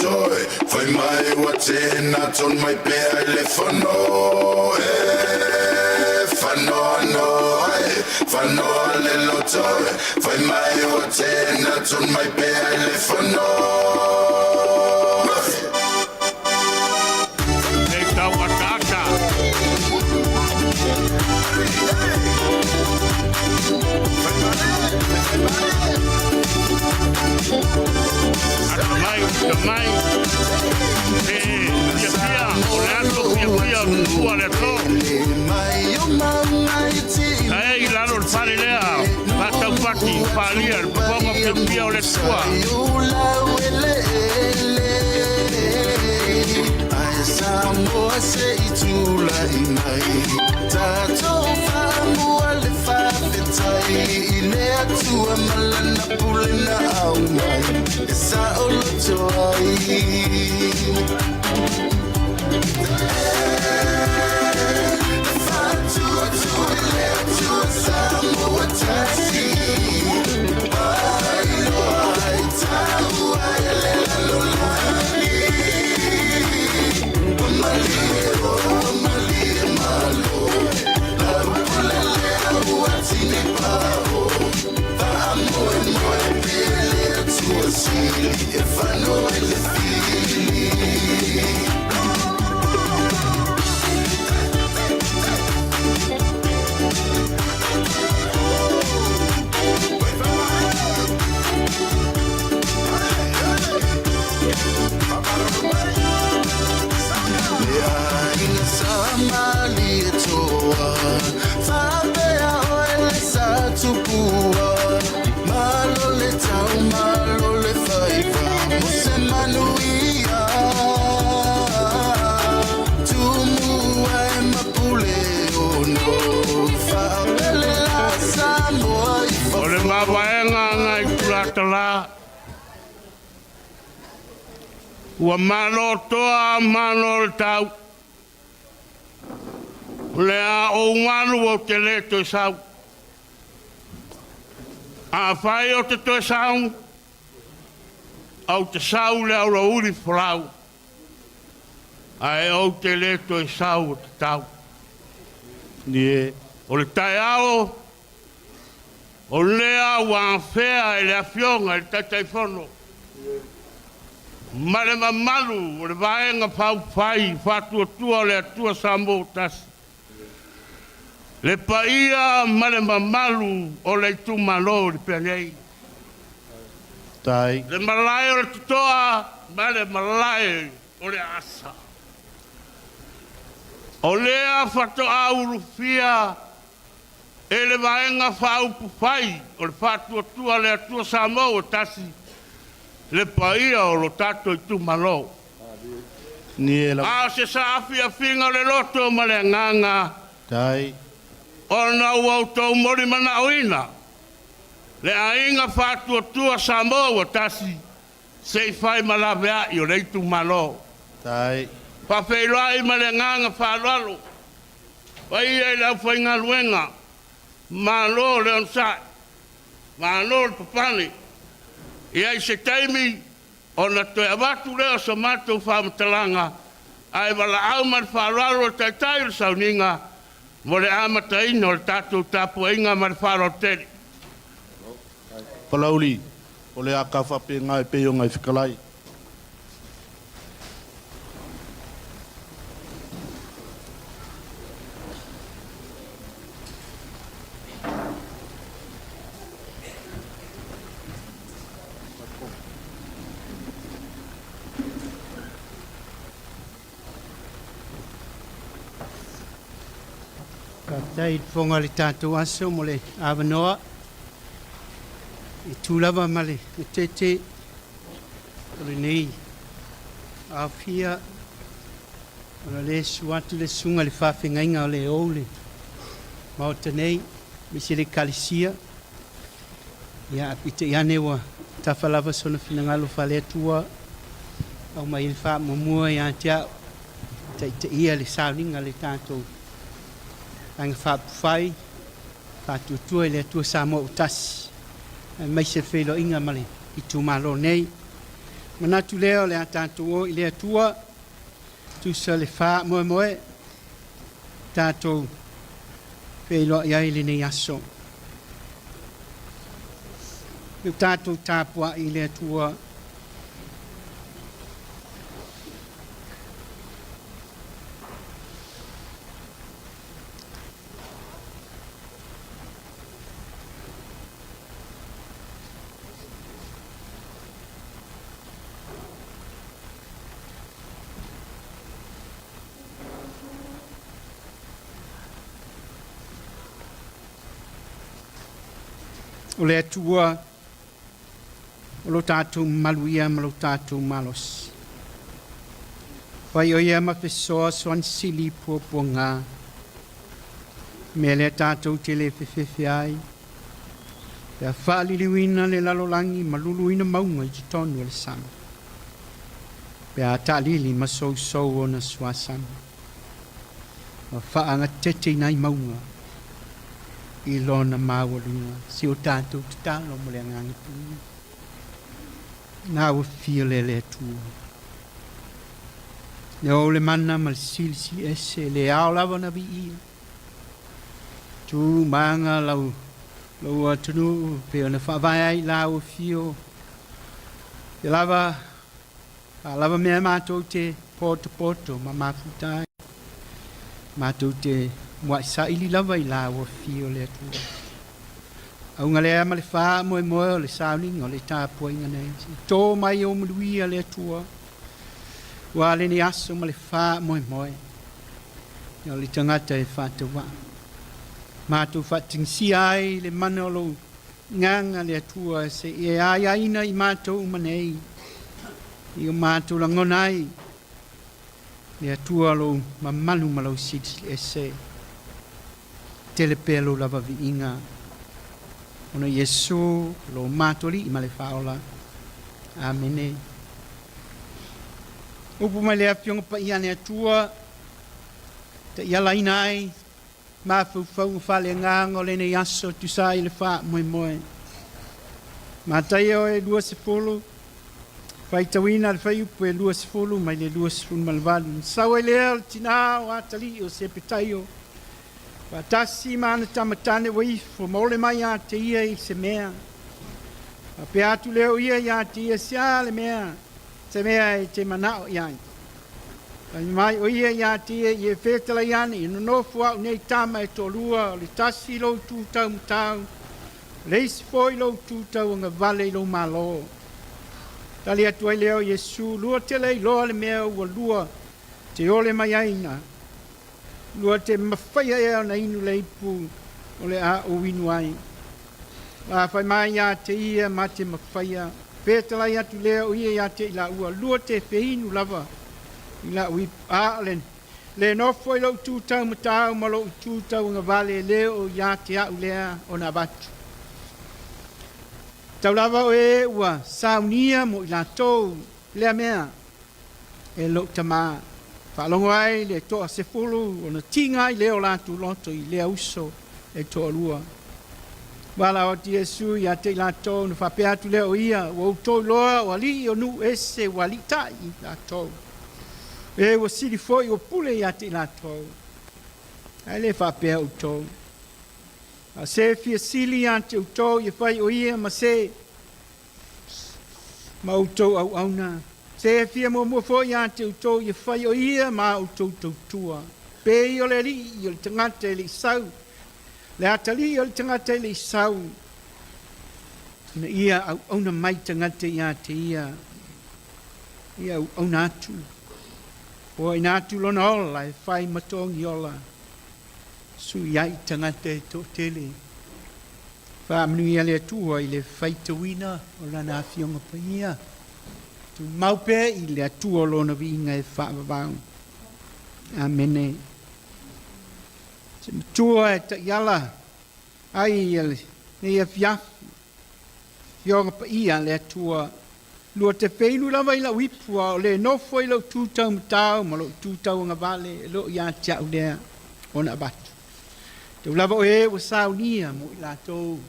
toe Fai mai ua tena tonu mai pea i le fono E fanoa noa e fanoa le loto e Fai mai ua tena tonu mai pea i le fono Nei tau ataata. Atamai, atamai. E fiafia, o le aso fiafia o tutua le aso. Ae i lalo le fale lea, faataupati, faaalia le fofoga fiafia o le Atua. Ae Samoa se i tulai mai tatou faamua le faafetai i le Atua ma lana pule na aumai e saoloto ai. Faatuatua i le Atua Samoa tasi ailoa ai taua e le lalolagi. Ua malie o ua malie malo lau ua tini pao faamoemoe pea le Atua sili e fano ai le fili. Le aiga sa malie toa faapea oe le sa tupua malo le tau malo le faiva mo se manuia tumua e mapule ono faapele la Samoa i O le fafo. mavaega nai tulatala, ua malo toa malo le tau. O le a ou malu ou te le toe sau. Afai ou te toe sau, ou te sau le aulauli folau, ae ou te le toe sau o te tau. Nie. O le taeao, o lea ua afea e le Afioga i le Taitaifono ma le mamalu o le Vaega Faaupufai Faatuatua o le Atua Samoa Tasi, le paia ma le mamalu o le itumalo i le Penei, Tai. le malae o le Totoa ma le malae o le Aasa. O lea faatoa ulufia e le Vaega Faaupufai o le Faatuatua le Atua Samoa ua Tasi le paia o lo tatou itumalo. Nie la. A o se saafiafiga o le loto ma le agaga Tai. ona ua outou molimanaoina le aiga Faatuatua Samoa ua Tasi se i fai ma laveai o le itumalo. Tai. Faafeiloai ma le agaga faaaloalo paia i le aufaigaluega, malo le onosai, malo le papale. Ia i se taimi ona toe avatu lea o so matou faamatalaga, ae valaau ma le faaaloalo le Taitai o le Sauniga mo le amataina o le tatou tapuaiga ma le faaaloalo tele. Palauli, o le a ka faapena e pei ona e fetalai. Faafetai i le fofoga o le tatou aso mo le avanoa. E tu lava ma le tete o lenei aofia ona le susu atu le susuga i le faafegaiga o le ou le Maota nei, aemaise le Ekalesia. Ia, ae peitai ane ua tafa lava sona finagalo faale-Atua, aumai ai le faamuamua ia te au, taitaia le sauniga a le tatou Vaega Faaupufai, Faatuatua i le Atua Samoa ua Tasi, aemaise le feiloaiga ma le itumalo nei. Manatu lea o le a tatou o i le Atua, tusa le faamoemoe tatou feiloai ai lenei aso. Le tatou tapuai i le Atua. O le Atua o lo tatou maluia ma lo tatou malosi. Fai o ia ma fesoasoani sili puapuaga. Mea lea tatou te le fefefe ai. Pe a faaliliuina le lalolagi ma luluina mauga i totonu o le sami. Pe a taalili ma sousou ona suasami. Ma faagateteina ai mauga i lona maualuga. Si o tatou tatalo mo le agaga paia. Na ua fia lea le Atua. Le ou le mana ma le silisili ese, le ao lava na viia. Tu maga lau lou atunuu pe ona faavae ai la ua fio. Te lava, a lava mea matou te potopoto ma mafuta ai. Matou te muai saili lava i la ua fio le Atua. Auga lea ma le faamoemoe o le sauniga o le tapuaiga nei. Se i tō mai ou manuia le Atua. Ua lenei aso ma le faamoemoe. O le tagata e faatauvaa. Matou faatigisia ai le mana o lou gaga le Atua se i e aiaina i matou uma nei. I o matou lagona ai le Atua lou mamalu ma lou silisili ese. Tele pea lou lava viiga. Ona Iesu lo matou Alii ma le Faaola. Amene. Upu mai le Afioga Paia a le Atua, taialaina ai mafaufauga faaleagaga o lenei aso tusa ai le faamoemoe. Mataio e 20, faitauina le fuaiupu e 20 mai le 28. Sau ai lea o le tinā o atalii o Sepetaio, faatasi ma ana tama tane ua ifo, ma ole mai ia te ia i se mea. Faapea atu lea o ia ia te ia, se a le mea, se mea e te manao i ai. Fai mai o ia ia te ia, ia fetalai ane, ia nonofo au nei tama e toalua, o le tasi i lou itu taumatau, o le isi foi i lou itu tauagavale i lou Malo. Tali atu ai lea o Iesu, lua te le iloa le mea ua lua te ole mai ai na. Lua te mafaia ea ona inu le ipu o le a ou inu ai. La fai mai ia te ia ma te mafaia, fetalai atu lea o ia ia te i laua, lua te feinu lava i lau ipu. A o le le nofo i lou itu taumatau ma lou itu tauagavale, le o ia te au lea ona avatu. Tau lava o e ua saunia mo i latou lea mea e lou tamā. Faalogo ai le toa-10 ona tiga ai lea o latou loto i lea uso e toalua. Valaau atu Iesu ia te i latou, na faapea atu lea o ia, ua outou iloa o alii o nuu ese ua aliitai i latou. E ua sili foi ua pule ia te i latou. Ae le faapea outou. A se fia sili ia te outou ia fai o ia ma se ma outou auauna. Se fia muamua foi ia te outou ia fai o ia ma outou tautua. Pei o le alii o le tagata e le i sau, le atalii o le tagata e le i sau, ina ia auauna mai tagata ia te ia, ia auauna atu. Poaina atu lona ola e fai ma togi ola, sui ai tagata e toatele. Faamanuia le Atua i le faitauina o Lana Afioga Paia. Tumau pea i le Atua o Lona viiga e faavavau. Amene. Se matua e taiala ai lenei afiafi, Afioga Paia a le Atua, lua te feinu lava i lau ipu, a o le nofo i lou tu taumatau ma lou tu tauagavale, e le o ia te au lea ona avatu. Tau lava o e ua saunia mo i latou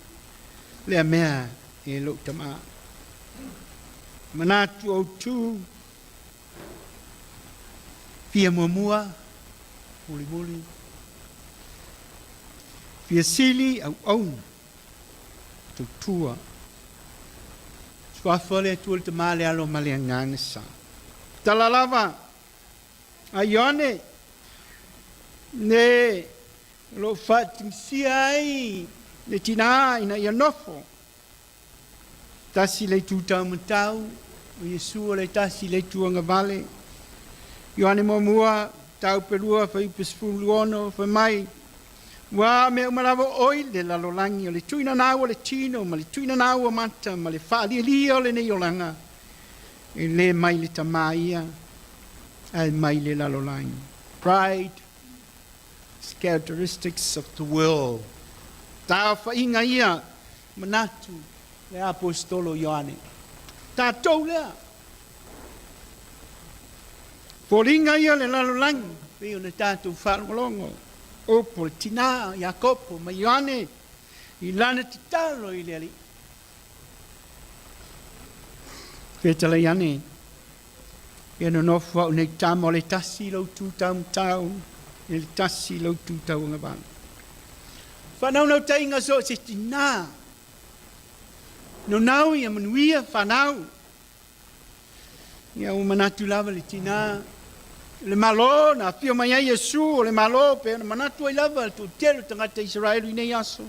lea mea e lou tamā. Manatu autu, fia muamua, mulimuli, fia sili, auauna, tautua. Suafa o le Atua le Tama, le Alo ma le Agaga Sa. Tala lava a Ioane, ne o lo o faatigisia ai le tinā ina ia nofo. Tasi le itu taumatau, o Iesu o le tasi le itu agavale. Ioane muamua, mataupu e lua, fuaiupu 16, fai mai, Ua mea uma lava oi le lalolagi o le tuinanau o le tino ma le tuinanau o mata ma le faalialia o lenei olaga, e le mai le Tama ia, ae mai le lalolagi. Pride is characteristics of the world. Taofaiga ia manatu le Aposetolo Ioane. Tatou lea. Foliga ia le lalolagi, pei ona tatou faalogologo, upu le tina Iakopo ma Ioane i lana tatalo i le Alii. Fetalai ane, ia nonofo au nei tama o le tasi lou tu taumatau, e le tasi lou tu tauagavale. Faanaunautaiga so o se tinā, nonau ia manuia fanau. Ia ua manatu lava le tinā, le Malo na afio mai ai Iesu o le Malo, pe ona manatu ai lava le toatele o tagata Isaraelu i nei aso.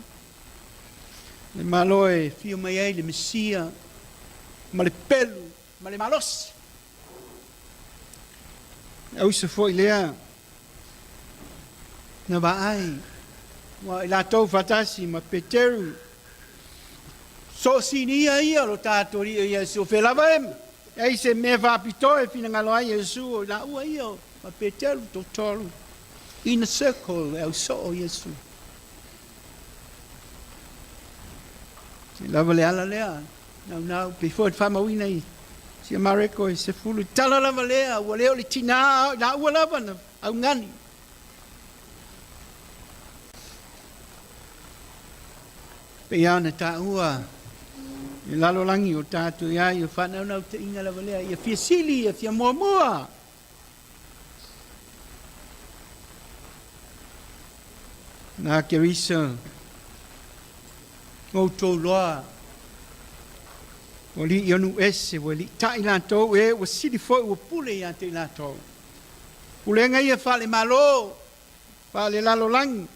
Le Malo e afio mai ai le Mesia ma le pelu ma le malosi. E ausa foi lea na vaai ua i latou faatasi ma Peteru soosinia ia lo tatou Alii Iesu o fea lava e ai se mea faapitoa e finagalo ai Iesu o i laua ia ma Peteru toatolu in a circle e ausoo Iesu. E lava le ala lea Naunau, pei foi ona faamauina i sia Mareko e 10, tala lava lea, ua le o le tinā a o i laua lava na augani. Pei lava ona taua i lalolagi o tatou i ai, o faanaunautaiga lava lea, ia fia sili, ia fia muamua. Na Kerisa, outou loa, ua lii o nuu ese, ua liitai latou, e ua sili foi ua pule ia te i latou. Pulega ia faale-Malo, faale-lalolagi,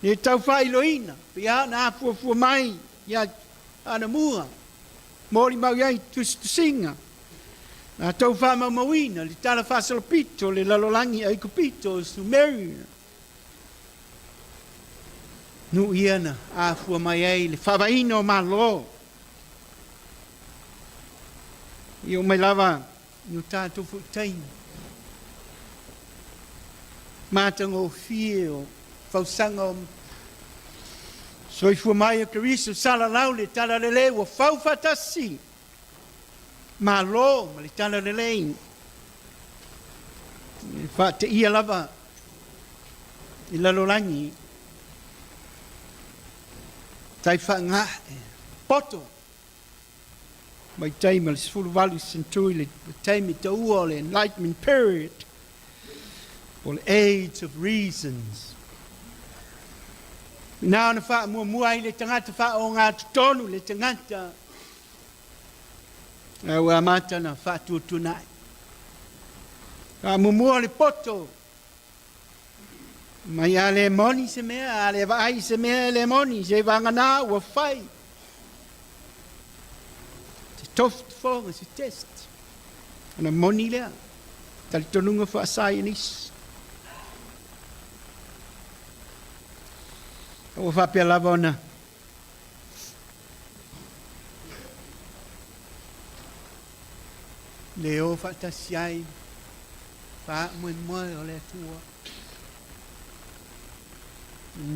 le tau faailoina, pei lava ona afuafua mai ia anamua, molimau i ai tusitusiga, latou faamaumauina le tala faasolopito o le lalolagi Aikupito, Sumeria. Nuu ia na afua mai ai le faavaeina o Malo. I oo mai lava i o tatou foi taimi matagofie o fausaga o soifua mai o Keriso salalau le talalelei ua fau faatasi Malo ma le talalelei. E faateia lava i lalolagi tai faagae poto mai taimi o le 18 century le taimi taua o le Enlightenment period po o le Age of Reasons. Ina ona faamuamua ai le tagata faaogatotonu le tagata Ae ua amata ona faatuatuanai. Faamuamua le poto. Mai a le moni se mea, a le vaai se mea e le moni, se vagana ua fai. Se tofotofoga, se test. Ona moni lea. Talitonuga faasaienisi. Ua faapea lava ona Le o faatasi ai faamoemoe o le Atua.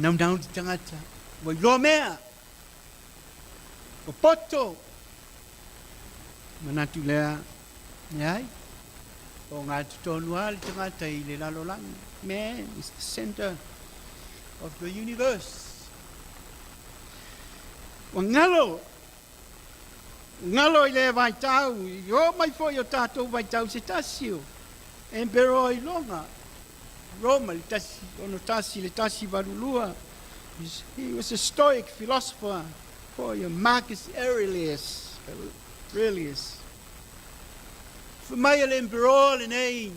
Naunau te tagata, ua iloa mea, ua poto. Manatu lea, leai, o ngā totonu lava le tagata i le lalolagi. Man is the center of the universe. Ua ngalo! Galo i lea vaitau, i oo mai foi i o tatou vaitau se tasi o Emperoa i Roma, Roma i le 161 i le 182. He was a Stoic philosopher foi o Marcus Aurelius. Aurelius. Fai mai le Emperoa lenei,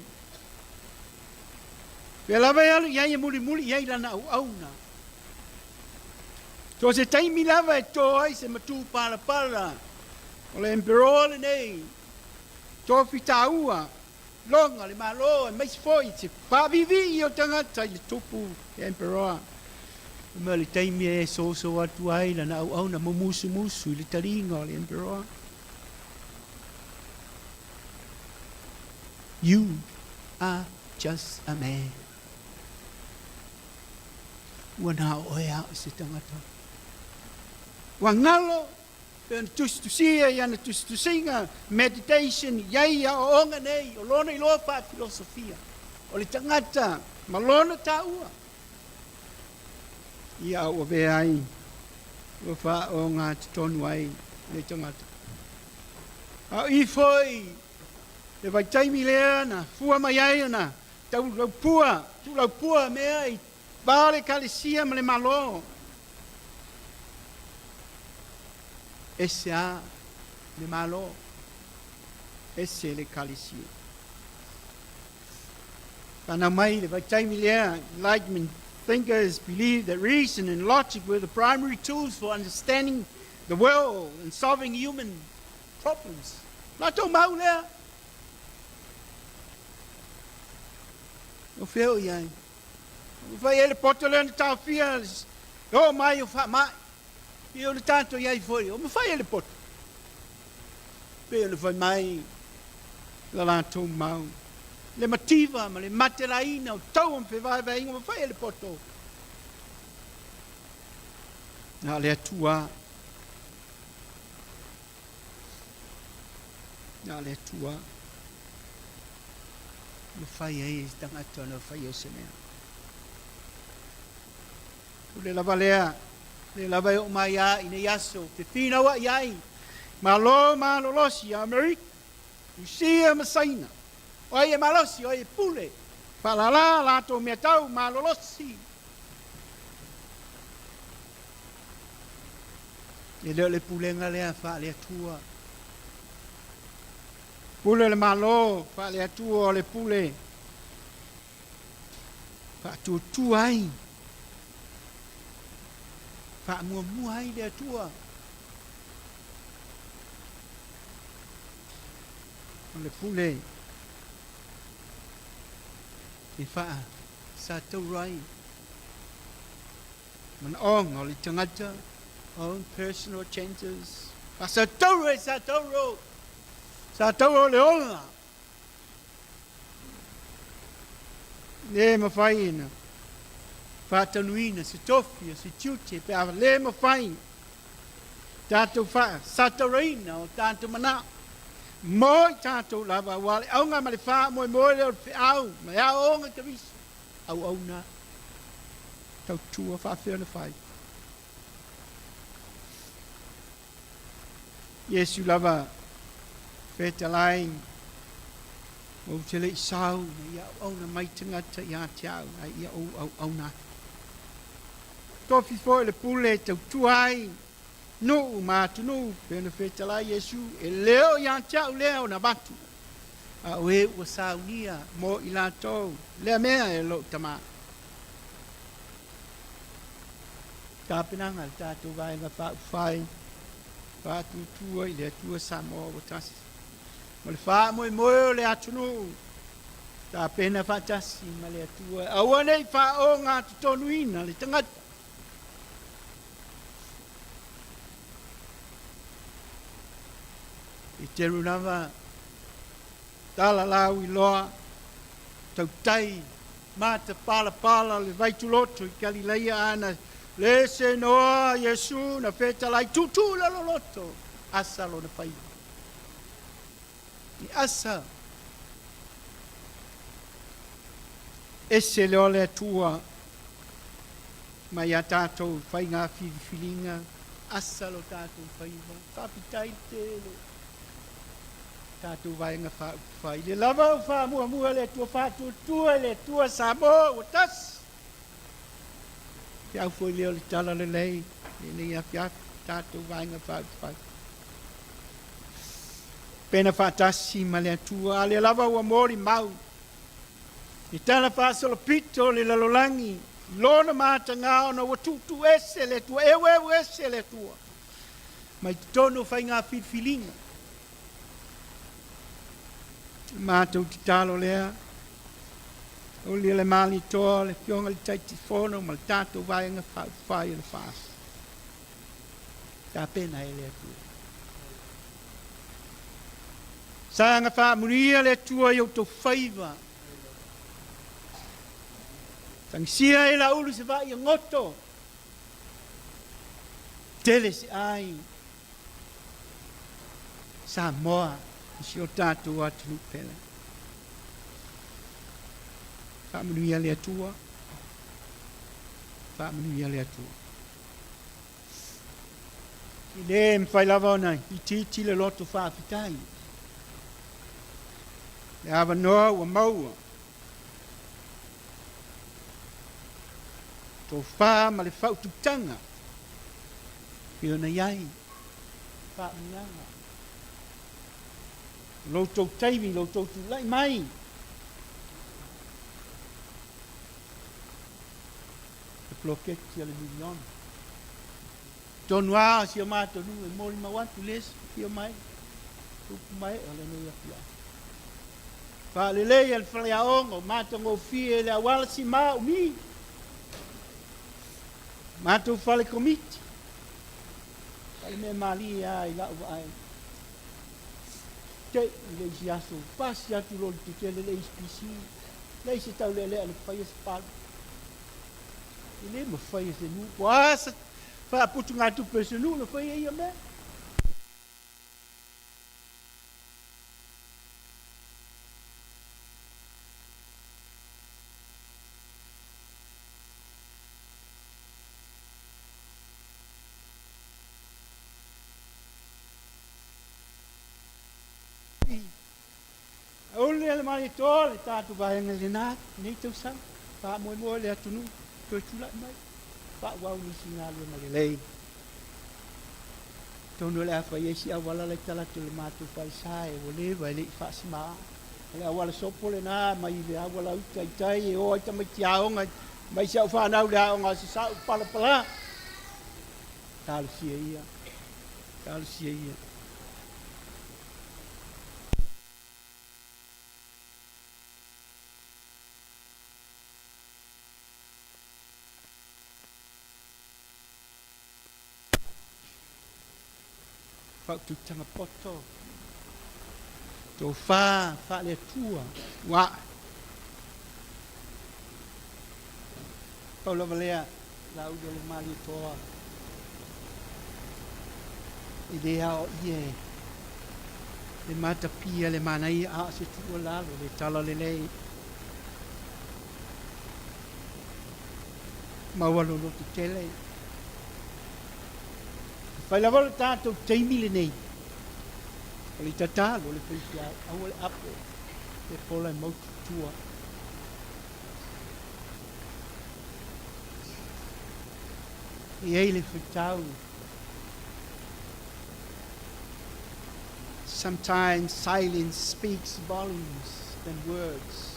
Pea lava e alu i ai e mulimuli i ai lana auauna. So se taimi lava e to ai se matupalapala o le Emperoa lenei, tofi taua, loga le Malo aemaise foi se faaviivii o tagata i le tupu Emperoa. Ma le taimi e soso atu ai lana auauna mumusumusu i le taliga o le Emperoa. You are just a man. Ua na o oe a o se tagata. Ua galo pe ona tusitusia i ana tusitusiga, meditation, i ai aoaoga nei o lona iloa faafilosofia o le tagata ma lona taua. Ia a ua avea ai, ua faaogatotonu ai le tagata. A o i foi le vaitaimi lea na fua mai ai ona taulaupua, tuulaupua mea i va o le Ekalesia ma le Malo. Ese a le Malo, ese le Ekalesia. Fanau mai le vaitaimi lea, Enlightenment thinkers believed that reason and logic were the primary tools for understanding the world and solving human problems. Latou mau lea. O fea o i ai? Ua fai ai le poto lea na taofia e oo mai o faamai. Ia o le tatou i ai foi, o mafai e le poto. Pei ona fai mai la latou mau. Le mativa ma le matelaina o taua ma fevaevaeaiga mafai e le poto. Na o le Atua. Na o le Atua. Mafai ai e tagata ona fai o se mea. O le lava lea, le lava e oo mai a i nei aso, fefinauai ai, Malo malolosi a Amerika, Rusia ma Saina. O ai e malosi, o ai e pule, faalala latou mea tau malolosi. E le o le pulega lea faale-Atua. Pule le Malo faale-Atua o le pule faatuatua ai, faamuamua ai le Atua. O le pule e faasatauro ai manaoga o le tagata, own personal changes, faasatauro e satauro, satauro le ola. Le mafai ona faatanuina se tofi o se tiute pe a le mafai tatou faasatauraina o tatou manao mo i tatou lava, aua o le auga ma le faamoemoe lea o le feau ma le aoaoga i Keriso, auauna tautua faafefea ona fai. Iesu lava fetalai, ou te le i sau ina ia auauna mai tagata ia te au, ae ia ou auauna atu. Tofi foi le pule e tautua ai nuu ma atunuu, pei ona fetalai Iesu, e le o ia te au lea ona avatu, a o e ua saunia mo i latou lea mea e lou Tama. Tapenaga a le tatou Vaega Faaupufai Faatuatua i le Atua Samoa ua tasi ma le faamoemoe o le atunuu, tapena faatasi ma le Atua e aua ne i faaogatotonuina le tagata. Peteru lava tala lauiloa tautai matapalapala o le vaituloto i Kalilaia ana le se noa Iesu na fetalai tuutuu i lalo loto asa lona faiva. I asa ese le o le Atua mai a tatou faiga filifiliga. asa lo tatou faiva. Faafetai tele tatou Vaega Faaupufai. Le lava o faamuamua le Atua faatuatua i le Atua Samoa ua tasi. Feau foi lea o le tala lelei lenei afiafi tatou Vaega Faaupufai. Pena faatasi ma le Atua, a lea lava ua molimau i tala faasolopito o le lalolagi lona mataga ona ua tuutuuese le Atua, eueu ese le Atua mai totonu o faiga filifiliga. Matou tatalo lea, o le le Malietoa, le Afioga i le Taitaifono ma le tatou Vaega Faaupufai o le FAST. Tapena e le Atua. Saga faamanuia le Atua i outou faiva. Tagisia e laulu se vaai goto. Tele se ai. Samoa i si o tatou atunuu pele. Faamanuia le Atua. Faamanuia le Atua. E le mafai lava ona itiiti le loto faafetai. Le avanoa ua maua. Tofa ma le faututaga pei ona i ai faamanuiaga. O lo outou taimi, lo outou tulai mai. Le poloketi a le miliona. Tonu lava o si o matou nuu e molimau atu le afio mai, upu mai o lenei afiafi. Faalelei a le faleaoga o matagofie le auala sima umi. Matou fale komiti. Fale mea malie lava i lau vaai. Te i le isi aso, pasi atu loli tetele le HPC, leai se taulealea na faia se palu. E le mafai e se nuu, po o a se faaputugatupe a se nuu na faia ia mea. Auli le Malietoa le tatou vaega i lena nei tausaga. Faamoemoe le atunuu toe tulai mai faaauau nisi galuega lelei. Atonu o le a fai ai si auala la i talaatu o le matou falesa e ua leva e le i faasimaa. O le auala sopo lena mai le auala uta i tai e o ai tamaiti aoga mai si au fanau i le aoga a Sasa'u palapala. Talosia ia, talosia ia. Faaututaga poto, tofa faale-Atua ua ae. Pau lava lea, Laauli o le Malietoa, e le aoaia e le matapia le manaia a o se tuualalo le tala lelei. Maua lou loto tele. E fai lava lo tatou taimi lenei. O le tatalo le faifeau, aua le apo le pola e mautu i tua. E i ai le faitau. Sometimes silence speaks volumes than words.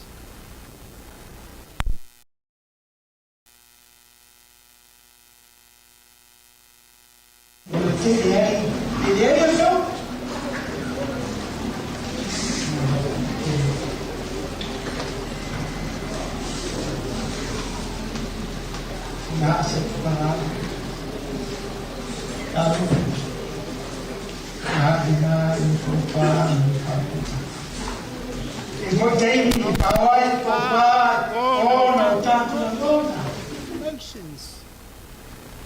Emotions.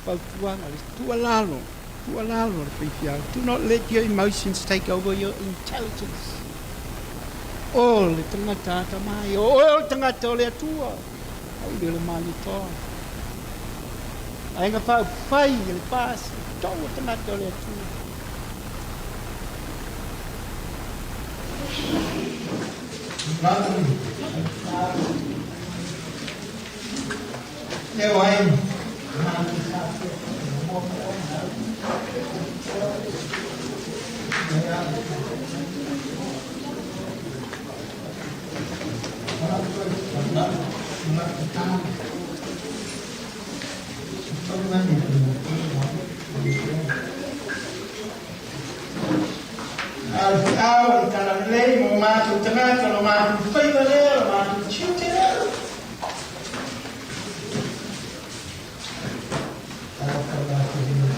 Fautuaga, le tuualalo, tuualalo a le faifeau. Do not let your emotions take over your intelligence. O le tagata atamai, o oe o le tagata o le Atua, auli o le Malietoa. Aiga faaupufai i le pasi. Tatou o tagata o le Atua. A o le feau o le Talalelei mo matou tagata, lo matou faiva lea, lo matou tiute lea. Talofa i latou lea.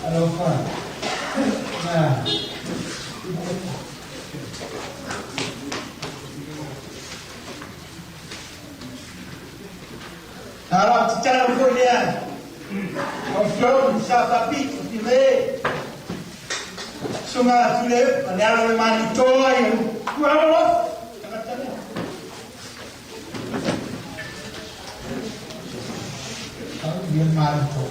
Alofa. Na. A o lau tatalo foi lea, o Flo sa faapito Fime, Susuga Tuilaepa, le alo o le Manitoa i Tualolofa, tagata lea. Au ia Manitoa.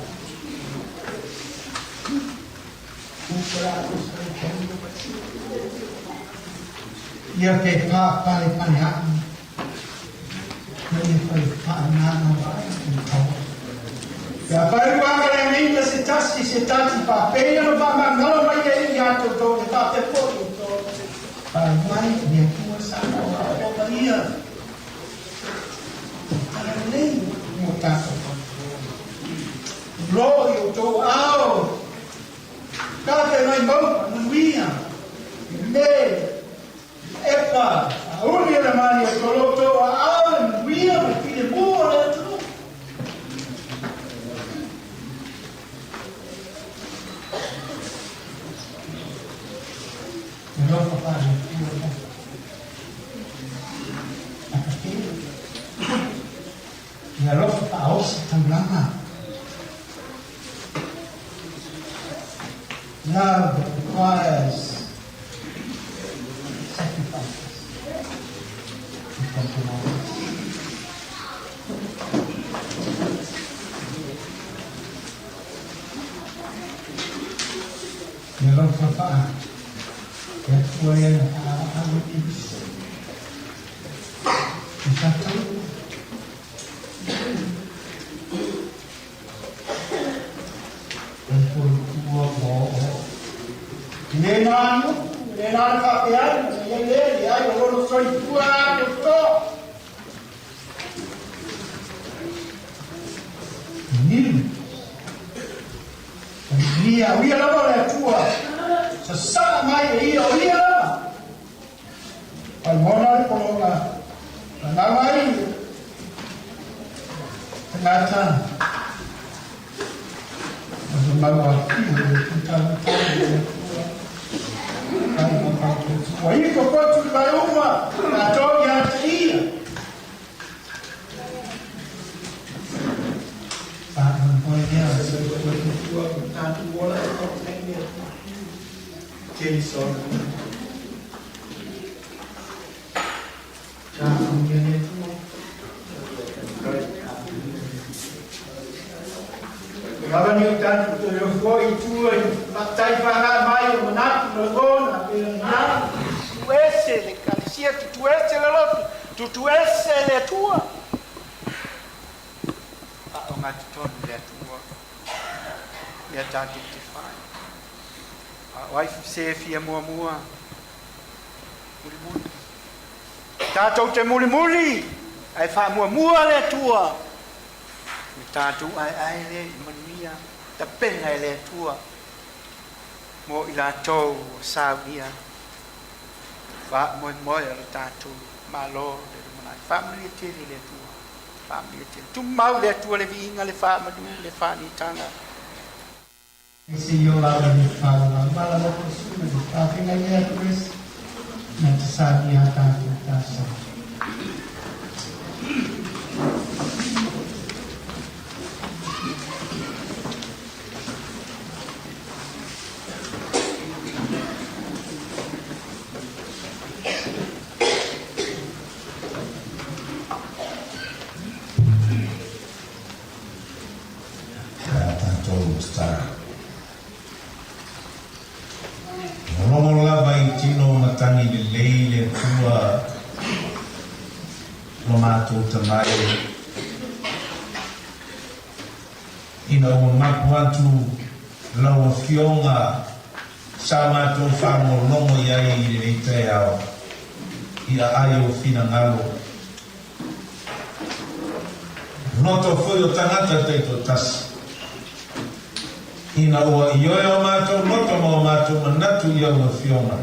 Ia ke pā pale pale aʻu, ma ia fai faanana ai i kaua. Pe afai ua agaleagaina se tasi, se tasi faapeia no faamagalo mai ai ia te outou e faapea foi outou fai mai le Atua sa o ia talalelei mo tatou. Lo i outou ao ka te mai mau manuia me epa a uli o le mani o toloto a ao le manuia ma file mua le atunuu. Alofa faale Atua a ka le alofa faaosi taulaga. Love requires sacrifices and compromises. Le alofa faa le Atua ia na faaaaau e Keriso. I tatou. O le tua ua oo. I le nani upu, i le nani faapeai, ma sa iai lea, leai o lona soifua atoatoa. Niu. Ia, o ia lava o le Atua. Sasaa mai e ia, o ia lava. Paimona le pologa. Fanau ai. Tagata. O se mau afio le tutau tau le Atua. Pai ma pau Ua ifo potu i vai uma, tatou ia te ia. Faamoemoe lea o le soifua tutua o tatou ola e oo nei le Atua. Keriso. Tapunia le Atua. Lava ni o tatou toe ofo i tua i fatai whangai mai o manatu ma lagona pe na. Tutuese le ekalesia, tutuese le lotu, tutuese le Atua. Faaogatotonu le Atua ia tatou te fai. A o ai se fia muamua? Mulimuli. Tatou te mulimuli, ae faamuamua le Atua. Le tatou aeae lea i manuia, tapena e le Atua mo i latou ua saunia faamoemoe o le tatou Malo le lumanai. Faamanuia tele le Atua. Faamanuia tele. Tumau le Atua le viiga, le faamalu, le faanitaga. Se i ola le whaala, mala loko suna le whawhenga i atu esi, na te sāni a tātou tāsa. matou tatalo. Logologo lava i tino matagi lelei le Atua lo matou Tama e, ina ua mapu atu lau Afioga sa matou faalogologo i ai i lenei taeao i aai o finagalo loto foi o tagata taitoatasi. Ina ua ioe o matou loto ma o matou manatu i au Afioga,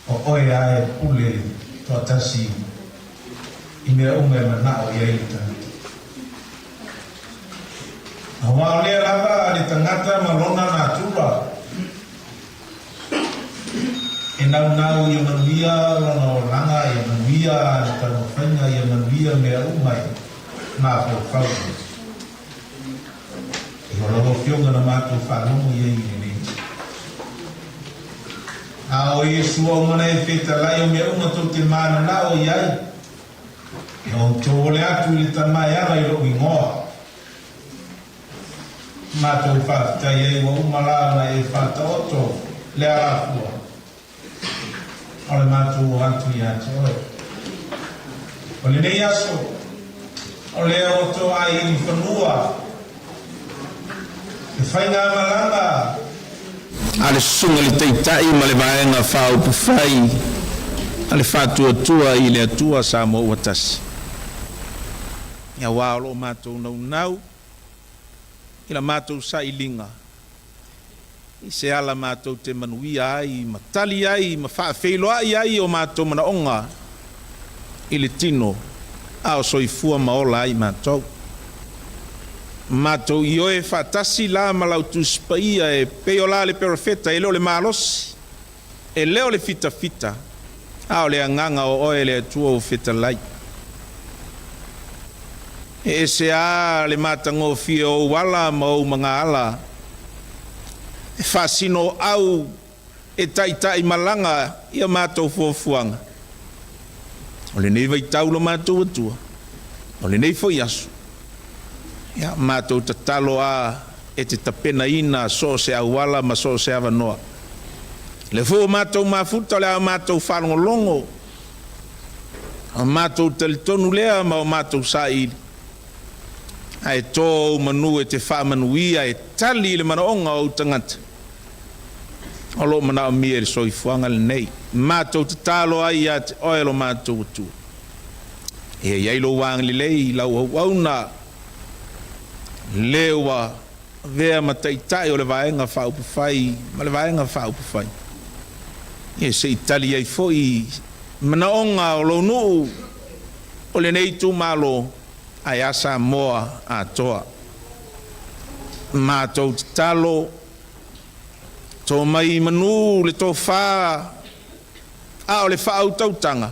o Oe lava e pule toatasi i mea uma e manao i ai le tagata. Aua o lea lava le tagata ma lona natura e naunau ia manuia lona olaga, ia manuia le taumafaiga, ia manuia mea uma e mafaufau ai. O lau Afioga na matou faalogo i ai i lenei aso. A o Iesu ua uma ona e fetalai o mea uma tou te mananao i ai, e outou ole atu i le Tama e ala i lou igoa. Matou faafetai ai ua uma la ona e faataoto le alafua. O le matou o atu ia te oe. O lenei aso, o lea ua toai i fanua le faigamalaga. A le Susuga i le Taitai ma le Vaega Faaupufai a le Faatuatua i le Atua Samoa Ua Tasi, aua o lo o matou naunau i la matou sailiga i se ala matou te manuia ai ma tali ai ma faafeiloai ai o matou manaoga i le tino a o soifua ma ola ai matou. Matou ioe faatasi la ma lau Tusi Paia e pei o la le Perofeta e le o le malosi, e le o le fitafita, a o le agaga o oe le Atua ua fetalai. E ese a le matagofie o ou ala ma ou magaala, e faasino au e taitai malaga i a matou fuafuaga. O lenei vaitau lo matou Atua, o lenei foi aso, ia matou tatalo a e te tapenaina so o se auala ma so o se avanoa. O lea foi ua matou mafuta o le a matou faalogologo, o matou talitonu lea ma o matou saili, ae to ou manu e te faamanuia e tali i le manaoga o ou tagata o lo o manaomia i le soifuaga lenei. Matou tatalo ai ia te Oe lo matou Atua, ia i ai lou agalelei i lau auauna le ua avea ma taitai o le Vaega Faaupufai ma le Vaega Faaupufai, ia se i tali ai foi manaoga o lou nuu, o lenei itumalo, ae a Samoa atoa. Matou tatalo, to mai i manu le tofa a o le faautautaga,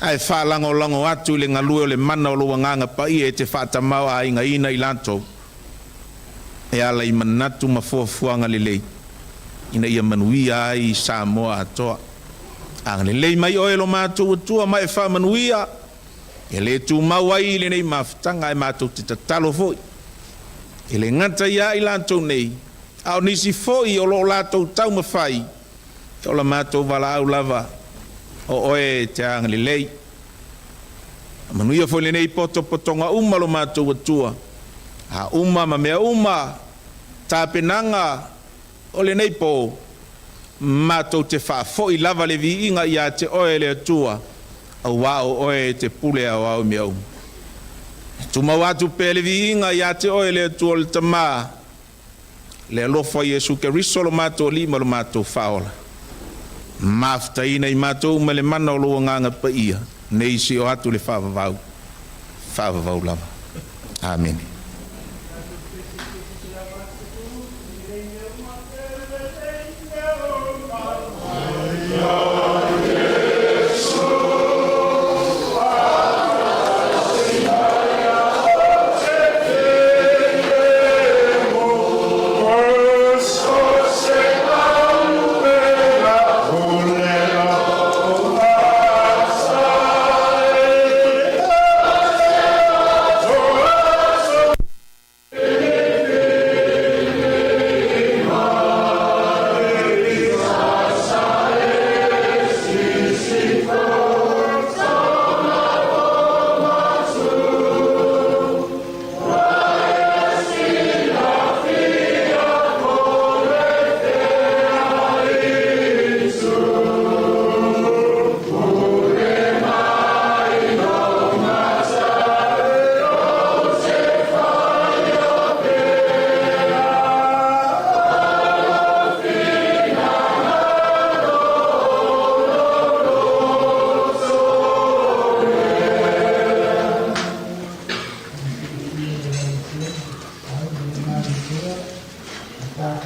ae faalagolago atu i le galue o le mana o lou Agaga Paia e te faatamaoaigaina i latou e ala i manatu ma fuafuaga lelei ina ia manuia ai Samoa atoa. Agalelei mai oe lo matou Atua ma e faamanuia, e le tumau ai i lenei mafutaga ae matou te tatalo foi, e le gata ia i latou nei, a o nisi foi o lo o latou taumafai. O la matou valaau lava, o oe e te agalelei. Manuia foi lenei potopotoga uma lo matou Atua, a uma ma mea uma tapenaga o lenei po, matou te faafoi lava le viiga ia te oe le Atua, auā o oe e te pule aoao i mea uma. E tumau atu pea le viiga ia te oe le Atua o le Tama, Le alofa o Iesu Keriso lo matou Alii ma lo matou Faaola, mafutaina i matou uma le mana o lou Agaga Paia, nei sio atu le faavavau, faavavau lava. Amene.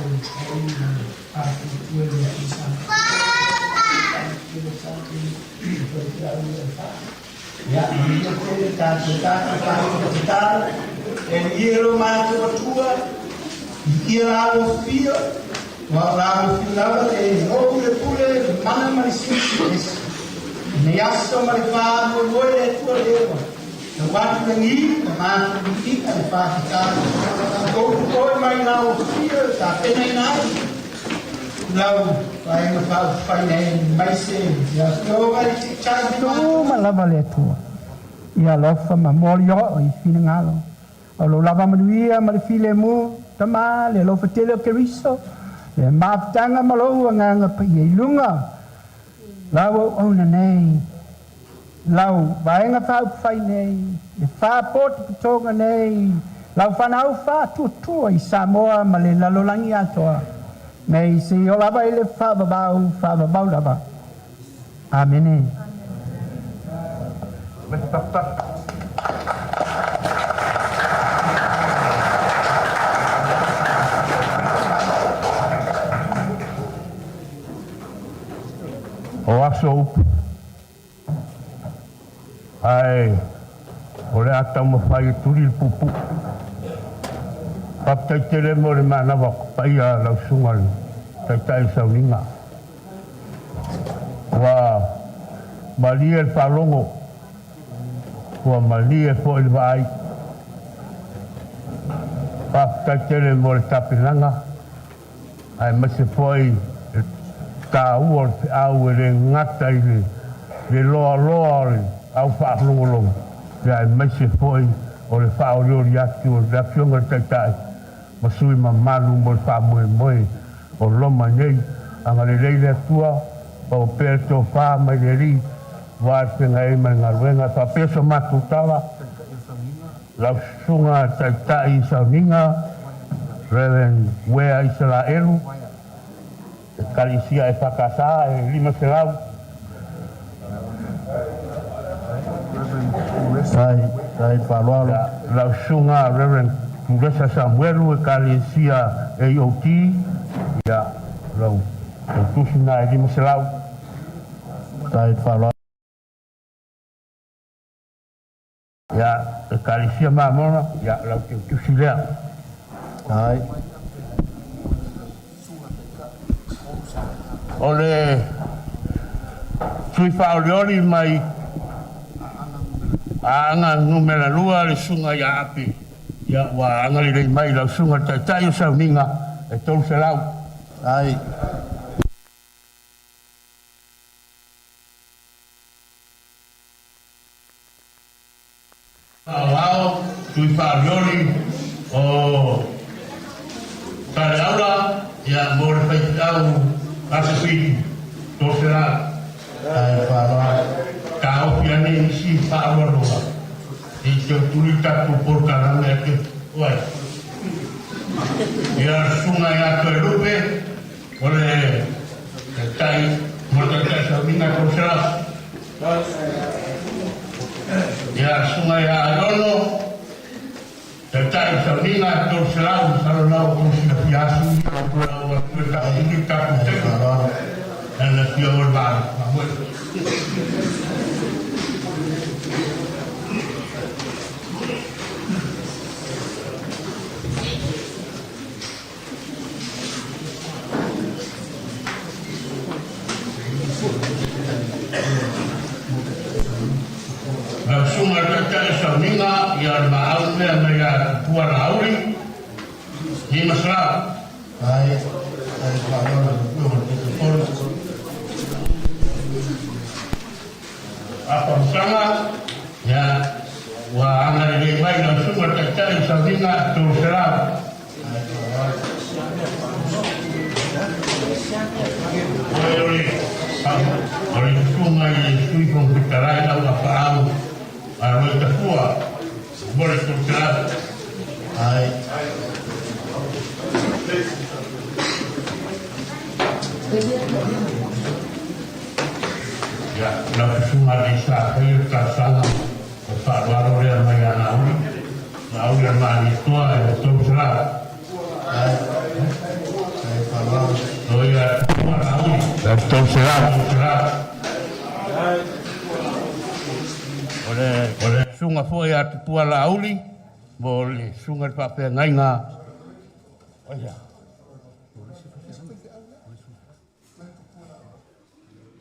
faatautaia ma le faatuatua i le Atua Samoa. Tele tatou faifeau ia e faa. Ia, manuia tele tatou tatou tatou tatalo. E ia lo matou Atua, i ia lau afio, ua o lau afio lava le ou le pule, le mana ma le silisili ese. Nei aso ma le faamoemoe le Atua lea ua tau atu lagi ma matou viiga le faafetai. Outou oe mai lau afio e tapenaina ai lau Vaega Faaupufai nei aemaise le Afioga i le Taitai uma lava le Atua ia alofa ma molioo i finagalo. O lo lava manuia ma le filemu, Tama, le alofa tele o Keriso, le mafutaga ma lou Agaga Paia i luga lau auauna nei, lau Vaega Faaupufai nei, le faapotopotoga nei, lau fanau faatuatua i Samoa ma le lalolagi atoa, nei seia oo lava i le faavavau, faavavau lava. Amene. O aso upu ae o le a taumafai e tuli le puupuu. Faafetai tele mo le manava paia lau susuga i le Taitai o Sauniga. Ua malie le faalogo, ua malie foi le vaai. Faafetai tele mo le tapenaga aemaise foi le taua o le feau e le gata i le loaloa o le au faalogologo, aemaise foi o le faaolioli atu o le Afioga i le Taitai ma sui usufono mamalu mo le faamoemoe o loma nei. Agalelei le Atua, maua pea le tofa mai le Alii aua le feagai ai ma le galuega. E faapea so matou tala, lau Susuga Taitai Sauniga, Reverend Uea Isaraelu, Ekalesia EFKS e 500. Faafetai, faafetai le faaaloalo. Lau Susuga Reverend Tulesa Samuelu, Ekalesia AOG, ia, lau tautusi lena e 500. Faafetai le faaaloalo. Ia, Ekalesia Mamona, ia, lau teutusi lea. Faafetai. O le sui faaolioli mai Aana 2 le Susuga ia Ape, ia, ua agalelei mai lau Susuga i le Taitai o Sauniga e 300. Faafetai. Aoao, sui faaolioli o Saleaula, ia, mo le faifeau Aso Fili, 300. Faafetai le faaaloalo. Taofi ane isi faaaloaloga i teutuli tatou polokalame a te oai. Ia, le Susuga ia Toelupe, o le Taitai, mo le Taitai Sauniga, 300. Ia, le Susuga ia Aiono, Taitai o Sauniga, 300. Masalo la ua outou silafia asu ia ua atu e tautuli tatou Faafetai le taimi faaaloalo. e le afio o le vaa faamoe. Lau Susuga i le Taitai o Sauniga, ia o le maau lea mai ia Tupua Laauli, 500. Faafetai, faafetai le faaaloalo i lau Afioga i le Taitaifono. Faafofoga, ia, ua agalelei mai lau Susuga i le Taitai o Sauniga, 300. Faafetai le faaaloalo. Oi, o le susuga i le Sui Fofoga Fetalai lau Apaau a Roy Tafua mo le 300. Faafetai. Ia, lau susuga Lisa faia le talosaga o le faaaloalo lea mai ia Laauli, Laauli o le Malietoa e 300. Faafetai. 300. O le susuga foi ia Tupua Laauli mo le susuga i le faafeagaiga.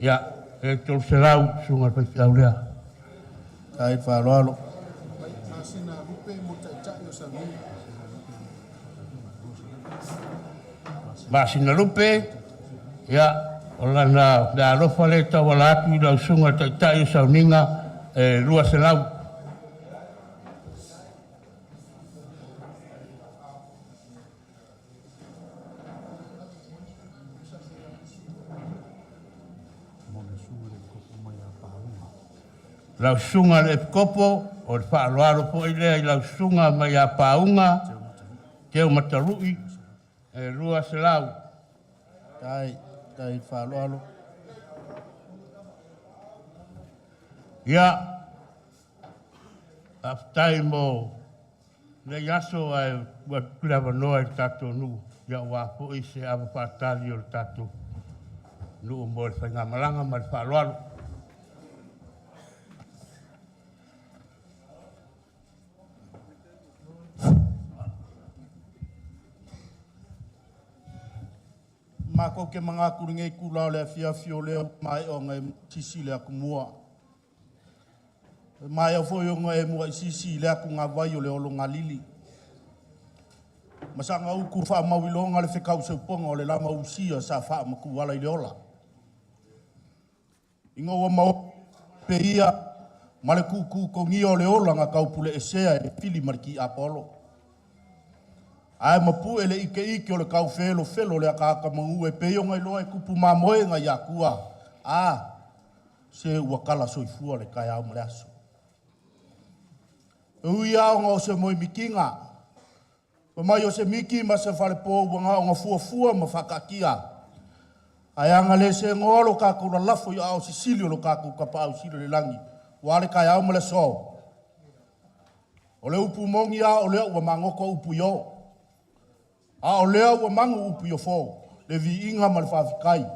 Ia, e 300 susuga i le faifeau lea. Faafetai faaaloalo. Masinalupe, ia, o lana meaalofa lea e tauala atu i lau susuga i le Taitai o Sauniga e 200. Lau susuga i le Epikopo, o le faaaloalo foi lea i lau susuga mai ia Pauga Teumatalui e 200. Faafetai, faafetai le faaaloalo. Ia, faafetai mo lenei aso ae ua atu le avanoa i le tatou nuu aua foi se ava faatali o le tatou nuu mo le faigamalaga ma le faaaloalo. Makou te manatu i lenei itula o le afiafi o lea ua maea ona e sisi le atumua. E maea foi ona e muai sisi le atugavai o le ologalili. Ma saga utu faamauiloga le fetau seupoga o le lama usia sa faamatuala i le ola. Ina ua maua pe ia ma le tuutuutogia o le ola na taupuleesea e le fili ma le tiapolo. Ae mapue le ikeike o le taufelofelo o le akaaka manu e pei ona iloa e tupu mamoega i atua. A, se ua tala soifua le taeao ma le aso. E ui lava ona o se moemitiga, fai mai o se miti ma se falepo ua na ona fuafua ma faataatia. Ae aga le segoa lo tatou lalafo i aao sisili o lo tatou tapaau sili o le lagi, ua le taeao ma le aso. O le upu moni lava o lea ua magoto upu i o. A o lea ua magu upu i ofo, le viiga ma le faafetai,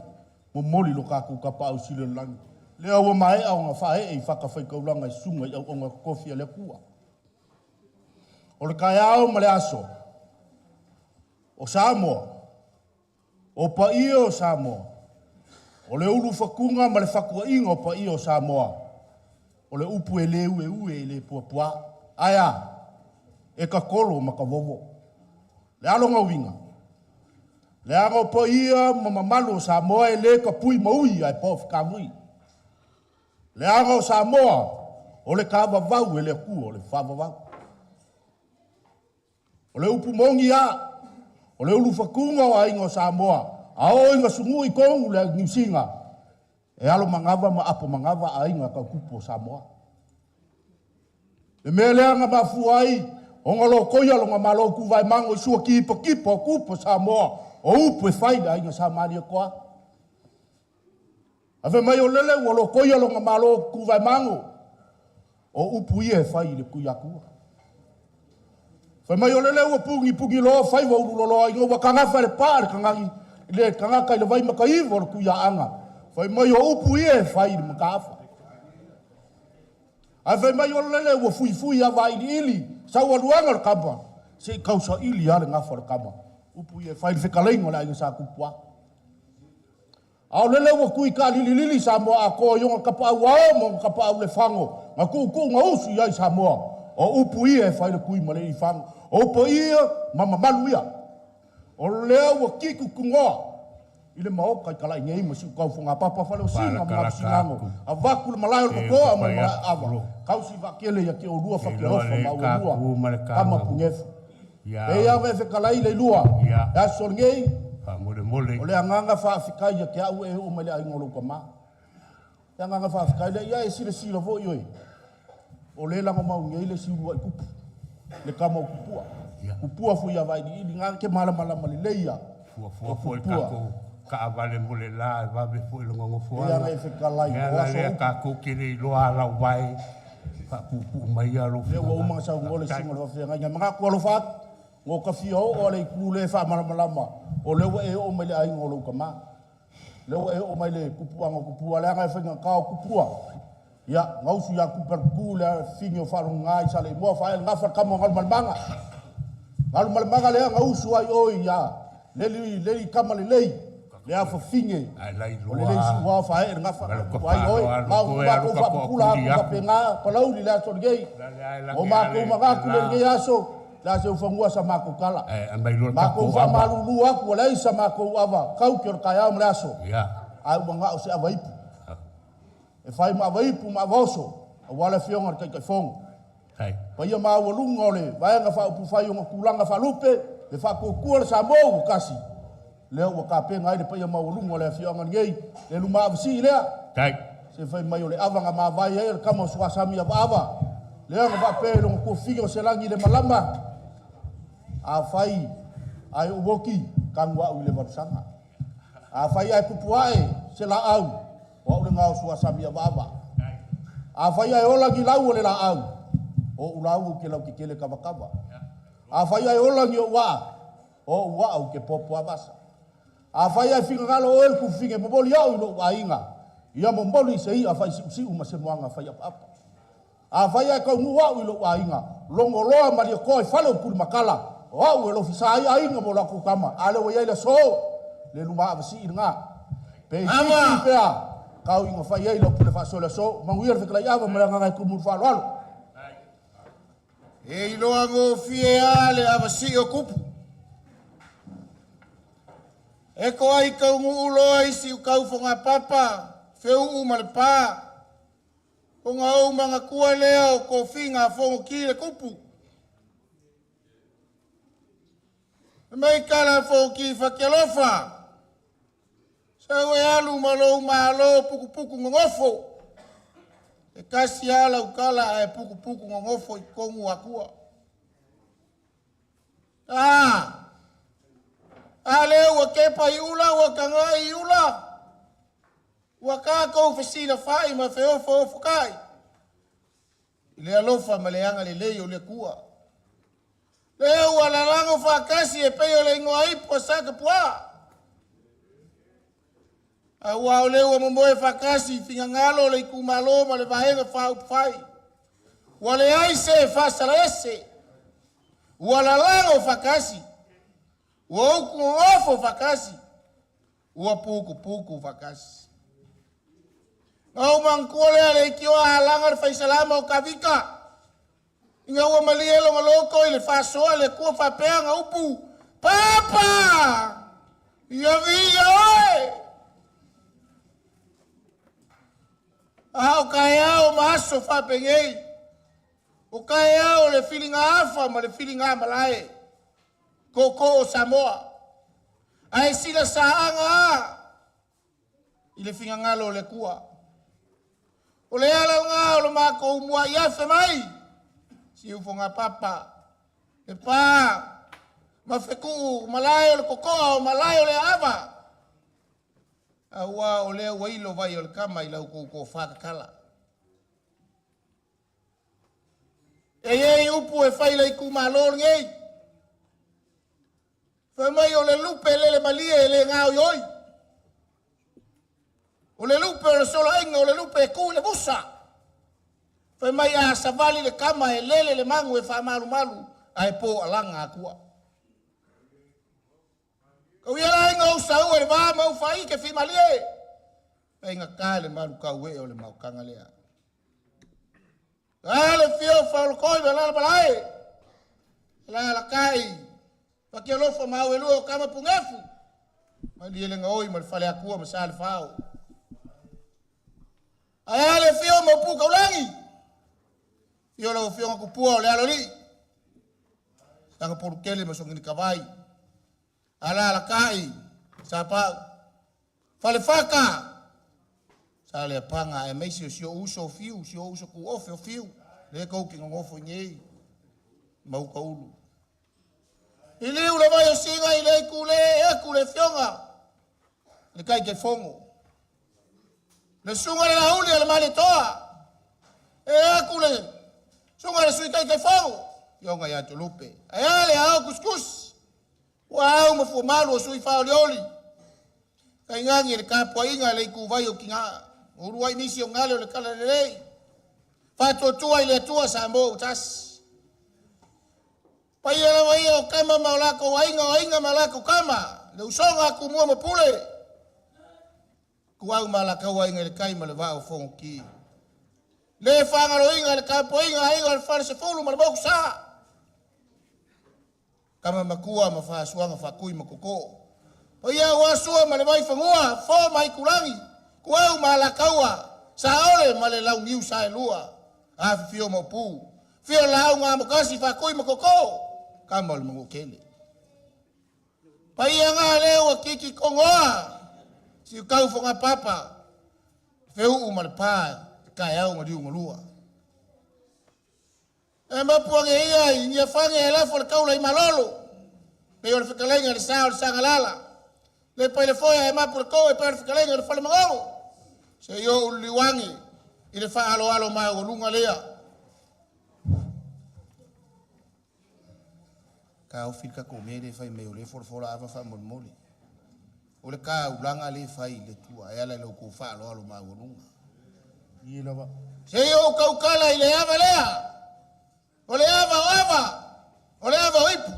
momoli lo tatou tapaau sili o le lagi. Lea ua maea ona faaee i fatafaitaulaga e susuga i auauna totofi a le Atua. O le taeao ma le aso, o Samoa, o paia o Samoa, o le ulufatuga ma le fatuaiga o paia o Samoa, o le upu e le ue ue e le puapua. Ae a, e tatolo ma tavovo. Le alo na uiga, leaga o paia ma mamalu o Samoa e le tapui ma ui ae po fekamui. Leaga o Samoa, o le tavavau e le Atua o le faavavau. O le upu moni a, o le ulufatuga o aiga o Samoa, a oo ina sugui tonu le niusiga, e alo manava ma apo manava aiga tautupu o Samoa. Le mea lea na mafua ai ona lotoia lona malo tuvaemago i sua tipatipa o tupu o Samoa, o upu e fai le aiga Sa Malietoa. Ave mai o lele ua lotoia lona malo tuvaemago, o upu ia e fai i le Tuiatua. Fai mai o lele ua pugipugilo faiva ululoloa ina ua tagafa le pā le tagagi le tagata i le vai mataiva o le Tuiaaga. Fai mai o upu ia e fai i le mataafa. Ae fai mai o lele ua fuifui a vailiili saualuaga o le kama, se i tausaili lava le gafa o le kama. Upu ia e fai i le fekaleiga o le aiga Sa Tupua. A o lele ua tui taalililili Samoa atoa i ona tapaau ao ma ona tapaau lefago, na tuutuu na usu i ai Samoa. O upu ia e fai le tui ma le ifago. O upu ia ma mamalu ia. O lea ua kikukugoa i le maoka i talai nei ma siutau fogapapa faleosina ma Faalakalaka ngapusinago. atu. Avatu le malae o le E kokoa ma le mafai malae atu ava. lo. Kausi vaakele ia te olua Te iloa fakeofa le ma ualua. tapu ma le Kama kagaga. punefu. Ia, E ia ve fekalai le lua. Ia. E aso lenei, faamolemole. o le agaga faafetai ia te au e oo mai le aiga o lou tama. Le agaga faafetai lea, ia e silasila foi oe. O le lagomau nei le siulua i tupu. Le kama o tupua. Ia. Tupua foi ia vailiili, ngā ke malamalama lelei ia. Fuafua O foi le tupua. tatou taavale mo le la e vave foi le E gogofoana. aga e fekalai, Le o ala aso lea upu. tatou te le iloa alauvae faapuupuu mai ia lou Lea ua uma finagalo. na saunoa le Faafetai. susuga o le faafeagaiga. Manatu alofa atu, ua ka fia oo a le itu le faamalamalama, o lea ua e oo mai le aiga o lou tama. Lea ua e oo mai le tupuaga o tupua, leaga e faigata o tupua. Ia, gausu ia tupe a le tutu le fafine o Faalogoga i Saleimoa, faaee le gafa le tama o Galumalemana. Galumalemana lea na usu ai oe ia Leli, Leli tama lelei, le afafine o le lei siuao faaee le gafa na tupu ai oe. Ma o matou faapupula atu faapena, Palauli le aso lenei. O matou manatu le lenei aso, le a seufanua sa matou tala. Matou faamalulu atu ua leai sa matou ava tauti o le taeao ma le aso, ae ua na o se ava ipu. E fai ma ava ipu ma ava oso, aua le Afioga i le Taitaifono. Paia maualuga o le Vaega Faaupufai ona tulaga faalupe, le faatuatua le Samoa ua tasi, lea ua tapena ai le paia maualuga o le afioaga lenei, le lumaavasii lea, se fai mai o le ava na mavae ai o le tama o Suasami Avaava, lea na faapea i lona tuafafine o Selagi i le malama, afai ae ou oti, tanu au i le valusaga. Afai ae tupu ae se laau, o au lena o Suasami Avaava. Afai ae ola ni lau o le laau, o ou lau ou te lautetele kavakava. Afai ae ola ni ou aa, o ou aa ou te poapoavasa. Afai ae finagalo oe le tufufine momoli au i lou aiga, ia momoli i se i'a fai siusiu ma se moana fai apaapa. Afai ae taunuu au i lou aiga, logo loa Malietoa i fale o Pulimakala, o au e lofisa ai aiga mo latou tama, a lea ua i ai le aso, le lumaavasii lena. Pe itiiti pea kau ina fai ai lau pule faasoa i le aso. Manuia le fetalai ava ma le agaga e tumu i le faaaloalo. E iloa gofie a le avasii o kupu. E koai kauguu loa isi ukau fogapapa, feuu ma le pa. Ona ou manatua lea o tofiga a Fonoti le tupu. Fai mai tala a Fonoti Fatialofa, sau e alu ma lou malo putuputu nonofo. E tasi lava lau tala ae putuputu nonofo i totonu o Atua. A, a lea ua tepa i ula ua tagai i ula. Ua tatou fesilafai ma feofoofotai i le alofa ma le agalelei o le Atua. Lea ua lalago faatasi e pei o le igoa ipu a Satapuaa. Aua o lea ua momoe faatasi i finagalo o le itumalo ma le Vaega Faaupufai. Ua leai se e faasalaese. Ua lalago faatasi. Ua utu nonofo faatasi. Ua putuputu faatasi. Na ou manatua lea le itioa alaga le faisalama o Tavita, ina ua malie lona loto i le faasoa le Atua faapea ana upu, Papa! Ia viia oe! A o taeao ma aso faapenei, o taeao o le filiga-afa ma le filiga-malae. Tootoo o Samoa, ae sila saaga a i le finagalo o le Atua. O le ala lena o lo matou muai afe mai, Siufoga Papa, le pa ma fetuu malae o le totoa o malae o le aava, aua o lea ua ilo vai o le tama i la outou tofa tatala. E i ai upu e fai i le itumalo lenei, fai mai o le lupe lele malie e le gaoioi. O le lupe o le soloaiga, o le lupe e tu i le musa. Fai mai a savali le tama e lele le magu e faamalumalu ae po alaga atua. Kau ia la ina ou saua i le va ma ou faaike fimalie. Faigata le malu tauee o le maotaga lea. A le fio faolokoi ma lala malae. La alakai. Fatialofa ma au e lua o kama punefu. Malie le gaoi ma le fale akua ma sa le fao. Ae a le fio ma upu kaulagi. Fio lau afioga kupua o le alolii. Sanga polukele ma songini kavai. Alaalakai, Sapau, Falefaka, Saleapaga aemaise o si ou uso o Fiu, si ou uso tuofe o Fiu, lea tou te nonofo i nei, Maukaulu. I liu le vai o Siga i le itu le ee atu le afioga i le Taitaifono. Le susuga i le Lauli a le Malietoa, ee atu le susuga i le Sui Taitaifono, afioga ia Tolupe. Ae a le ao tusitusi, ua au ma fuamalu o sui faaolioli. Tainane le tapuaiga a le ituvai o Tina, o uluai nisi o gale o le Talalelei, Faatuatua i le Atua Samoa ua tasi. Paia lava ia o tama ma o latou aiga, o aiga ma latou tama, le usoga a Tumua ma Pule, Ituau ma Alataua, Aiga i le Tai ma le Vaa o Fonoti. Le faagaloina le tapuaiga a aiga o le Falesefulu ma le Motusa, Tama matua ma faasuaga faatui ma totoo. Paia aua Sua ma le Vaifanua, Fofo ma Aitulagi, Ituau ma Alataua, Saole ma le Launiu Saelua, afifio Maopu, afio Laau na Amotasi, Faatui ma Tootoo, Tama o le Manuatele. Paia na lea ua tititogoa, siutau Fogapapa, Feuu ma le Pa, taeao na liugalua. E mapu age ia i Niafane e lafo le taula i Malolo, pei o le fetalaiga i le sa o le Sagalala. Le pai le foea e mapu le tou e pei o le fetalaiga i le fale Manono. Se i ou liliu ane i le faaaloalo maualuga lea. Taofi le tatou mea lea e fai mai o lea e folafola ava faamolemole. O le taulaga lea e fai i le Atua e ala i lo outou faaaloalo maualuga. Ia lava. Se i ou tautala i le ava lea, o le ava o ava, o le ava o ipu,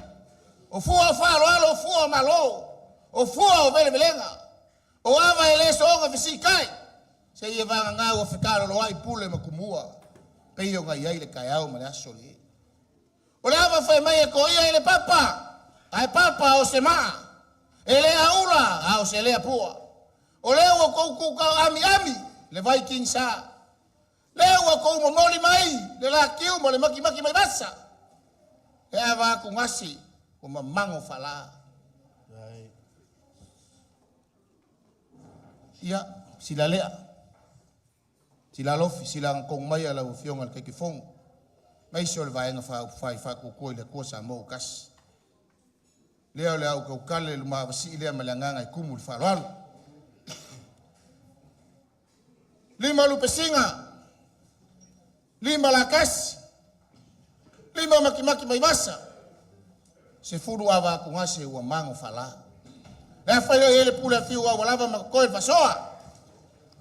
o fua o faaaloalo, o fua o malo, o fua o velevelega, o ava e le soona fesiitai, seia vagana ua fetaaloloai pule ma tumua, pei ona i ai le taeao ma le aso lenei. O le ava fai mai e toia i le papa, ae papa o se maa, e le aula a o se lea pua. O lea ua tou tutao amiami le vai kinisa. Lea ua tou momoli mai le latiu ma le makimaki mai vasa. E ava atu gasi ua mamago faalaa. Ia, sila lea. Sila alofi, sila agatonu mai a lau Afioga i le Taitaifono, aemaise o le Vaega Faaupufai Faatuatua i le Atua Samoa ua Tasi. Lea o le a ou tautala i lumavasii lea ma le agaga e tumu i le faaaloalo. Lima lupesina, lima latasi, lima makimaki mai vasa, 10 ava atugase ua mago faala. Le a fai ai le pule a fiu au lava ma koe le fasoa.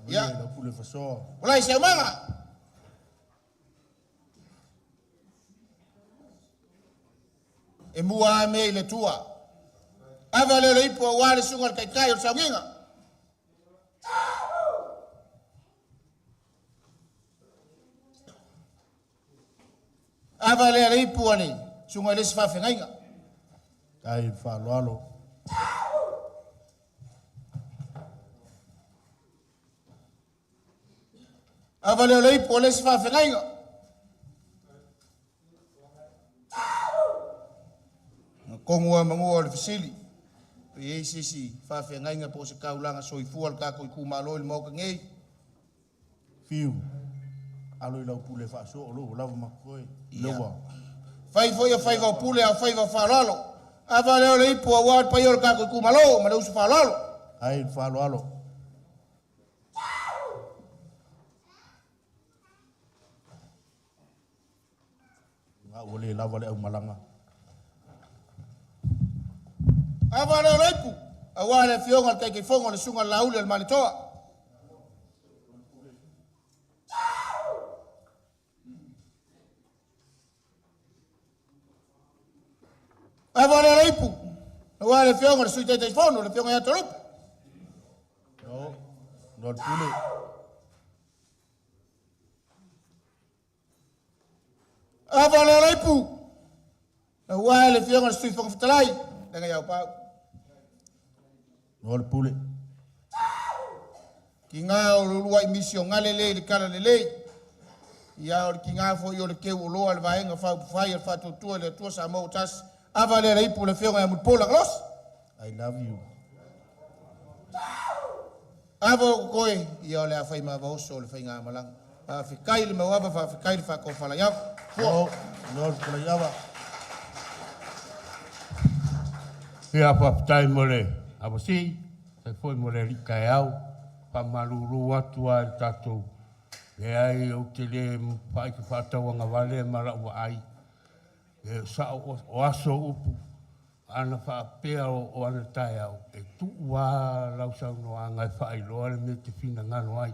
Ia, Lau pule fasoa. o lai se aumaga. E mua a mea i le tua. Ava lea o le ipu aua le susuga i le taitai o le sauniga. Ava lea le ipu a le susuga i le isi faafeagaiga. Ai le faaaloalo. Ava lea le ipu a le isi faafeagaiga. Na kogu lava manua o le fesili, pe i ai se isi faafeagaiga po o se taulaga soifua a le tatou itumalo i le Maota nei. Fiu, alo i lau pule faasoa o lo o lava ma koe. Ia. Lewa. Fai foi o faiva o pule a o faiva o faaaloalo. Ava lea o le ipu aua le paia o le tatou itumalo ma le uso faaaloalo. Ai le faaaloalo. Nga ua le lava le aumalaga. Ava lea o le ipu aua le afioga i le Taitaifono o le Susuga i le Laauli o le Malietoa. Ava lea o le ipu aua le afioga i le Sui Taitaifono, le afioga ia Torupe. No, no le pule. Ava lea o le ipu aua le afioga i le Sui Fofoga Fetalai, le Gaiao Pau. No le pule. Tiga o le uluai misi o gale lea i le Talalelei. Ia o le tiga foi o le teu oloa le Vaega Faaupufai a le Faatuatua i le Atua Samoa ua tasi. Ava lea le ipu le afioga ia Mulipola Galosi. I love you. Ava o koe, ia o le a fai ma vaoso o le faigamalaga. Faafetai le mauava, faafetai le faatofalaiava. Fua. No, no le pule iava. Ia faafetai mo le avasii, tai foi mo le alii taeao, faamalulu atu lava i le tatou, leai ou te le faaita faatauagavale ma lau vaai, e sao o aso upu. Ana faapea o ana taeao, e tuu lava lau saunoaga e faailoa le mea e te finagalo ai.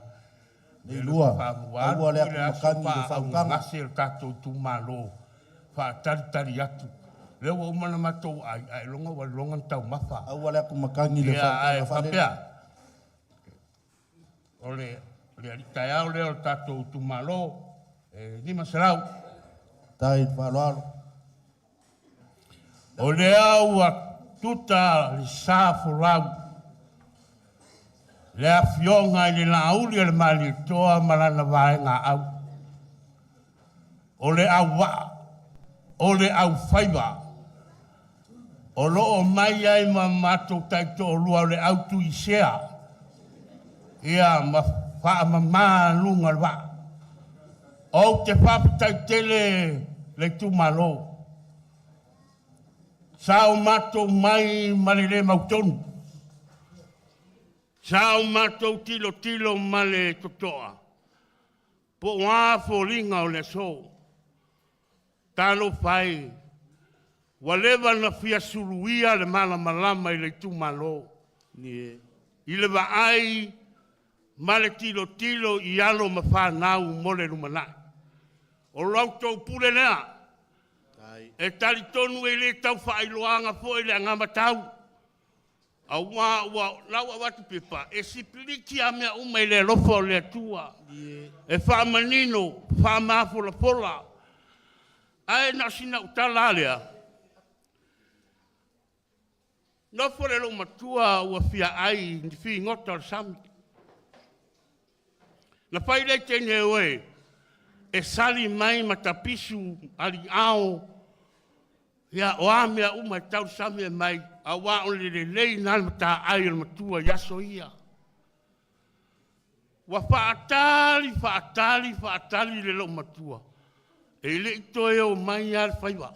Nei lua, aua le atu matagi i le faautaga. Gase o le tatou itumalo faatalitali atu. Lea ua uma ona matou ai, ailoga ua iloga ona taumafa. Aua le atu matagi i le Ia, ae faautaga faalele. faapea, o le le alii taeao lea o le tatou itumalo e 500. Tai i le faaaloalo. O lea ua tuta le sa folau, le afioga i le Laauli o le Malietoa ma lana vaegaau, o le auvaa, o le aufaiva, o lo o mai ai ma matou taitoalua o le au tuisea, ia ma faamama luga o le vaa. Ou te faafetai tele le itumalo. Sa o matou mai ma le le mautonu. Sa o matou tilotilo ma le totoa po o a foliga o le aso. Talofa e, ua leva ona fia suluia le malamalama i le itumalo i le vaai ma le tilotilo i alo ma fanau mo le lumanai. O la outou pule lea. E talitonu e le tau faailoaina foi le anavatau, aua ua la ua avatu pepa e sipiliki lava mea uma i le alofa o le Atua e faamanino, faamafolafola. Ae na o sina au tala lava lea, nofo le loomatua ua fia ai i ni figota o le sami. Na fai lea teine oe e sali mai matapisu aliao, ia o a mea uma e tau le sami e aumai, aua o le lelei lena o le mataai o le matua i aso ia. Ua faatali, faatali, faatali le loomatua, e le i toe o mai lava le faiva.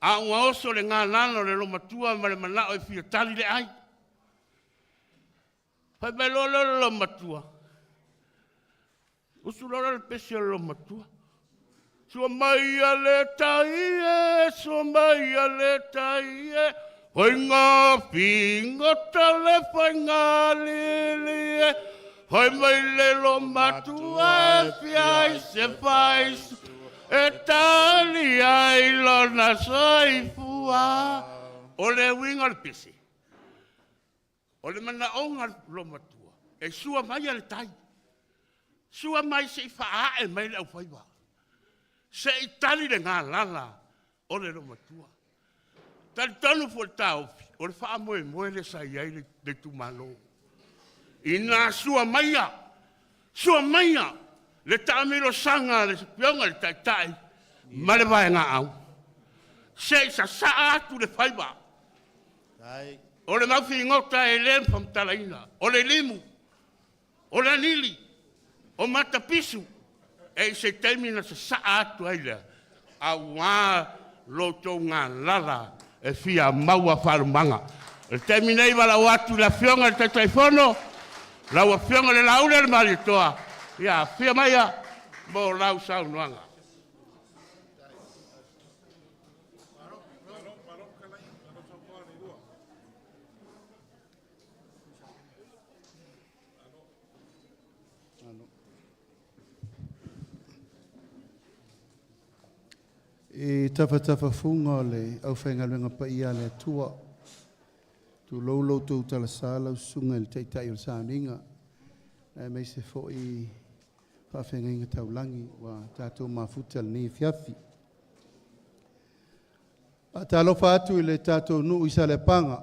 A ua oso le galala o le loomatua ma le manao e fia tali le ai. Fai mai loa lea o le loomatua, usu loa lea o le pese a le loomatua, Sua mai a le tai e, sua mai a le tai e, faiga figota le faiga lili e, fai mai le loomatua e fia ai se faisu e tali ai lona soifua. O le uiga o le pese, O le manaoga o loomatua, e sua mai le tai, sua mai se i faaae mai le aufaiva, se i tali le galala o le loomatua. E talitonu foi le taofi, o le faamoemoe lea sa i ai le itumalo, ina sua maia, sua maia le taamilosaga a le Afioga i le Taitai ma le Vaegaau, se i sasaa atu le faiva. O le maufigota e le faamatalaina, o le limu, o le anili, o matapisu, e i se taimi na sasaa atu ai lea, aua lo outou galala e fia maua faalumaga. O le taimi nei, valaau atu i le Afioga i le Taitaifono, lau Afioga i le Laaulialemalietoa, ia afio maia mo lau saunoaga. I tafatafafuga o le aufaigaluega paia a le Atua, tulou lo outou talasa lau susuga i le Taitai o le Sauniga, aemaise foi faafeagaiga taulagi ua tatou mafuta i lenei afiafi. Faatalofa atu i le tatou nuu i Saleapaga.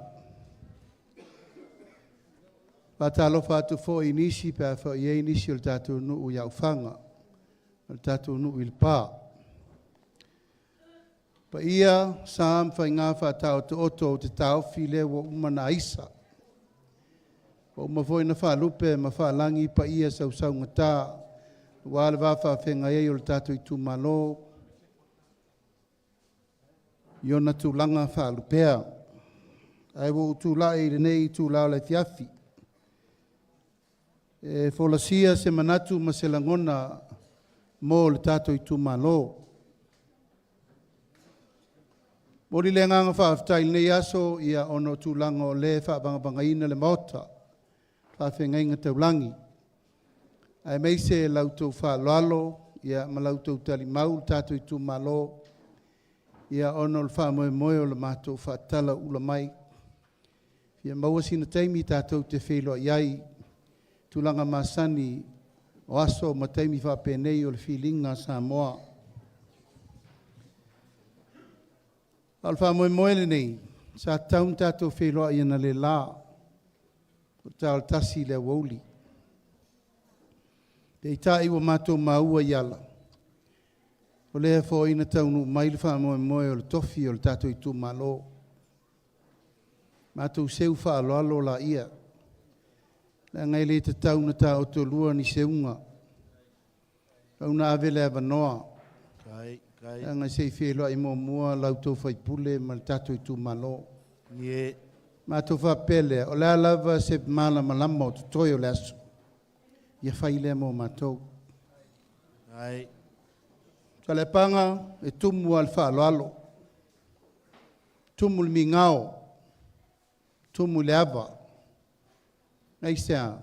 Faatalofa atu foi i nisi pe a foi i ai nisi o le tatou nuu i Aufaga, o le tatou nuu i Lepa. Paia, sa ma faiga faataotooto ou te taofi lea ua uma ona aisa. Ua uma foi ona faalupe ma faalagi paia sausaugata aua le va faafeagai ai o le tatou itumalo i ona tulaga faalupea. Ae ua ou tulai i lenei itula o le afiafi e folasia se manatu ma se lagona mo le tatou itumalo. Momoli le agaga faafetai i lenei aso ia ona o tulaga o lea e faavagavagaina le Maota, faafeagaiga taulagi, aemaise la outou faaaloalo ia ma la outou talimau le tatou itumalo ia ona o le faamoemoe o le matou faatalauula mai. Fia maua sina taimi tatou te feiloai ai i tulaga masani o aso ma taimi faapenei o le filiga a Samoa. A o le faamoemoe lenei, sa tatau ona tatou feiloai analeila i le ta o le 1 i le aoauli. Peitai ua matou maua i ala, o lea foi na taunuu mai le faamoemoe o le tofi o le tatou itumalo. Matou seu faaaloalo laia, leaga e le tatau ona taotolua ni seuga, tatau ona ave le avanoa, leaga se i feiloai muamua la outou sui usufono ma le tatou itumalo. Matou faapea lea, o le a lava se malamalama o totoe o le aso, ia fai lea mo matou. Saleapaga, e tumu lava i le faaaloalo, tumu i le migao, tumu i le ava. Aisea?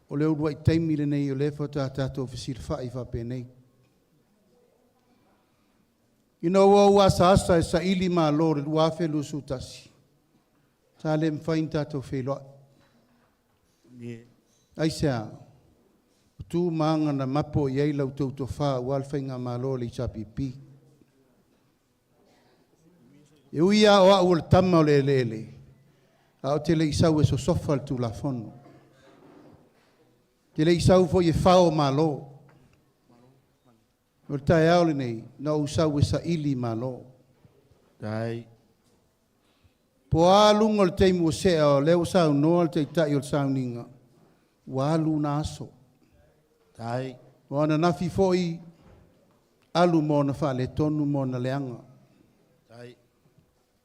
O le uluai taimi lenei o lea faatoa tatou fesilafai faapenei. Ina ua ou asaasa e saili malo i le 2021, sa le mafai ona tatou feiloai. Aisea? O tu ma aga na mapo i ai la outou tofa aua le faigamalo a le HRPP. E ui lava o au o le tama o le eleele, ae ou te le i sau e sosofa le Tulafono. Ou te le i sau foi e fao Malo. O le taeao lenei, na ou sau e saili Malo. Po o a luga o le taimi ua sea, o lea ua saunoa le Taitai o le sauniga, ua alu na aso. O ananafi foi, alu ma ona faaletonu ma ona leaga.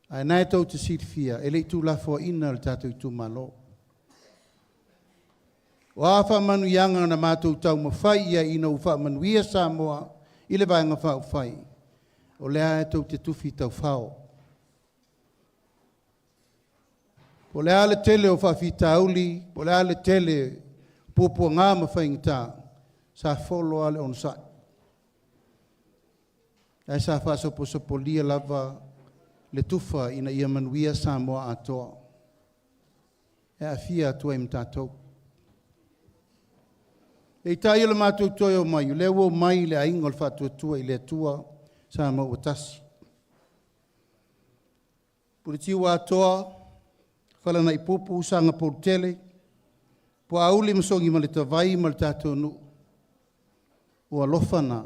Ae na e tou te silafia, e le i tuulafoaiina le tatou itumalo. O a faamanuiaga na matou taumafai i ai ina ua faamanuia Samoa i le Vaega Faaupufai, o lea lava tou te tufi taufao. Po o le a le tele o faafitauli, po o le a le tele o puapuaga ma faigata, sa folo lava le onosai, ae sa faasoposopolia lava le tufa ina ia manuia Samoa atoa, e aafia atu ai ma tatou. Peitai o le matou toe omai, o lea ua omai le aiga o le Faatuatua i le Atua Samoa ua Tasi. Puletiuatoa atoa, Falanaipupu, Sagapolutele, Puaauli ma Sogimaletavai ma le tatou nuu, o alofa na,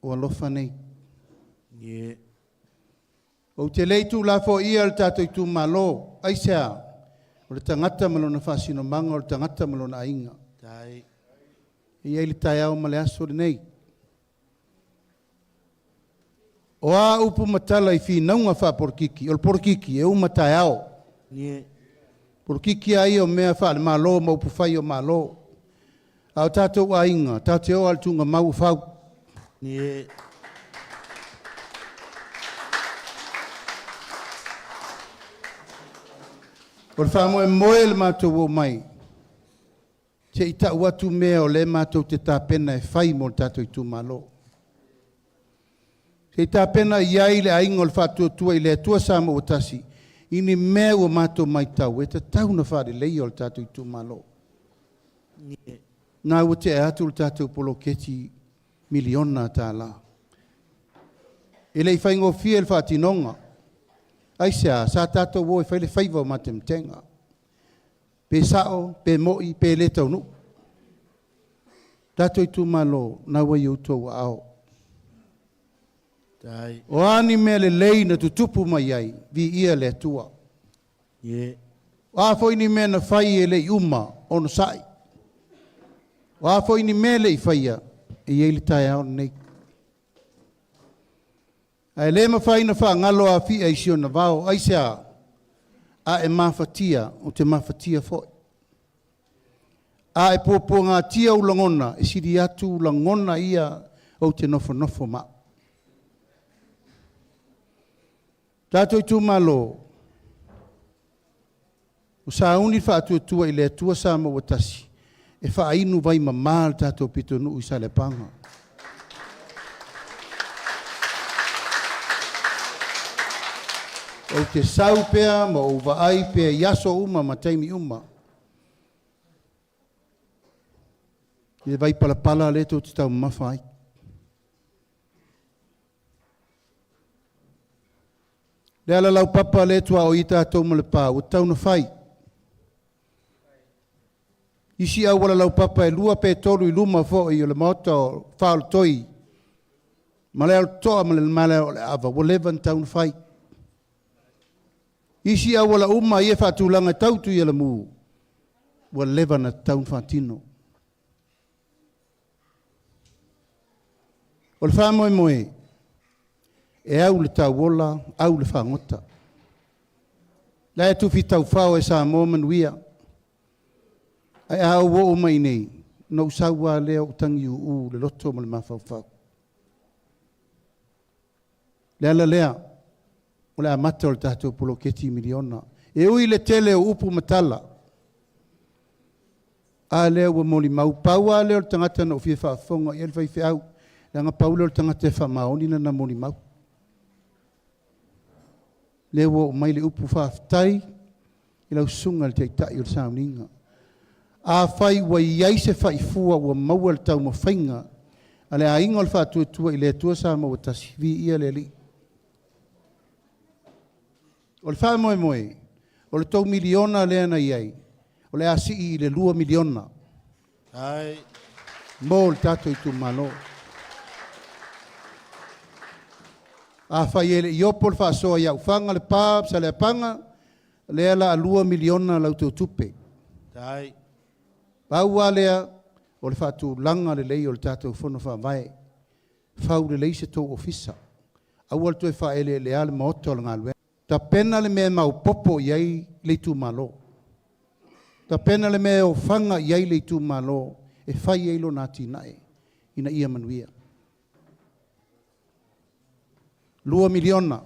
o alofa nei. Ou te le i tuulafoaia le tatou itumalo. Aisea? O le tagata ma lona faasinomaga, o le tagata ma lona aiga. E i ai le taeao ma le aso lenei. O a upu ma tala i finauga faapolokiki, o le polokiki e uma taeao. Polokiki lava ia o mea faale-Malo ma upufai o Malo. A o tatou aiga, tatou te o lava i le tuugamau o fau. O le faamoemoe o le matou omai, se i tau atu mea o lea matou te tapena e fai mo le tatou itumalo. Se i tapena i ai le aiga o le Faatuatua i le Atua Samoa ua Tasi i ni mea ua matou matau e tatau ona faaleleia o le tatou itumalo. Na ua tea atu le tatou poloketi miliona tala. E le i faigofie le faatinoga. Aisea? Sa tatou o e fai le faiva o matematega. Pe sao, pe moi, pe le taunuu. Tatou itumalo, na ua i outou aao. O a ni mea lelei na tutupu mai ai, viia le Atua. O a foi ni mea na fai e le i uma, onosai. O a foi ni mea e le i faia, e i ai le taeao lenei. Ae le mafai ona faagalo Afia i si ona vao. Aisea? A e mafatia, ou te mafatia foi. A e puapuagatia ou lagona, e sili atu lagona ia ou te nofonofo ma au. Tatou itumalo, ua sauni le Faatuatua i le Atua Samoa ua Tasi e faainu vai mama le tatou pitonuu i Saleapaga. Ou te sau pea ma ou vaai pea i aso uma ma taimi uma i le vai palapala lea tou te taumamafa ai. Le ala laupapa lea e tuaoi tatou ma Lepa, ua tatau ona fai. Isi auala laupapa e 2 pe 3 i luma foi o le maota o Faolotoi, ma le Alatoa ma le Malae o le Ava, ua leva ona tatau ona fai. Isi auala uma ia faatulaga tau Tuialamu, ua leva ona tatau ona faatino. O le faamoemoe, e au le tauola, au le fagota. La e tufi taufao e Samoa manuia. Ae a ou oo mai nei, na ou sau lava lea ou tagiuu le loto ma le mafaufau. Le ala lea, o le amata o le tatou poloketi miliona. E ui le tele o upu ma tala, a lea ua molimau, pau lava lea o le tagata na ou fia faafofoga i ai le faifeau, leaga pau lea o le tagata e faamaoni lana molimau. Lea ua oo mai le upu faafetai i lau susuga i le Taitai o le Sauniga. Afai ua i ai se faifua ua maua le taumafaiga a le aiga o le Faatuatua i le Atua Samoa ua Tasi, viia le Alii. O le faamoemoe, o le tou miliona lea na i ai, o le a sii i le $2 miliona mo le tatou itumalo. Afai e le i opo le faasoa ia Ufaga, Lepa, Saleapaga, lea la a $2 miliona la outou tupe. Pau lava lea o le faatulaga lelei o le tatou Fono Faavae. Fau lelei se tou ofisa. Aua le toe faaeleelea le maota o le galuega. Tapena le mea e maopoopo i ai le itumalo. Tapena le mea e ofaga i ai le itumalo e fai ai lona atinae ina ia manuia. $2 miliona.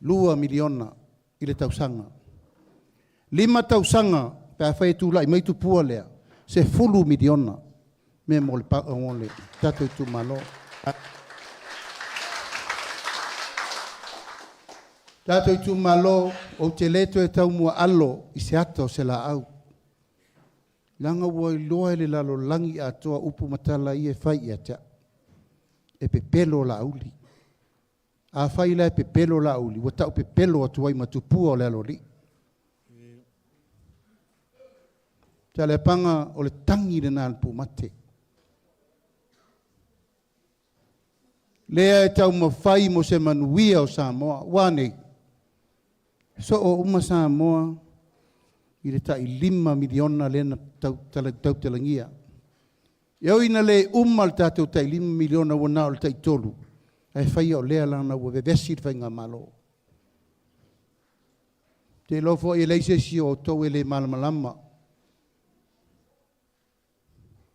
$2 miliona i le tausaga. 5 tausaga pe afai e tulai mai tupua lea, $10 miliona mea mo le mo le tatou itumalo. Tatou itumalo, ou te le toe taumuaalo i se ata o se laau. Leaga ua iloa e le lalolagi atoa upu ma tala ia e fai ia te au. E pepelo Laauli. Afai la e pepelo Laauli, ua tau pepelo atu ai ma tupua o le aloalii. Saleapaga, o le tagi lena a le pumate. Lea e taumafai mo se manuia o Samoa. Ua a nei? Soo uma Samoa i le tai $5 miliona lea na tautalagia. E ui ina le uma le tatou tai $5 miliona ua na o le tai 3, ae faia o lea leaga ua vevesi le faigamalo. Te iloa foi e leai se isi o outou e le malamalama.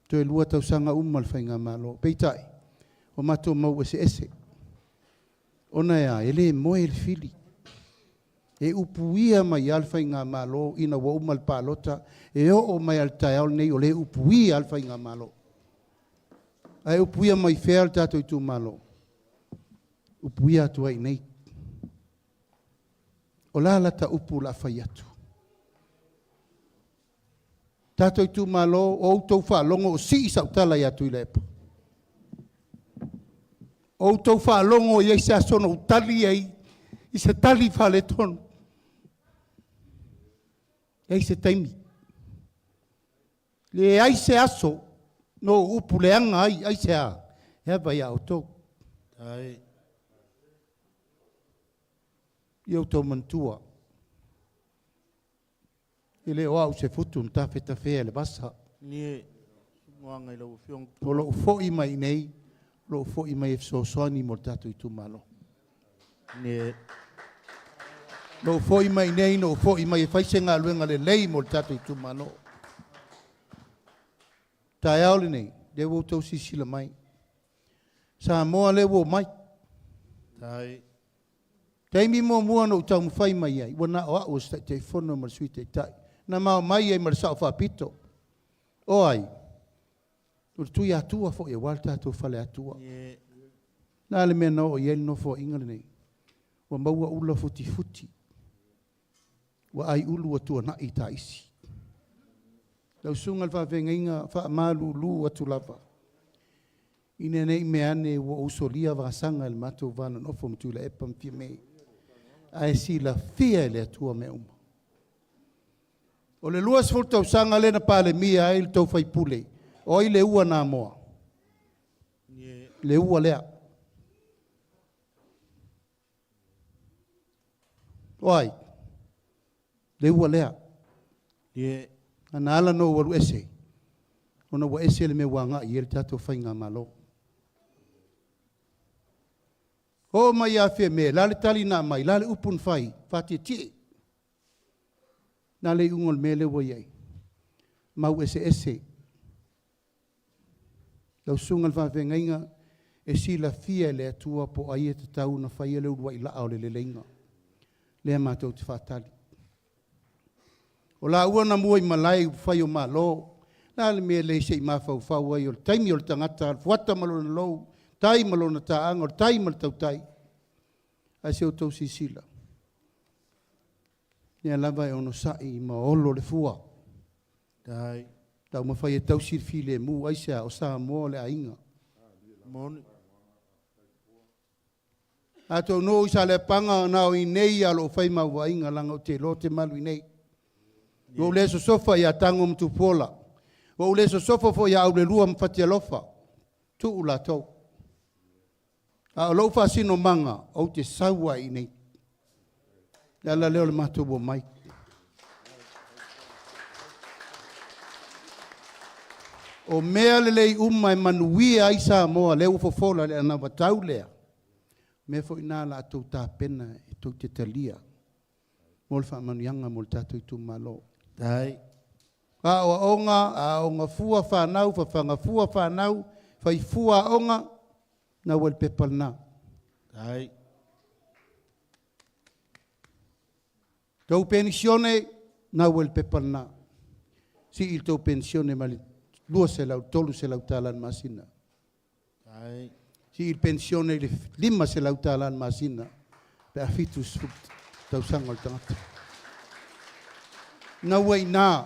Toe 2 tausaga uma le faigamalo. Peitai, ua matou mau eseese. Ona e a, e le moe le fili. E upuia mai lava le faigamalo ina ua uma le palota, e oo mai lava i le taeao lenei o lea e upuia lava le faigamalo. Ae upuia mai fea le tatou itumalo? Upuia atu ai i nei. O la lata upu o le a fai atu. Tatou itumalo, o outou faalogo o sii sau tala ia Tuilaepa. O outou faalogo i ai se aso na ou tali ai i se tali faaletonu. Leai se taimi. Leai se aso na ou upu leaga ai, aisea? E ava ia outou. Ia outou manatua, e le o au se futu na tafetafea i le vasa. O lou foi mai nei, o lou foi mai e fesoasoani mo le tatou itumalo. Lou foi mai nei, na ou foi mai e fai se galuega lelei mo le tatou itumalo. Taeao lenei, lea ua outou silasila mai. Samoa lea ua omai. Taimi muamua na ou taumafai mai ai, ua na o au o se Taitaifono ma le Sui Taitai, na ma omai ai ma le Sao Faapito. O ai? O le Tuiatua foi aua le tatou Faleatua. Le a le mea na oo i ai le Nofoaiga lenei? Ua maua ula futifuti, ua ai ulu ua tuanai taisi. Lau susuga i le faafeagaiga, faamalulu atu lava, ina ne i mea ane ua ou solia vasaga i le matou va nonofo ma Tuilaepa ma Fiame, ae silafia e le Atua mea uma. O le 20 tausaga lea na Palemia ai le tou faipule, o ai le ua na amoa? Le ua lea. O ai? Le ua lea. Na ala ona ou alu ese, ona ua ese le mea ua agai i ai le tatou faigamalo. Oo mai ia Fiame, la le tali na aumai, la le upu na fai, faatietie. Na le iuga o le mea lea ua i ai. Mau eseese. Lau susuga i le faafeagaiga, e silafia e le Atua po o ai e tatau ona faia le uluai laa o le leleiga. Lea matou te faatali. O laua na mua i malae i upufai o Malo, le a le mea e le se i mafaufau ai o le taimi o le tagata, o le fuata ma lona lou, tai ma lona taaga, o le tai ma le tautai. Ae se i outou silasila, lea lava e onosai ma olo le fua. Taumafai e tausi le filemu, aisea? O Samoa o le aiga. Atonu i Saleapaga na o i inei lava o lo o fai ma au vaaiga leaga ou te iloa ou te malu i inei. Ua ou le sosofa ia Tago ma Tupuola. Ua ou le sosofa foi ia Aulelua ma Fatialofa. Tuu latou. A o lou faasinomaga, ou te sau lava i inei. Le ala lea o le matou omai. O mea lelei uma e manuia ai Samoa, lea ua fofola le anavatau lea, mea foi na o le a outou tapena e tou te talia mo le faamanuiaga mo le tatou itumalo. Aoaoga, aooga fua fanau, fafaga fua fanau, fai fua aoga, na ua i le pepa lena. Tou penisione, na ua i le pepa lena. Sii le tou penisione mai le 200 300 tala i le masina. Sii le penisione i le 500 tala i le masina pe a 70 tausaga o le tagata. Na ua i ina. Ou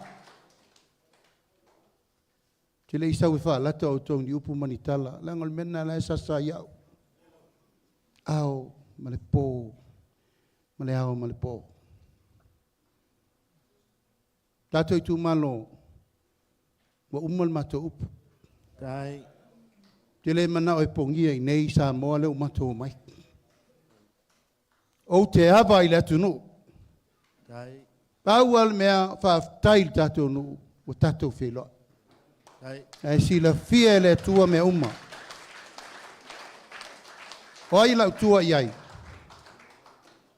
te le i sau e faalata outou i ni upu ma ni tala, leaga o le mea lena o la e sasa ai au, ao ma le po, ma le ao ma le po. Tatou itumalo, ua uma le matou upu. Ou te le manao e pogia i inei Samoa lea ua matou omai. Ou te ava i le atunuu. Pau lava le mea, faafetai i le tatou nuu ua tatou feiloai. Ae silafia e le Atua mea uma. O ai lau tua i ai?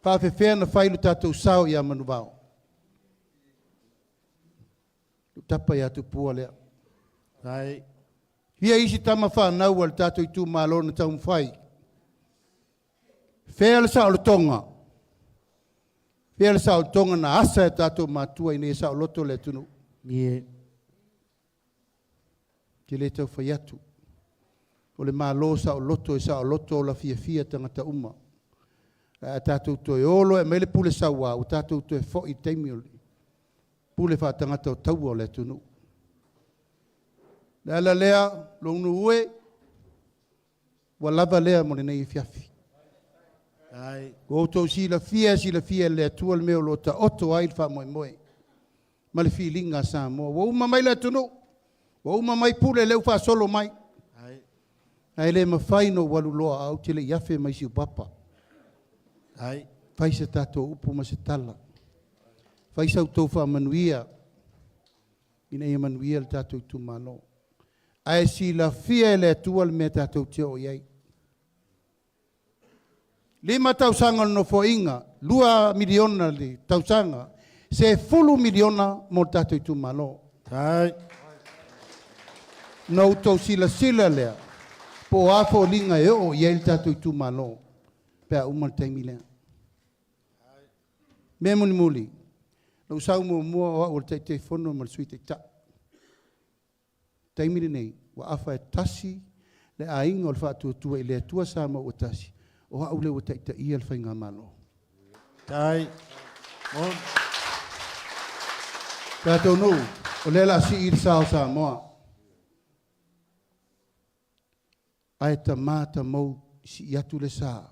Faafefea na fai lo tatou sao ia Manuvao? Lou tapa ia Tupua lea. Fia isi tama fanau a le tatou itumalo na taumafai? Fea le saolotoga? Fea le saolotoga na asa e tatou matua ina ia saoloto le atunuu? Ou te le tau fai atu. O le Malo saoloto e saoloto ola fiafia tagata uma. Ae a tatou toe o loa e aumai le pule sauā, ua tatou toe foi i le taimi o le pule faatagata o taua o le atunuu. O le ala lea, lou nuu e, ua lava lea mo lenei afiafi. Ua outou silafia e silafia e le Atua le mea o lo o taoto ai le faamoemoe ma le filiga a Samoa. Ua uma mai le atunuu, ua uma mai pule, lea ua faasolo mai. Ae le mafai ona ou alu loa ae ou te le i afe mai Siupapa. Fai se tatou upu ma se tala. Fai sa outou faamanuia ina ia manuia le tatou itumalo. Ae silafia e le Atua le mea tatou te oo i ai. 5 tausaga o le Nofoaiga, $2 miliona le tausaga, $10 miliona mo le tatou itumalo. Ona outou silasila lea po o a foliga e oo i ai le tatou itumalo pe a uma le taimi lea. Mea mulimuli, na ou sau muamua o au o le Taitaifono ma le Sui Taitai. Taimi lenei, ua afa e tasi le aiga o le Faatuatua i le Atua Samoa ua Tasi, o au lea ua taitaia le Faigamalo. Tai. Tatou nuu, o lea o le a sii le sa o Samoa. Ae tama tamou sii atu le sa,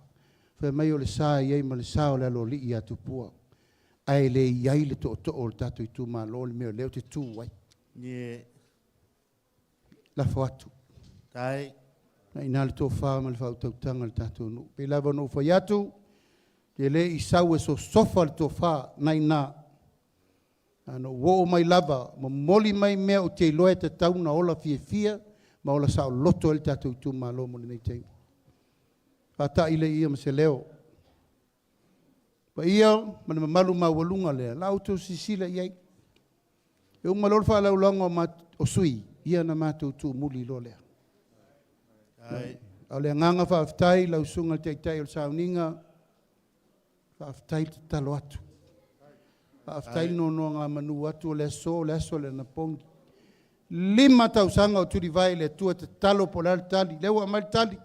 fai mai o le sa e i ai ma le sa o le Aloalii ia Tupua, ae le i ai le tootoo o le tatou itumalo le mea o lea ou te tu ai. Lafo atu. Tai. Na ina le tofa ma le faautautaga i le tatou nuu. Pei lava ona ou fai atu, e le i sau e sosofa le tofa, na ina. Na ou oo mai lava, momoli mai mea ou te iloa e tatau ona ola fiafia ma ola saoloto ai le tatou itumalo mo lenei taimi. Faata'i lea ia ma se leo. Paia ma le mamalu maualuga lea, la outou silasila i ai. E uma loa le faalaulaga o sui, ia ona matou tuumuli loa lea. A o le agaga faafetai i lau susuga i le Taitai o le Sauniga, faafetai le tatalo atu. Faafetai le nonogamanu atu o le aso, o le aso o le anapogi. 5 tausaga o tulivae i le Atua tatalo po o le a le tali. Lea ua aumai le tali.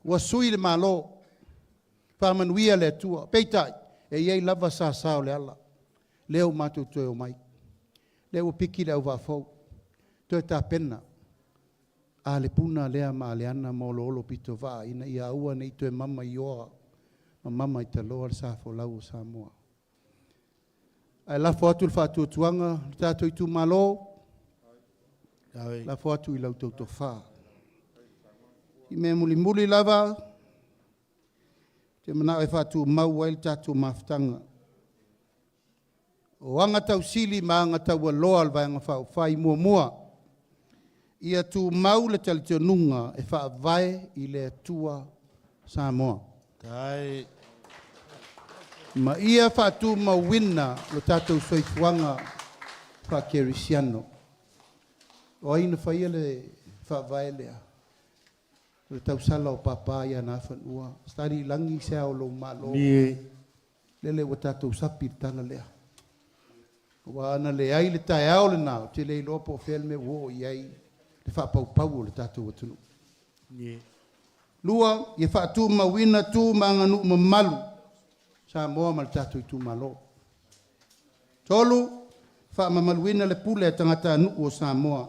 Ua sui le Malo. Faamanuia le Atua. Peitai, e i ai lava sasa o le ala. Lea ua matou toe omai. Lea ua piki le auvaa fou. Toe tapena. A le puna lea ma Aleana ma Oloolopitovaa ina ia aua ne i toe mama i oa ma mama i taloa le sa folau o Samoa. Ae lafo atu le faatuatuaga le tatou itumalo, lafo atu i lau tou tofa. I mea mulimuli lava, te manao e faatumau ai le tatou mafutaga. O aga tausili ma aga taualoa a le Vaega Faaupufai muamua, ia tumau le talitonuga e faavae i le Atua Samoa. Tai. Ma ia faatumauina lo tatou soifuaga faakerisiano. O ai na faia le faavae lea? O le tausala o Papa ia Nafanua. Sali lagi se ao lou malo. Lele ua tatou sapi le tala lea. Ua ana leai le taeao lena, ou te le iloa po o fea le mea ua oo i ai le faapaupau o le tatou atunuu. Lua, ia faatumauina tu ma aganuu mamalu Samoa ma le tatou itumalo. Tolu, faamamaluina le pule a tagatanuu o Samoa.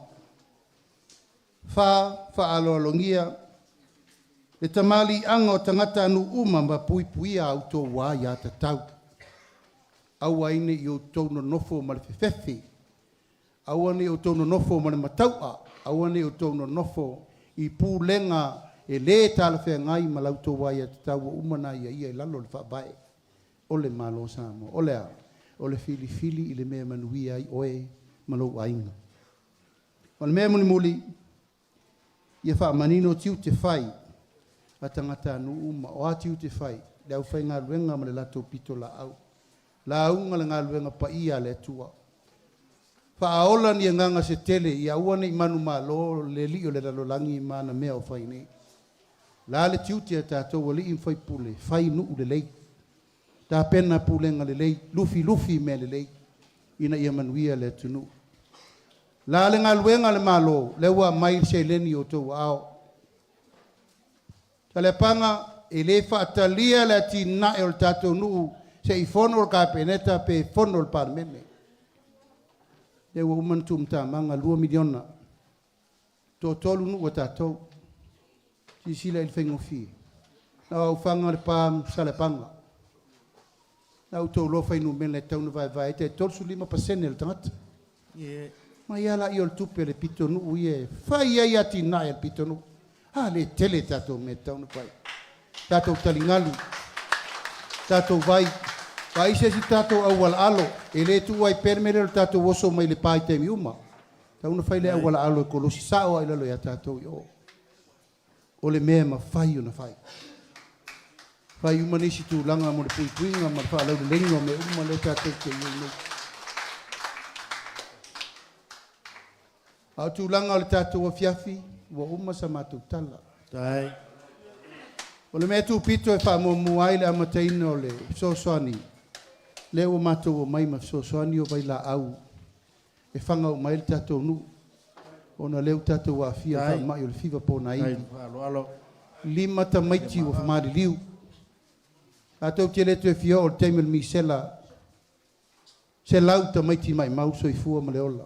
Fa, faaaloalogia le tamaliiaga o tagatanuu uma ma puipuia a outou aiatatau. Aua ai ne i outou nonofo ma le fefefe, aua ne i outou nonofo ma le matau'a, aua ne i outou nonofo i pulega e lē talafeagai ma la outou aiatatau ua uma ona aiaia i lalo o le faavae o le Malo o Samoa. O le a? O le filifili i le mea e manuia ai oe ma lou aiga. O le mea mulimuli, ia faamanino tiute fai a tagatanuu uma. O a tiute fai? Le aufaigaluega ma le latou pitolaau. Lauga le galuega paia a le Atua. Faaola ni agaga se tele, ia aua ne i manumalo le alii o le lalolagi ma ana mea o fai nei. La le tiute a tatou alii ma faipule, fai nuu lelei. Tapena pulega lelei, lufilufi mea lelei, ina ia manuia le atunuu. La le galuega a le Malo, lea ua aumai le seleni i outou aao. Saleapaga, e le faatalia le atinae o le tatou nuu se i fono le Kapeneta pe fono le Palemene. Lea ua uma ona tuumatamaga $2 miliona. Toatolu nuu a tatou. Silasila i le faigofie. Na o Aufaga, Lepa ma Saleapaga. Na outou iloa fuainumera e tatau ona vaevae ai tai 35% o le tagata. Mai lava laia o le tupe a le pitonuu ia e fai ai atinae a le pitonuu. A lea e tele tatou mea e tatau ona fai. Tatou taligalu, tatou vai, vaai se isi tatou auala alo, e le tuua ai pea le mea lea o le tatou oso mai Lepa i taimi uma. Tatau ona fai le auala alo e kolosi sao lava i lalo ia tatou i o. O le mea e mafai ona fai. Fai uma nisi tulaga mo le puipuiga ma le faalauleleiga o mea uma lea tatou te i ai nei. A o tulaga o le tatou afiafi, ua uma sa matou tala. Tai. O le mea tupito e faamuamua ai le amataina o le fesoasoani, lea ua matou omai ma fesoasoani o vailaau e faga uma ai le tatou nuu, ona o lea ua tatou aafia i le faamai o le fiva ponaivi. 5 tamaiti ua maliliu. Tatou te le toe fia oo i le taimi o le misela, 100 tamaiti maimau le soifua ma le ola.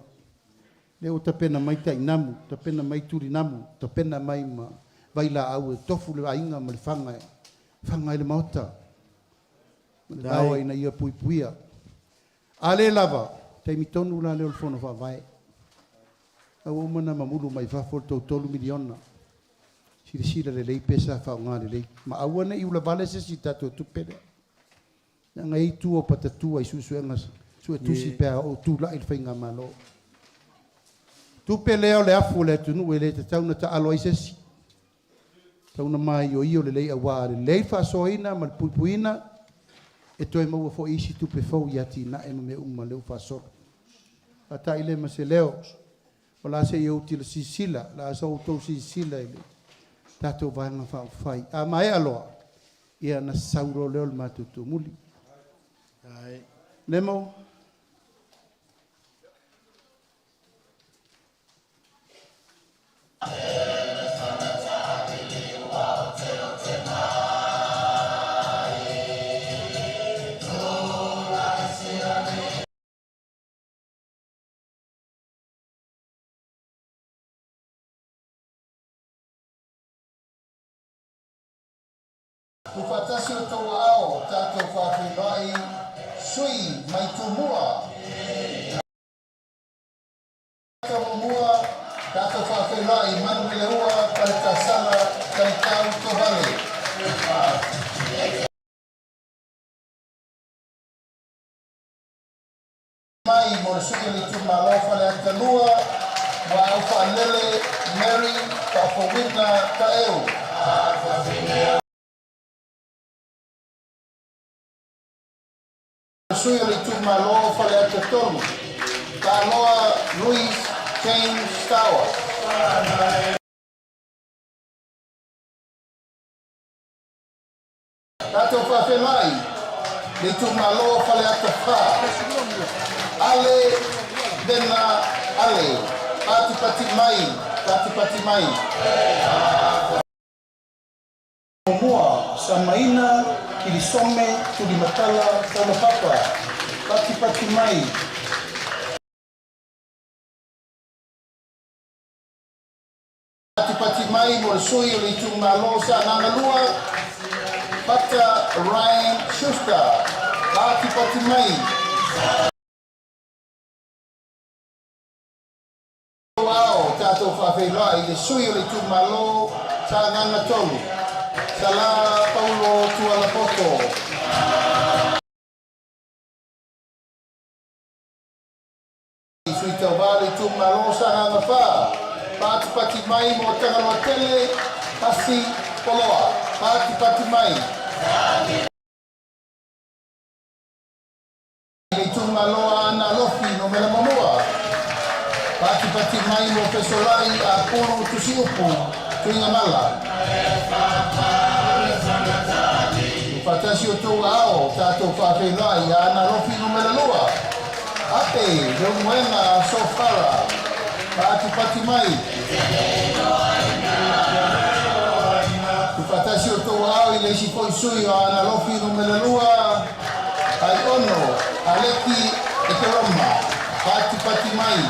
Lea ua tapena mai tainamu, tapena mai tulinamu, tapena mai ma vailaau e tofu le aiga ma le faga e faga ai le maota. Ma le laoa ina ia puipuia. A le lava, taimi tonu la lea o le fono faavae. A ua uma ona mamulu mai fafo le tou $3 miliona. Silasila lelei pe sa faaaoga lelei. Ma aua ne i ulavale se isi i tatou tupe lea. Leaga e i ai tua o patatua i suesuega suetusi pe a oo tulai le faigamalo. Tupe lea o le afu o le atunuu e le tatau ona taalo ai se isi. Tatau ona maioio lelei aua a lelei le faasoaina ma le puipuiina e toe maua foi isi tupe fou i atinae ma mea uma lea ua faasolo. Faata'i lea ma se leo, o le a se i ou silasila, o le a sa outou silasila i le tatou Vaega Faaupufai. A maea loa, ia ona sau loa lea o le matou tumuli. Nemo? Tuufaatasi outou aao tatou faafeiloai sui mai Tumua. Muamua tatou faafeiloai Manuleleua Faletasala Talitau Tovale. Mai mo le sui o le itumalo Faleata 2, Muaau Faalele Mary Faafouina Taeu. Sui o le itumalo Faleata 3, Taloa Louis James Tower. Tatou faafeiloai le itumalo Faleata 4, Ale Vena Ale, patipati mai, patipati mai. Muamua, Samaina, Kilisome, Tulimatala, Taulapapa, patipati mai. Patipati mai mo le sui o le itumalo Sagaga 2, Pata Ryan Schuster. Patipati mai. Ao tatou faafeiloai i le sui o le itumalo Sagaga 3, Sala Paulo Tualapoto. Sui tauva le itumalo Sagaga 4, patipati mai mo Tagaloa Tele, Pasi Poloa. Patipati mai. Le itumalo Aana Alofi Numera 1, patipati mai mo Fesolai Apulu Tusiupu Tuigamala. Tuufaatasi outou aao tatou faafeiloai Aana Alofi Numera 2, Ape Leumuega Sofara. Patipati mai. Tuufaatasi outou aao i le isi foi sui o Aana Alofi Numera 2, Aiono Aleki Ekeroma. Patipati mai.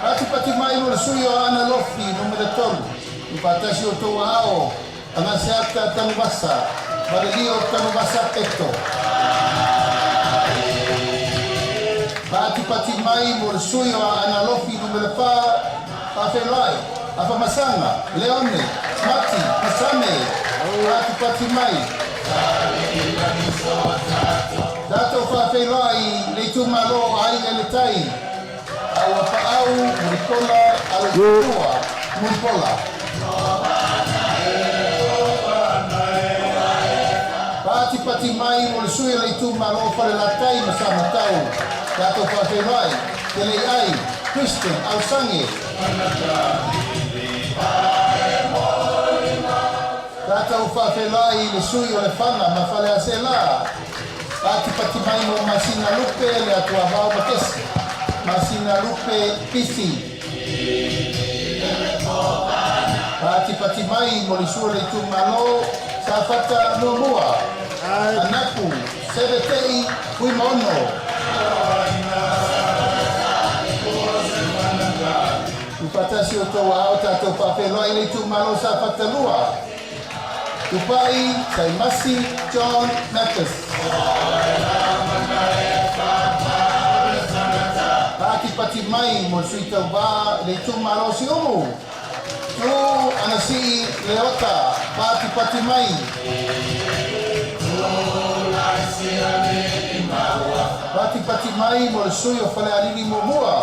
Patipati mai mo le sui o Aana Alofi Numera 3, Tuufaatasi outou aao Agaseata Tanuvasa, Valelio Tanuvasa Peto. Patipati mai mo le sui o Aana Alofi Numera 4, Faafeiloai Afamasaga Leone Mati Masame. Patipati mai. Tatou faafeiloai le itumalo o Aiga i le Tai, Auapaau Mulipola Aloitua Mulipola. Patipati mai mo le sui o le itumalo o Falelatai ma Samatau. Tatou faafeiloai Keleiai Christian Ausange. Tatou faafeiloai i le sui o Lefaga ma Faleaseela, patipati mai mo Masina Lupe le Atuavao Makesi. Masina Lupe Pisi. Patipati mai mo le sui o le itumalo Safata Muamua, Anapu Sevetei Fuimaono. Tuufaatasi outou aao tatou faafeiloai i le itumalo Safata 2, Tupai Saimasi John Mathis. Patipati mai mo le sui tauvā i le itumalo Siumu, Tu Anasii Leota. Patipati mai. Patipati mai mo le sui o Falealili Muamua,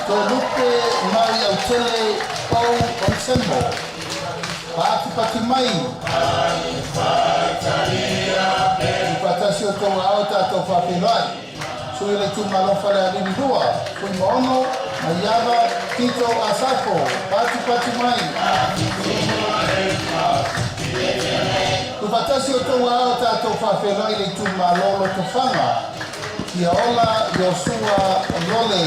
Toelupe Maui Autele Pau Onisemo. Patipati mai. Tuufaatasi outou aao tatou faafeiloai sui o le itumalo Falealili 2, Fuimaono Maiava Tito Asafo. Patipati mai. Tuufaatasi outou aao tatou faafeiloai le itumalo Lotofaga, Fiaola Iosua Lole.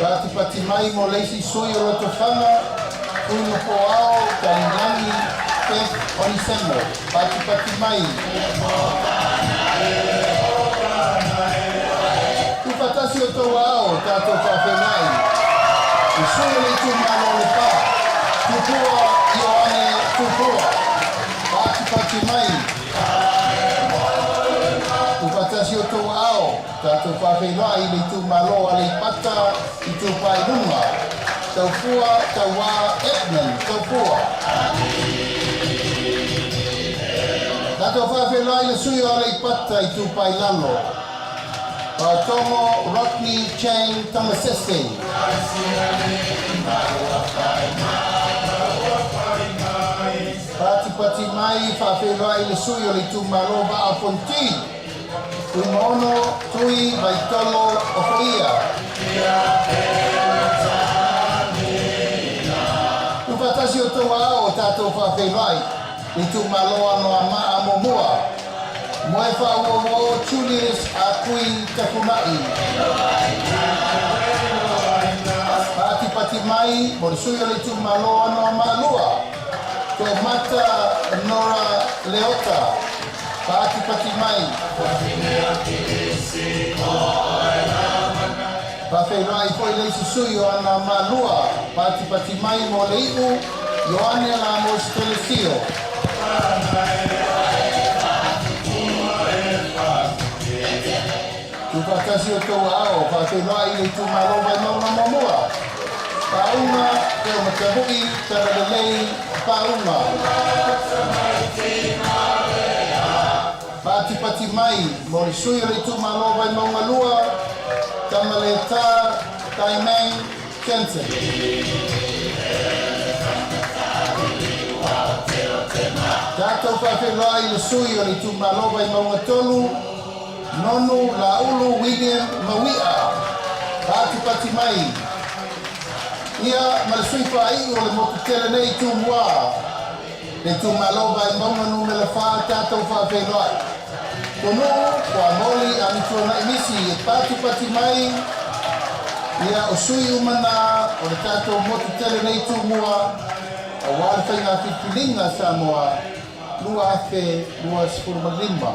Patipati mai mo le isi sui o Lotofaga, Fuinofoao Talilagi Beth Onisemo. Patipati mai. Tuufaatasi outou aao tatou faafeiloai i sui o le itumalo Lepa, Tupua Ioane Tupua. Patipati mai. Tuufaatasi outou aao tatou faafeiloai i le itumalo Aleipata Itupa i Luga, Taufua Tauā Edmund Taufua. Tatou faafeiloai i le sui o Aleipata Itupa i Lalo, Faatogo Rodney Chang Tamasese. Patipati mai faafeiloai i le sui o le itumalo Vaa o Fonoti, Fuimaono Tui Vaitolo Ofoia. Tuufaatasi outou aao tatou faafeiloai le itumalo Anoamaa Muamua, Moefaauouo Julius Akui Tafuma'i. Patipati mai mo le sui o le itumalo Anoamaa 2, Toomata Nora Leota. Patipati mai. Faafeiloai foi le isi sui o Anoamaa 2, patipati mai mo le iu Ioane Lamos Telesio. Tuufaatasi outou aao faafeiloai i le itumalo Vaimauga Muamua, Paauga Teomatamu'i Talalelei Paauga. Patipati mai mo le sui o le itumalo Vaimauga 2, Tamaleta Taimang Jensen. Tatou faafeiloai i le sui o le itumalo Vaimauga 3, Nonu Laulu William Maui'a. Patipati mai. Ia ma le sui faaiu o le motu tele nei Tumua, le itumalo Vaimauga 4, tatou faafeiloai. Tonuu Fuamoli Amituanai Misi e patipati mai. Ia o sui uma na o le tatou motu tele nei Tumua auā le faiga filifiliga a Samoa 2025.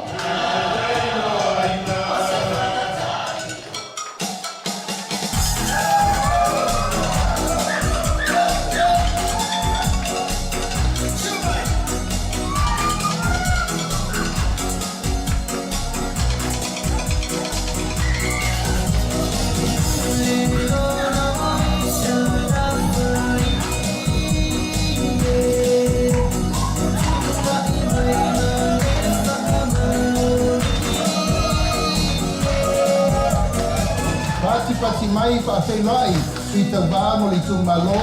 Patipati mai faafeiloai sui tauvā mo le itumalo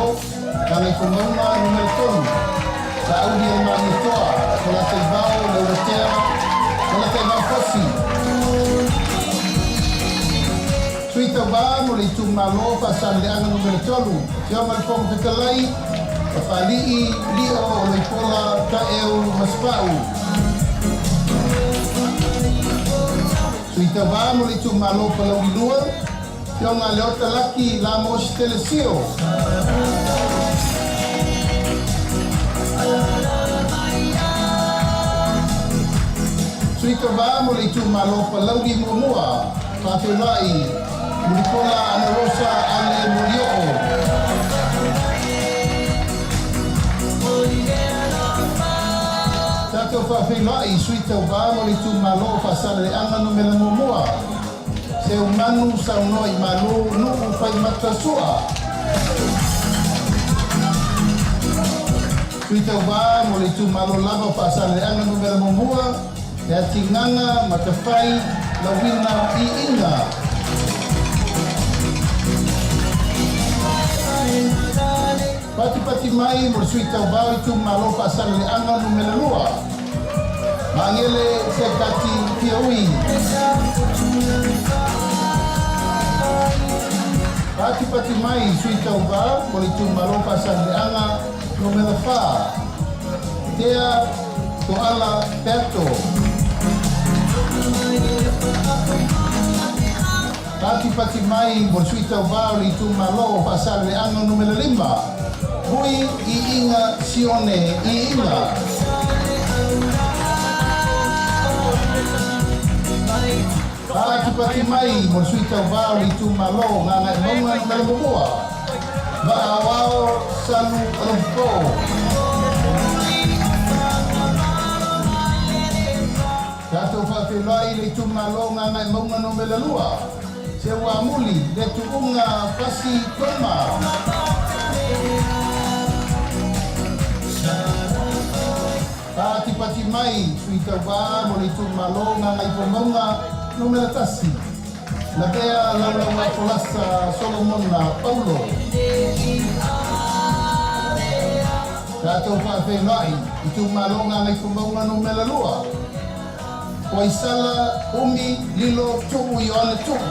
Gagaifomauga 3, Laauli e Malietoa, Polataivao Leuatea, Polataivao Fosi. Sui Tauva mo le Itumalo o Faasaleleaga Numera 3, Afioga i le Fofoga Fetalai, Papalii Lio Oloipola Taeu Masepau. Sui Tauva mo le Itumalo o Palauli 2, Afioga Leota Laki Lamos Telesio. Sui Tauva mo le Itumalo o Palauli 1, Faafeiloai Mulipola Anarosa Ale Molioo. Tatou faafeiloai Sui Tauva mo le Itumalo o Faasaleleaga Numera 1, Seumanu Saunoa i Malu Nuu Faimata Sua. Sui Tauva mo le Itumalo lava o Faasaleleaga Numera 1, Leatigaga Matafai Lauina Iiga. Patipati mai mo le Sui Tauva o le Itumalo Faasaleleaga Numera 2, Magele Sekati Fiaui. Patipati mai Sui Tauva mo le Itumalo Faasaleleaga Numera 4, Tea Toala Peato. Patipati mai mo le Sui Tauva o le Itumalo o Faasaleleaga Numera 5, Vui Iiga Sione Iiga. Patipati mai mo le Sui Tauva o le Itumalo o Gagaemauga Numera 1, Vaaoao Salu Alofopo. Tatou faafeiloai i le Itumalo o Gagaemauga Numera 2, Seuamuli le Tuuga Pasi Toma. Patipati mai Sui Tauva mo le Itumalo o Gagaifomauga Numera 1, Lavea Laulauga Folasa Solomona Paulo. Tatou faafeiloai Itumalo o Gagaifomauga Numera 2, Poaisala Umi Lilo Tuu Ioane Tuu.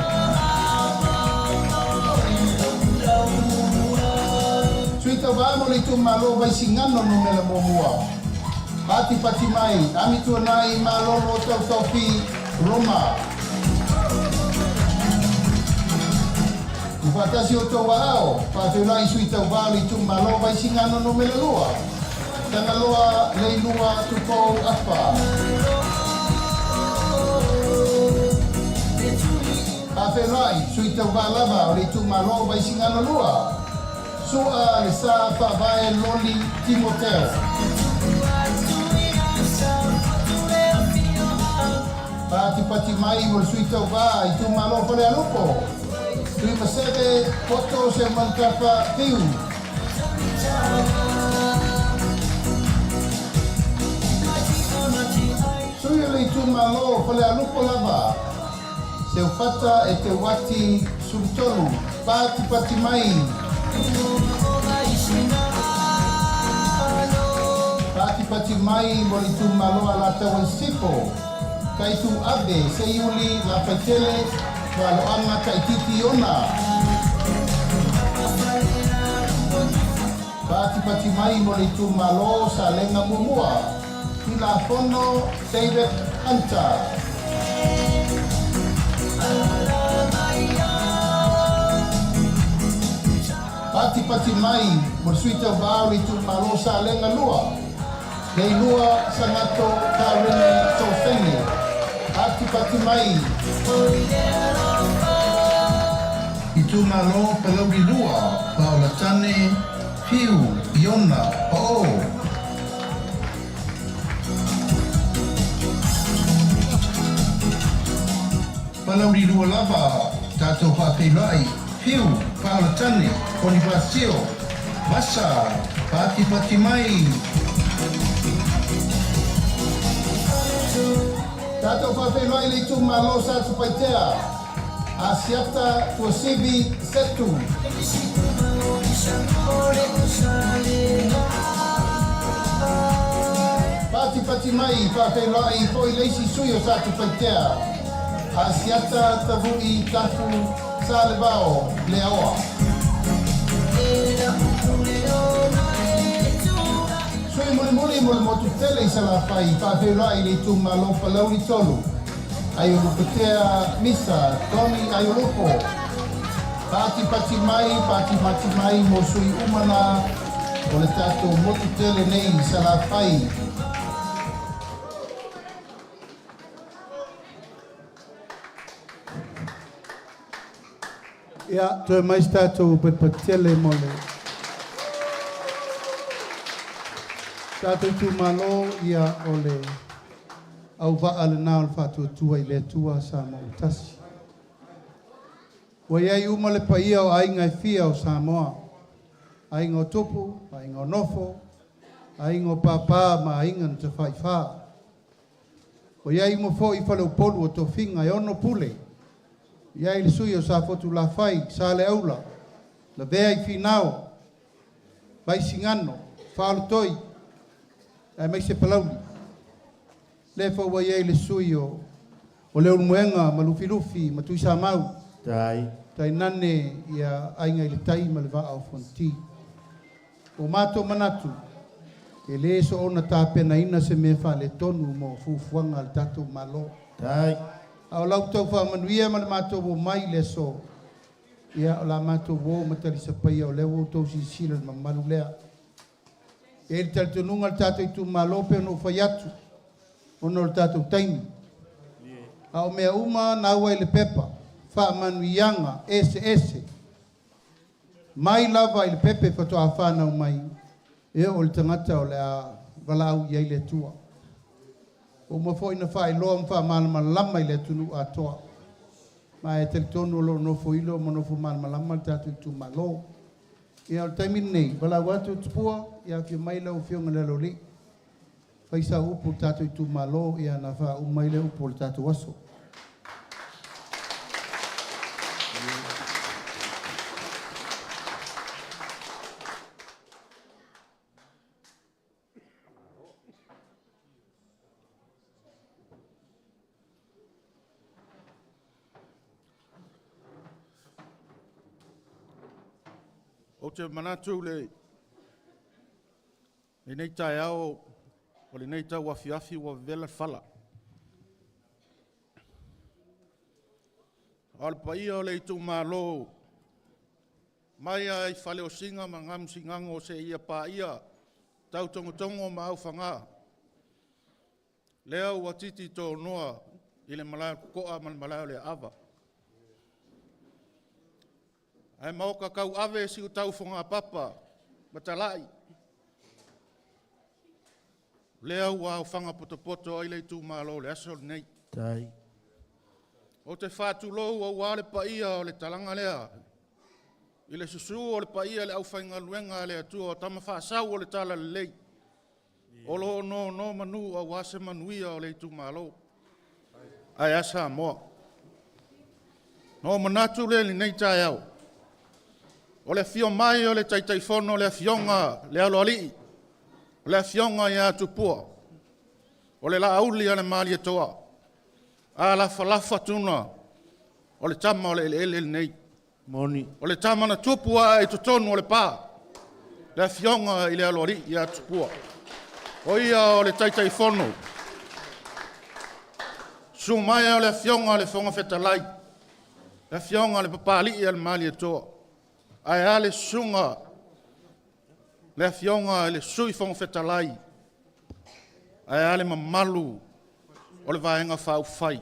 Sui Tauva mo le Itumalo o Vaisigano Numera 1, Patipati mai Amituanai Malolo Tautofi Roma. Ua faatasi outou aao, faafeiloai Sui Tauva o le Itumalo o Vaisigano Numera 2, Tagaloa Leilua Tupou Afa. Faafeiloai Sui Tauva lava o le Itumalo o Vaisigano 2, Sua Le Sa Faavae Loli Timoteo. Patipati mai mo le Sui Tauva Itumalo o Falealupo, Tuimaseve Poto Seumanutafa Fiu. Sui o le Itumalo o Falealupo lava, Seufata Eteuati Sulutolu, patipati mai. Patipati mai mo le Itumalo Alataua i Sisifo, Kaitu Ave Seiuli Lafaitele Valoaga Taititi Iona. Patipati mai mo le Itumalo Salega 1, Tulafono David Hunter. Patipati mai mo le Sui Tauva o le Itumalo Salega 2, Leilua Sagato Karene Tofene. Patipati mai. Itumalo Palauli 2, Paolatane Fiu Iona Pao. Palauli 2 lava, tatou faafeiloai, Fiu, Paolatane, Ponifasio, Vasa, patipati mai. Tatou faafeiloai le Itumalo Satupaitea, Asiata Tuasivi Setu. Patipati mai, faafeiloai foi le isi sui o Satupaitea, Asiata Tavui Tafu. Salevao Leaoa. Sui mulimuli mo le motu tele i Salafai, faafeiloai i le itumalo o Palauli 3, Aiolupotea Misa Tony Aiolupo. Patipati mai, patipati mai mo sui uma na o le tatou motu tele nei i Salafai. Ia, toe mai se tatou pepa tele mo le tatou itumalo, ia o le auvaa lena o le faatuatua i le Atua Samoa ua tasi. Ua i ai uma le paia o aiga e fia o Samoa, aiga o tupu, aiga o nofo, aiga o papa ma aiga na tafaifa. Ua i ai uma foi faleupolu o tofiga e ono pule, i ai le sui o Safotulafai, Saleaula, Lavea i Finao, Vaisigano, Faolotoi, aemaise Palauli. Lea foi ua i ai le sui o o Leulumoega ma Lufilufi ma Tuisamau, Tai. tainane ia Aiga i le Tai ma le Vaa o Fonoti. Ua matou manatu, e le soona tapenaina se mea faaletonu mo fuafuaga a le tatou Malo. Tai. A o la outou faamanuia ma le matou omai i le aso, ia o la matou o ma talisapaia o lea ua outou silasila i le mamalu lea. E i ai le talitonuga o le tatou itumalo pei ona ou fai atu, ona o le tatou taimi. A o mea uma na ua i le pepa, faamanuiaga eseese, mai lava i le pepe faatoa fanau mai, e oo i le tagata o le a valaau i ai le Atua. Ua uma foi ona faailoa ma faamalamalama i le atunuu atoa. Ma e talitonu o lo o nofoilo ma nofo malamalama le tatou itumalo. Ia o le taimi lenei, valaau atu Tupua, ia afio mai lau Afioga i le Aloalii, fai sau upu i le tatou itumalo, ia ona faauma ai lea o upu o le tatou aso. Ou te manatu i lenei taeao o lenei tauafiafi ua vevela le fala. A o le paia o le itumalo mai lava i Faleosina ma Namusigago seia paia Tautogotogo ma Aufaga, lea ua titi tonoa i le malae o le Totoa ma le malae o le Aava. Ae maota tauave si o tau Fogaapapa ma Talai, lea ua aofaga potopoto ai le itumalo i le aso lenei. Tai. Ou te faatulou aua le paia o le talaga lea, i le susu o le paia o le aufaigaluega a le Atua o Tama Faasau o le Talalelei, o lo o nonomanu aua se manuia o le itumalo. Ae a Samoa? Ona ou manatu lea i lenei taeao, o le afio mai o le Taitaifono, le Afioga i le Aloalii, o le Afioga ia Tupua, o le Laauli a le Malietoa, a lafalafa tuna, o le tama o le eleele lenei. Moni. O le tama na tupu ae i totonu o le pa, le Afioga i le Aloalii ia Tupua. O ia o le Taitaifono. Susu mai o le Afioga i le Fofoga Fetalai, le Afioga i le Papalii a le Malietoa, ae a le susuga le Afioga i le Sui Fofoga Fetalai, ae a le mamalu o le Vaega Faaupufai.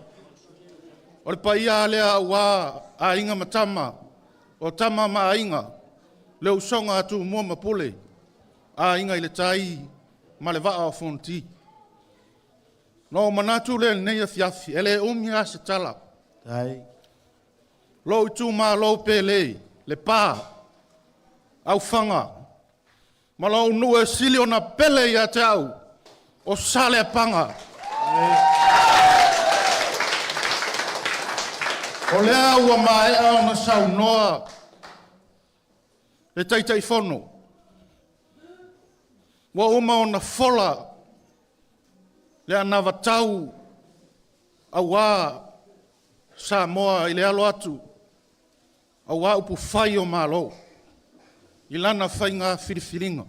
O le paia lea aua Aiga ma Tama, o Tama ma Aiga, le usoga a Tumua ma Pule, Aiga i le Tai ma le Vaa o Fonoti. Ona ou manatu lea i lenei afiafi, e le umi lava se tala. Tai. Lou itumalo pele, Lepa, Aufaga, ma lou nuu e sili ona pele ia te au, o Saleapaga. O lea ua maea ona saunoa le Taitaifono, ua uma ona fola le anavatau aua Samoa i le alo atu. Aua upufai o Malo i lana faiga filifiliga.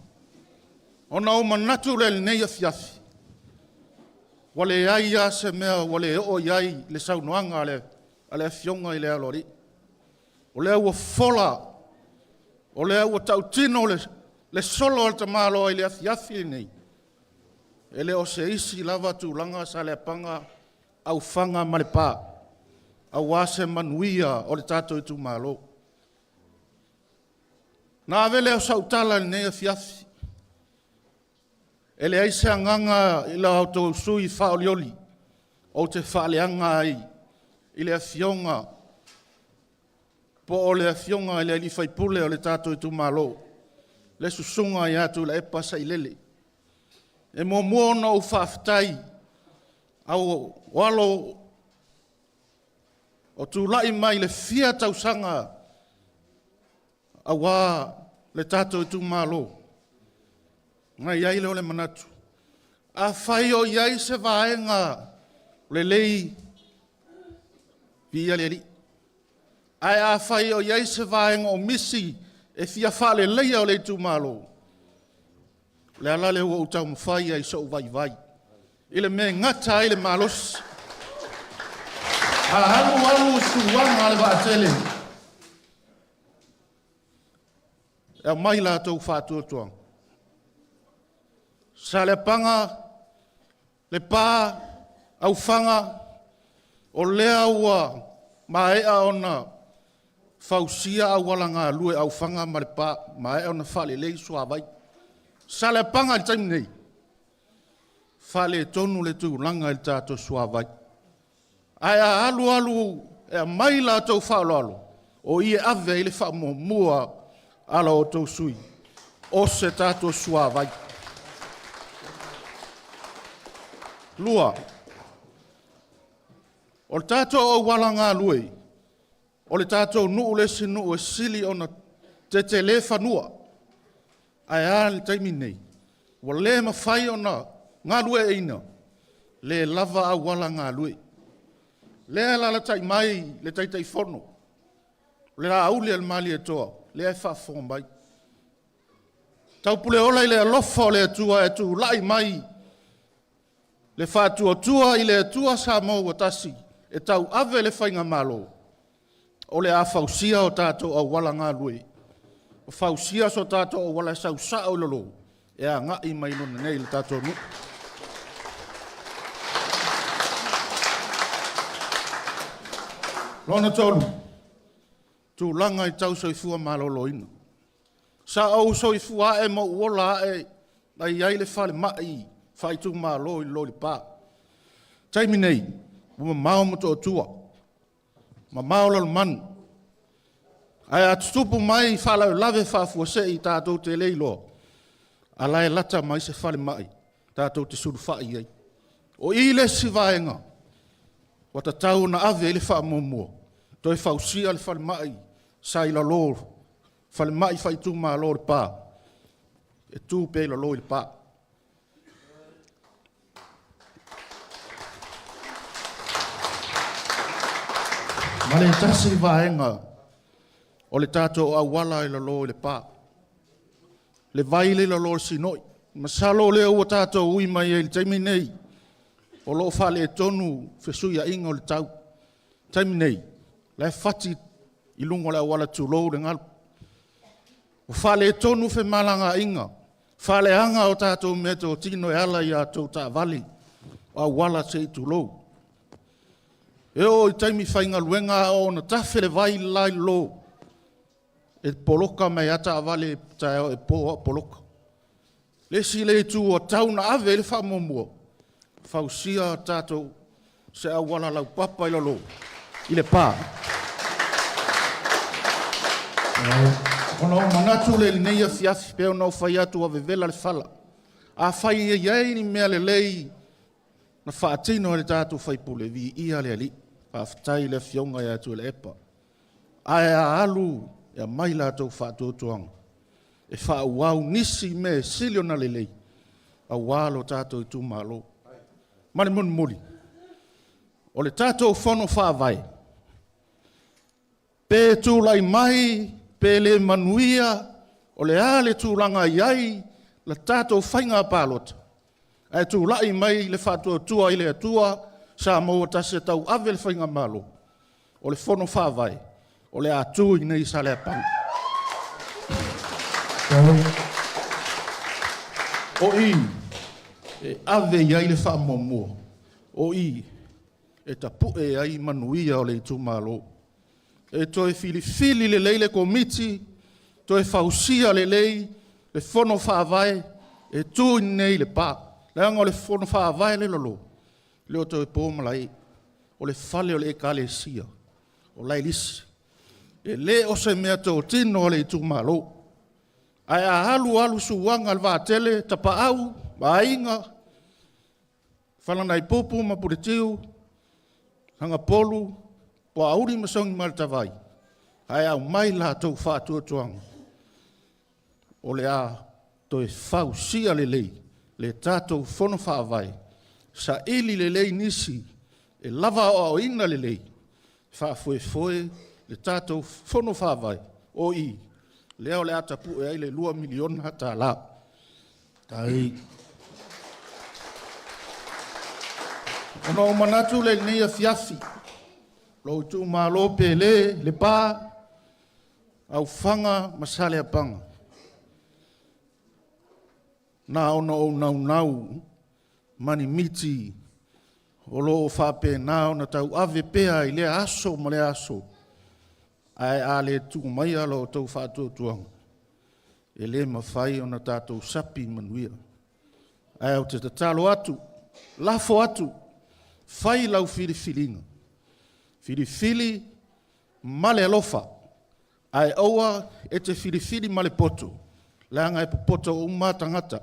Ona ou manatu lea i lenei afiafi, ua leai lava se mea ua le oo i ai le saunoaga a le Afioga i le Aloalii. O lea ua fofola, o lea ua tautino le solo a le tamaloa i le afiafi lenei, e le o se isi lava tulaga Saleapaga, Aufaga ma Lepa, aua se manuia o le tatou itumalo. Ona ave lea o sau tala i lenei afiafi, e leai se agaga i la outou sui usufono faaolioli ou te faaleaga ai i le Afioga po o le Afioga i le sui usufono o le tatou itumalo, le Susuga ia Tuilaepa Sailele. E muamua ona ou faafetai, o alo o tulai mai i le fia tausaga aua le tatou itumalo, ona i ai lea o le manatu, afai o i ai se vaega lelei, viia le Alii. Ae afai o i ai se vaega o misi e fia faaleleia o le itumalo, o le ala lea ua ou taumafai ai i sou vaivai, i le mea e gata ai le malosi. A alu alu suaga a le vaatele, e aumai latou faatuatuaga. Saleapaga, Lepa, Aufaga, o lea ua maea ona fausia auala galue o Aufaga ma Lepa, maea ona faalelei suavai. Saleapaga i le taimi nei, faaletonu le tulaga i le tatou suavai. Ae a alu alu e aumai la outou faaaloalo, o i e ave i ai le faamuamua a la outou sui usufono, o se tatou suavai. 2, o le tatou auala galue, o le tatou nuu le isi nuu e sili ona tetele fanua. Ae a le taimi lenei? Ua le mafai ona galueaiina, le lava auala galue. Lea e alaalatai mai le Taitaifono, o le auli a le Malietoa, lea e faafofoga mai. Taupuleola i le alofa o le Atua e tulai mai le Faatuatua i le Atua Samoa ua Tasi e tauave le Faigamalo, o le a fausia o tatou auala galue, fausia so tatou auala e sau sao i lalo e agai mai lona nei i le tatou nuu. Lona tolu, tulaga i tau soifua maloloina. Sa ou soifua ae ma ou ola ae na i ai le falemai faaitumalo i lalo i Lepa. O le taimi nei, ua mamao Motootua, mamao Lalomanu, ae a tutupu mai faalavelave faafuasei tatou te le iloa, a o la e lata mai se falemai tatou te sulufai i ai. O i le isi vaega ua tatau ona ave i ai le faamuamua, toe fausia le falemai sa i lalo, falemai faaitumalo i Lepa, e tu pea i lalo i Lepa. Ma le tasi vaega o le tatou auala i lalo i Lepa, le vai lea i lalo o le Sinoi. Masalo o lea ua tatou ui mai ai i le taimi lenei, o lo o faaletonu fesuiaiga o le tau. O le taimi nei, o la e fati i luga o le auala tulou le galu. Ua faaletonu femalagaaiga, faaleaga o tatou meatotino e ala i a outou taavale, o auala se i tulou. E oo i taimi faigaluega a oo ina tafe le vai le la i lalo, e poloka mai lava taavale taeao e po lava o poloka. Le isi lea itu ua tatau ona ave i ai le faamuamua, fausia tatou se auala laupapa i lalo i Lepa. Ona ou manatu lea i lenei afiafi, pei ona ou fai atu ua vevela le fala. Afai e i ai ni mea lelei na faatino e le tatou sui usufono, viia le Alii, faafetai i le Afioga ia Tuilaepa. Ae a alu e aumai la outou faatuatuaga e faaauau nisi mea e sili ona lelei aua lo tatou itumalo. Ma le mulimuli, o le tatou Fono Faavae, Pe tulai mai, pe le manuia, o le a le tulaga i ai la tatou faiga palota, ae tulai mai le Faatuatua i le Atua Samoa ua Tasi e tauave le Faigamalo, o le Fono Faavae o le a tu i inei i Saleapaga. O i e ave i ai le faamuamua, o i e tapue ai manuia o le itumalo. E toe filifili lelei le Komiti, toe fausia lelei le Fono Faavae e tu i inei i Lepa, leaga o le Fono Faavae lea e i lalo, e le o toe po malae, o le fale o le Ekalesia, o la e lisi. E le o se meatotino a le itumalo. Ae a alu alu suaga a le vaatele, Tapaau ma Aiga, Falanaipupu ma Puletiu, Sagapolu, Poauli ma Sogimaletavai, ae aumai latou faatuatuaga, o le a toe fausia lelei le tatou Fono Faavae, saili lelei nisi e lava aoaoina lelei, faafoefoe le tatou Fono Faavae, o i lea o le a tapue ai le $2 miliona. Ona ou manatu lea i lenei afiafi, lou itumalo pele Lepa, Aufaga ma Saleapaga, na ona ou naunau ma ni miti o lo o faapena ona tauave pea i lea aso ma lea aso, ae a le tuu maia lo outou faatuatuaga, e le mafai ona tatou sapi manuia. Ae ou te tatalo atu, lafo atu, fai lau filifiliga, filifili ma le alofa, ae aua e te filifili ma le poto, leaga e popoto uma lava tagata.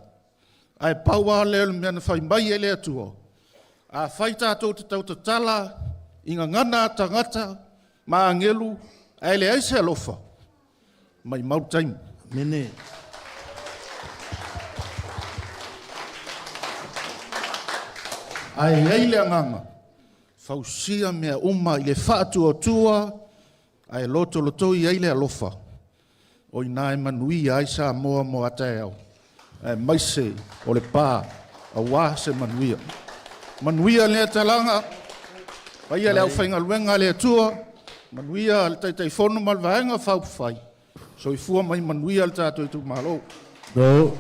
Ae pau lava lea o le mea na fai mai ai le Atua, afai tatou te tautatala i gagana a tagata ma agelu ae leai se alofa, maumau le taimi. Amene. Ae i ai le agaga, fausia mea uma i le faatuatua ae lotolotoi ai le alofa, o i ina e manuia ai Samoa mo a taeao, aemaise o Lepa aua se manuia. Manuia lea talaga, paia le aufaigaluega a le Atua, manuia le Taitaifono ma le Vaega Faaupufai, soifua ma ia manuia le tatou itumalo. Go.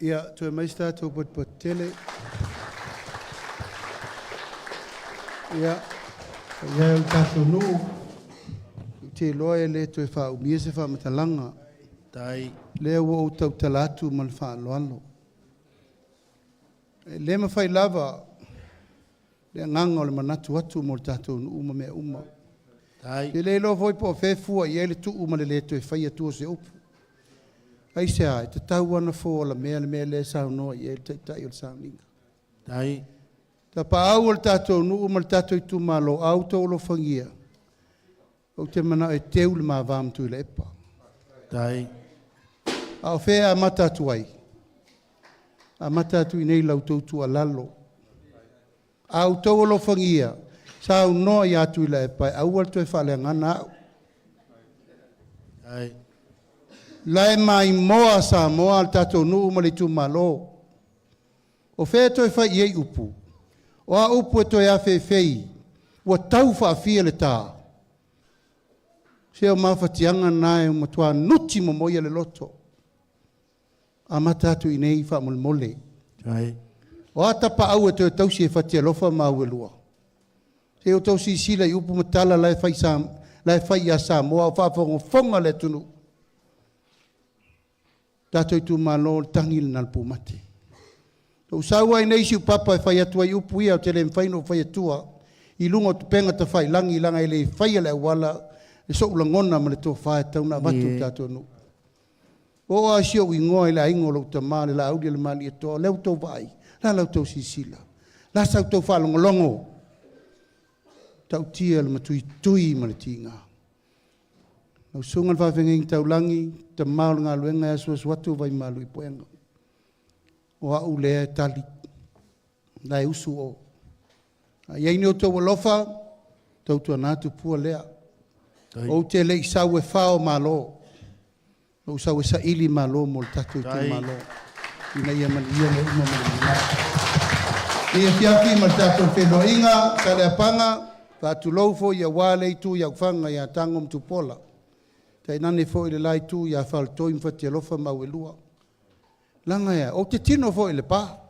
Ia, toe mai se tatou potopoto tele. Ia, paia e o le tatou nuu, ou te iloa e le toe faaumia se faamatalaga. Tai. Lea ua ou tautala atu ma le faaaloalo. E le mafai lava le agaga o le manatu atu mo le tatou nuu ma mea uma. Tai. Ou te le iloa foi po o fea e fua i ai le tuu ma le le toe faia tua o se upu. Aisea? E tatau lava ona fua alamea le mea lea e saunoa i ai le Taitai o le sauniga. Tai. Tapaau o le tatou nuu ma le tatou itumalo, a outou alofagia, ou te manao e teu le ma va ma Tuilaepa. Tai. A o fea e amata atu ai? Amata atu i inei i la outou tuualalo. A outou alofagia, saunoa ia Tuilaepa e aua le toe faaleagaina au. Tai. La e maimoa Samoa, le tatou nuu ma le itumalo. O fea e toe fai i ai upu? O a upu e toe afeifei ua tau faafia le ta? Se o mafatiaga na e matua nuti momoia le loto. Amata atu i inei faamolemole. Tai. O a tapaau e toe tausi e Fatialofa ma Auelua? Se i outou silasila i upu ma tala la e fai, la e fai ia Samoa o faafogafoga le atunuu. Tatou itumalo, o le tagi lena a le pumate. Na ou sau ai nei i Siupapa e fai atu ai upu ia, ou te le mafai ona ou fai atua i luga o upega tafailagi, leaga e le faia le auala i sou lagona ma le tofa e tatau ona avatu i le tatou nuu. Ua oo lava si ou igoa i le aiga o lou tama, le Laauli a le Malietoa, o lea ua outou vaai, o le a la outou silasila? O le a sa outou faalogologo? E ta'utia le matuitui ma le tiga. Lau Susuga i le Faafeagaiga Taulagi, tama o le galuega e asuasu atu vaimalu i puega. O au lea e tali, la e usu o. A i ai ni outou alofa, tautuana tupua lea. Ou te le i sau e fao malo, na ou sau e saili malo mo le tatou itumalo, ina ia manuia mea uma mo le lumanai. I afiafi ma le tatou feiloaiga, Saleapaga, faatulou foi aua le itu i Aufaga ia Tago ma Tupuola, tainane foi le la itu ia Faletoi ma Fatialofa ma Auelua. Leaga e a? Ou te tino foi i Lepa.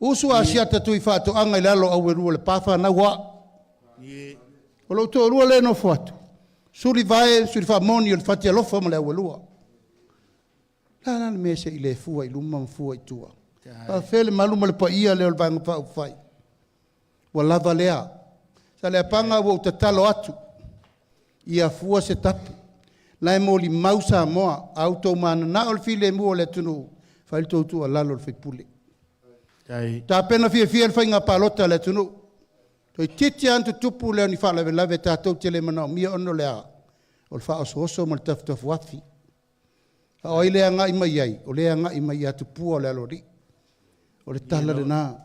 Usu a siata tui faatoaga i lalo o Auelua o Lepa fanau o au. O lou toalua lea e nofo atu, Sulivae, Sulifaamoni o le Fatialofa ma le Auelua. O le a la le mea se i le fua i luma ma fua i tua? Faafefea le mamalu ma le paia lea o le Vaega Faaupufai? Ua lava lea. Saleapaga ua ou tatalo atu, ia fua se tapu. La e molimau Samoa, a outou mananao i le filemu o le atunuu, fai le tou tuualalo i le sui usufono. Tapena fiafia le faiga palota a le atunuu. Toeitiiti lava ona tutupu lea o ni faalavelave tatou te le manaomia ona o le a? O le faaosooso ma le tafutafuafi. A o ai lea e agai mai ai? O lea e agai mai ia Tupua o le Aloalii. O le tala lena,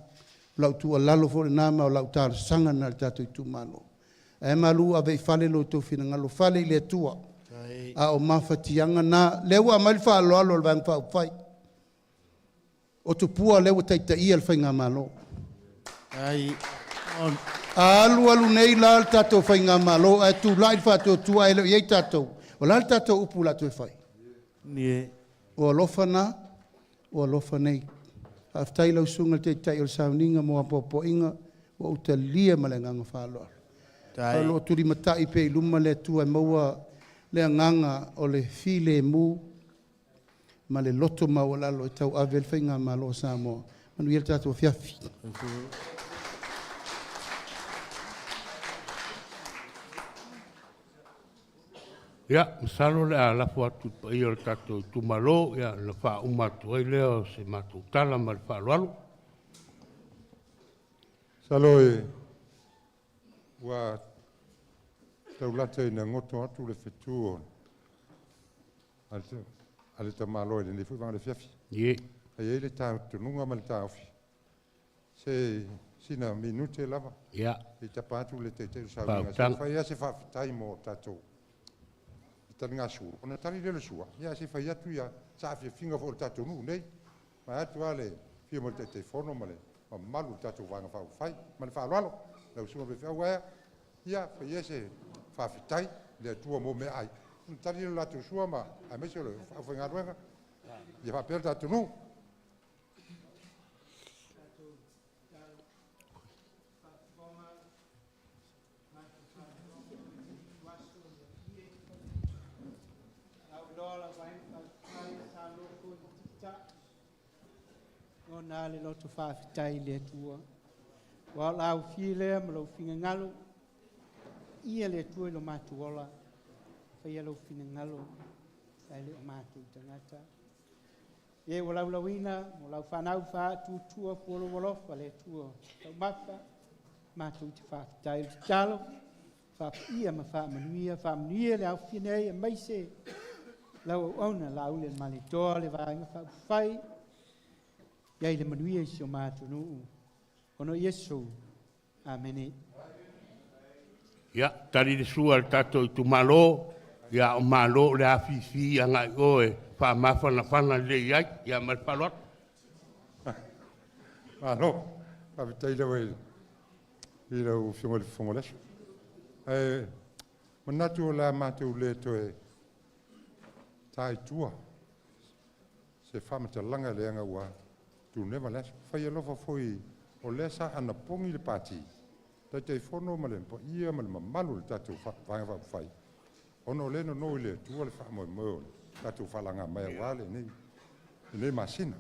o lau tuualalo foi lena ma o lau talosaga lena i le tatou itumalo. Ae malu ave i fale lo outou finagalo, fale i le Atua. A o mafatiaga na, lea ua aumai le faaaloalo a le Vaega Faaupufai. O Tupua lea ua taitaia le faigamalo. A alu alu nei la le tatou faigamalo ae tulai le faatuatua ae le o i ai tatou, o le a le tatou upu o le a toe fai? O alofa na, o alofa nei. Faafetai i lau Susuga i le Taitai o le Sauniga mo apoapoaiga, ua ou talia ma le agaga faaaloalo. O lo o tulimatai pea i luma le Atua e maua le agaga o le filemu ma le loto maualalo e tauave ai le faigamalo a Samoa. Manuia le tatou afiafi. Ia, masalo o le a lafo atu i le paia o le tatou itumalo, ia ona faauma atu ai lea o se matou tala ma le faaaloalo. Masalo ua taulata ina goto atu le fetu a le tamaloa i lenei foi vaega o le afiafi. E i ai le talitonuga ma le taofi, se sina minute lava, se i tapa atu le Taitai o le Sauniga, se i fai lava se faafetai mo tatou taligasua, ona tali lea o le sua, ae se i fai atu saafiafiga foi o le tatou nuu nei, vaeatu lava le afio mai o le Taitaifono ma le mamalu o le tatou Vaega Faaupufai. Ma le faaaloalo lau Susuga i le Faifeau ae a, fai ia se faafetai i le Atua mo meaai, ona tali lea o le latou sua aemaise o le aufaigaluega, ia faapea le tatou nuu. Lagona le loto faafetai i le Atua, aua o le aufie lea ma lou finagalo, ia le Atua i lo matou ola, faia lou finagalo ae le o matou tagata. E ua laulauina mo lau fanau faatuatua fualou alofa le Atua taumafa, matou te faafetai. O le tatalo, faapaia ma faamanuia, faamanuia le aofia nei aemaise lau auauna Laauli ma le toa le Vaega Faaupufai, iai le manuia i si o matou nuu. Ona o Iesu. Amene. Ia, tali le sua a le tatou itumalo, ia o malo o le afifi agai i o e faamafanafana lelei ai, ia ma le faaaloalo. Malo, faafetai lava i lau Afioga i le Fofoga o le Aso. Ae manatu o le a matou le toe ta i tua se faamatalaga leaga ua tuneva le aso. Fai alofa foi o lea sa anapogi le Pati, Taitaifono ma le paia ma le mamalu o le tatou Vaega Faaupufai, ona o lea e nono i le Atua le faamoemoe o le tatou falaga mai aua lenei masina.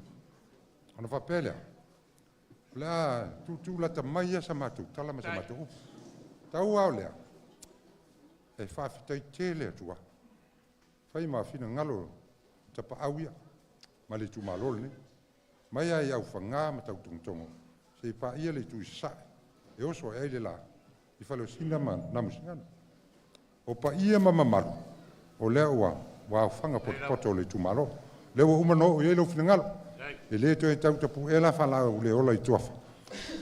Ona faapea lea, o le a tuutuu lata mai ia sa matou tala ma sa matou upu. Tau lava o lea, e faafetai tele atu lava. Fai ma finagalo tapaau ia ma le itumalo lenei. Mai lava i Aufaga ma Tautogotogo, seia paia le itu i Sasae, e oso ae ai le la i Faleosina ma Namusigana. O paia ma mamalu, o lea ua aofaga potopoto o le itumalo. O lea ua uma ona oo i ai lou finagalo. E le toe tau tapu'ea la faalaau le ola i tuafa.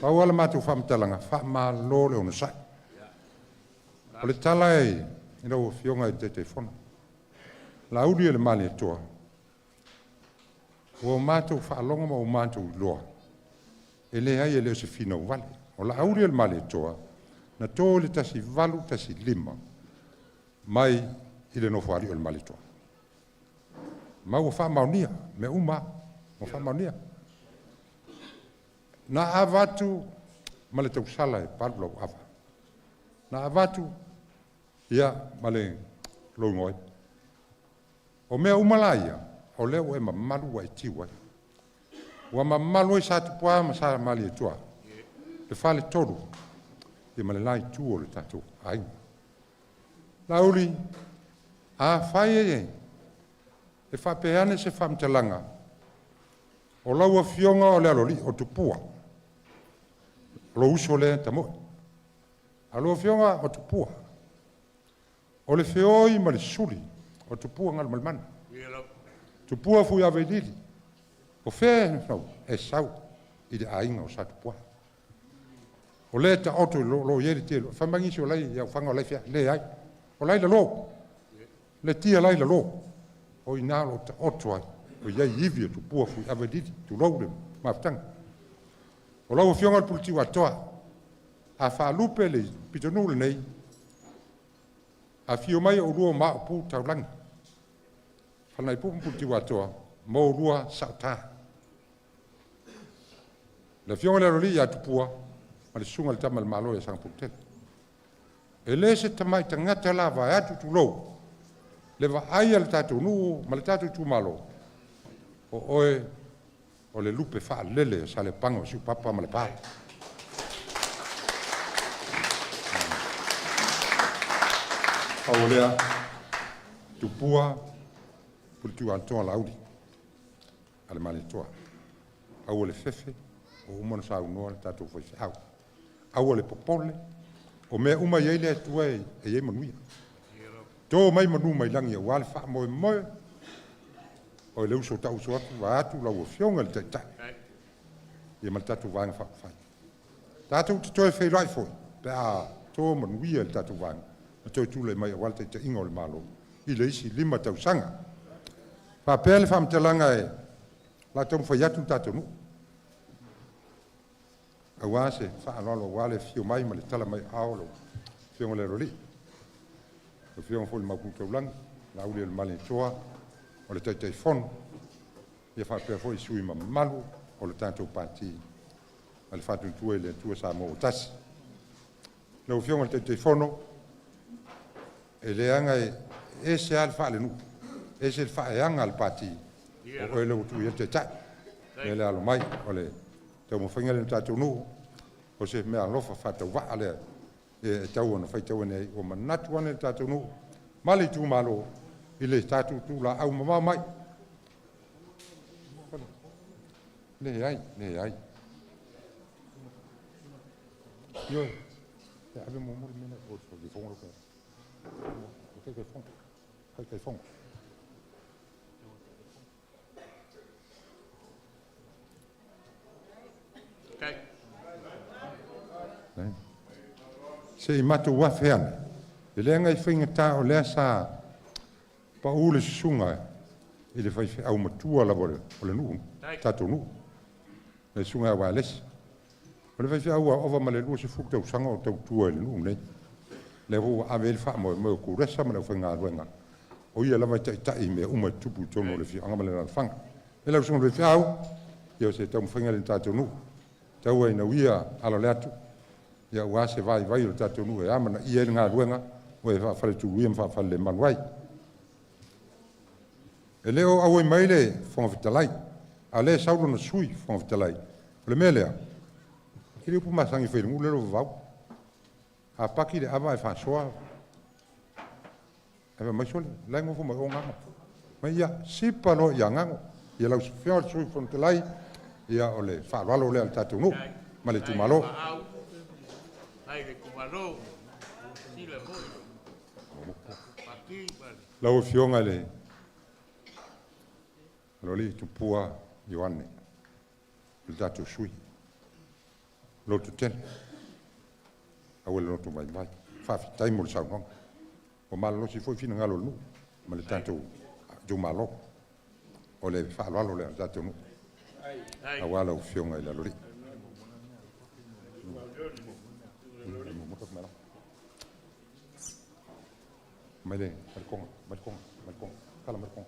Pau lava le matou faamatalaga, faamalo le onosai. O le tala e i lau Afioga i le Taitaifono, Laauli e le Malietoa, ua matou faalogo ma ua matou iloa, e leai e le o se finau vale. O Laauli e le Malietoa, na to i le 1815 mai i le Nofoalii o le Malietoa. Ma ua faamaonia, mea uma lava, ua faamaonia. Na avatu ma le tausala e palu lau ava. Na avatu ia ma le logo ai. O mea uma la ia, o lea ua e mamalu ua e tiu ai. Ua mamalu ai Satupua ma Sa Malietoa, le faletolu ia ma le la itu o le tatou aiga. Laauli, afai e faapea ane se faamatalaga, o lau Afioga o le Aloalii o Tupua, o lou uso lea Tamoe. A o lau Afioga o Tupua, o le feoi ma le suli o Tupua Galumalemana. Tupua Fuiava i lili, o fea e sau? E sau i le aiga o Satupua. O lea e taoto i lo i ai le tele. Fai mai nisi o lai i aufaga o lai fea. Leai. O lai lalo. Le tia lai lalo. O i nā o lo taoto ai. O i ai ivi o Tupua Fuiava i lili. Tulou le mafutaga. O lau Afioga o le Pulutiu atoa. A faalupe le pitonuu lenei, afio mai o ulua o Maopu taulagi. Falanaipupu ma Pulutiu atoa, ma ulua saota. Le Afioga i le Aloalii ia Tupua, ma le Susuga i le Tama a le Malo ia Sagapolutele. E le se tamai tagata la vaeatu tulou, le vaai a le tatou nuu ma le tatou itumalo, o oe o le lupe faalele o Saleapaga o Siupapa ma Lepa. Pau o lea, Tupua, Puletiuatoa Laauli a le Malietoa. Aua le fefe, ua uma ona saunoa le tatou faifeau. Aua le popole, o mea uma e i ai le Atua e i ai manuia. To mai manu mai lagi aua le faamoemoe o le uso tauso atu vaeatu lau Afioga i le Taitai ia ma le tatou Vaega Faaupufai. Tatou te toe feiloai foi pe a to manuia i le tatou vaega ma toe tulai mai aua le taitaiga o le Malo i le isi 5 tausaga. Faapea le faamatalaga e la taumafai atu le tatou nuu. Aua se faaaloalo, aua le afio mai ma le tala mai ao lau Afioga i le Aloalii. Lau Afioga foi i le Maopu Taulagi, Laauli o le Malietoa, o le Taitaifono, ia faapea foi sui usufono mamalu o le tatou Pati a le Faatuatua i le Atua Samoa ua Tasi. Lau Afioga i le Taitaifono, e leaga e ese lava le faalenuu, ese le faaeaga a le Pati, o oe lea ua tuu i ai le Taitai. Mea le alo mai, o le taumafaiga lea o le tatou nuu, o se mea alofa faatauvaa lea e tau ona faitau ane ai, ua manatu ane le tatou nuu ma le itumalo i le tatou tulaau mamao mai. Leai, leai. Ioe, e ave muamua le mea lea o le fofoga lau Taitaifono. Taitaifono. Se i matou afe ane, e leaga i faigata o lea sa pau le susuga i le faifeau matua lava o le nuu, tatou nuu, le susuga ia Uaelesi. O le faifeau ua ova ma le 20 tausaga o tautua i le nuu nei. Lea foi ua ave ai le faamoemoe o Kuresa ma le aufaigaluega, o ia lava e taitai i mea uma e tutupu i totonu o le afioaga ma le alaalafaga. E lau susuga i le faifeau, ia o se taumafaiga lea i le tatou nuu. Tau ai nauia alo le atu, ia aua se vaivai o le tatou nuu e amanaia ai le galuega ua e faafaletuluia ma faafalelemalu ai. E le o auai mai le Fofoga Fetalai, a o lea e sau lona sui Fofoga Fetalai. O le mea lea, e le upu masani e fai i le nuu lea o Vavau. A paki le ava e faasoa, e fai mai sole, la e nofo mai o Gago. Mai ia, sipa loa ia Gago. Ia lau Afioga i le Sui Fofoga Fetalai, ia o le faaaloalo lea a le tatou nuu ma le itumalo. Lau Afioga i le Aloalii Tupua Ioane. le tatou sui. Loto tele. Aua le loto vaivai. Faafetai mo le saunoaga. Ua malolosi foi finagalo o le nuu ma le tatou itumalo. O le faaaloalo lea o le tatou nuu aua lau Afioga i le Aloalii. Mai le koga, mai le koga, mai le koga, kala mai le koga.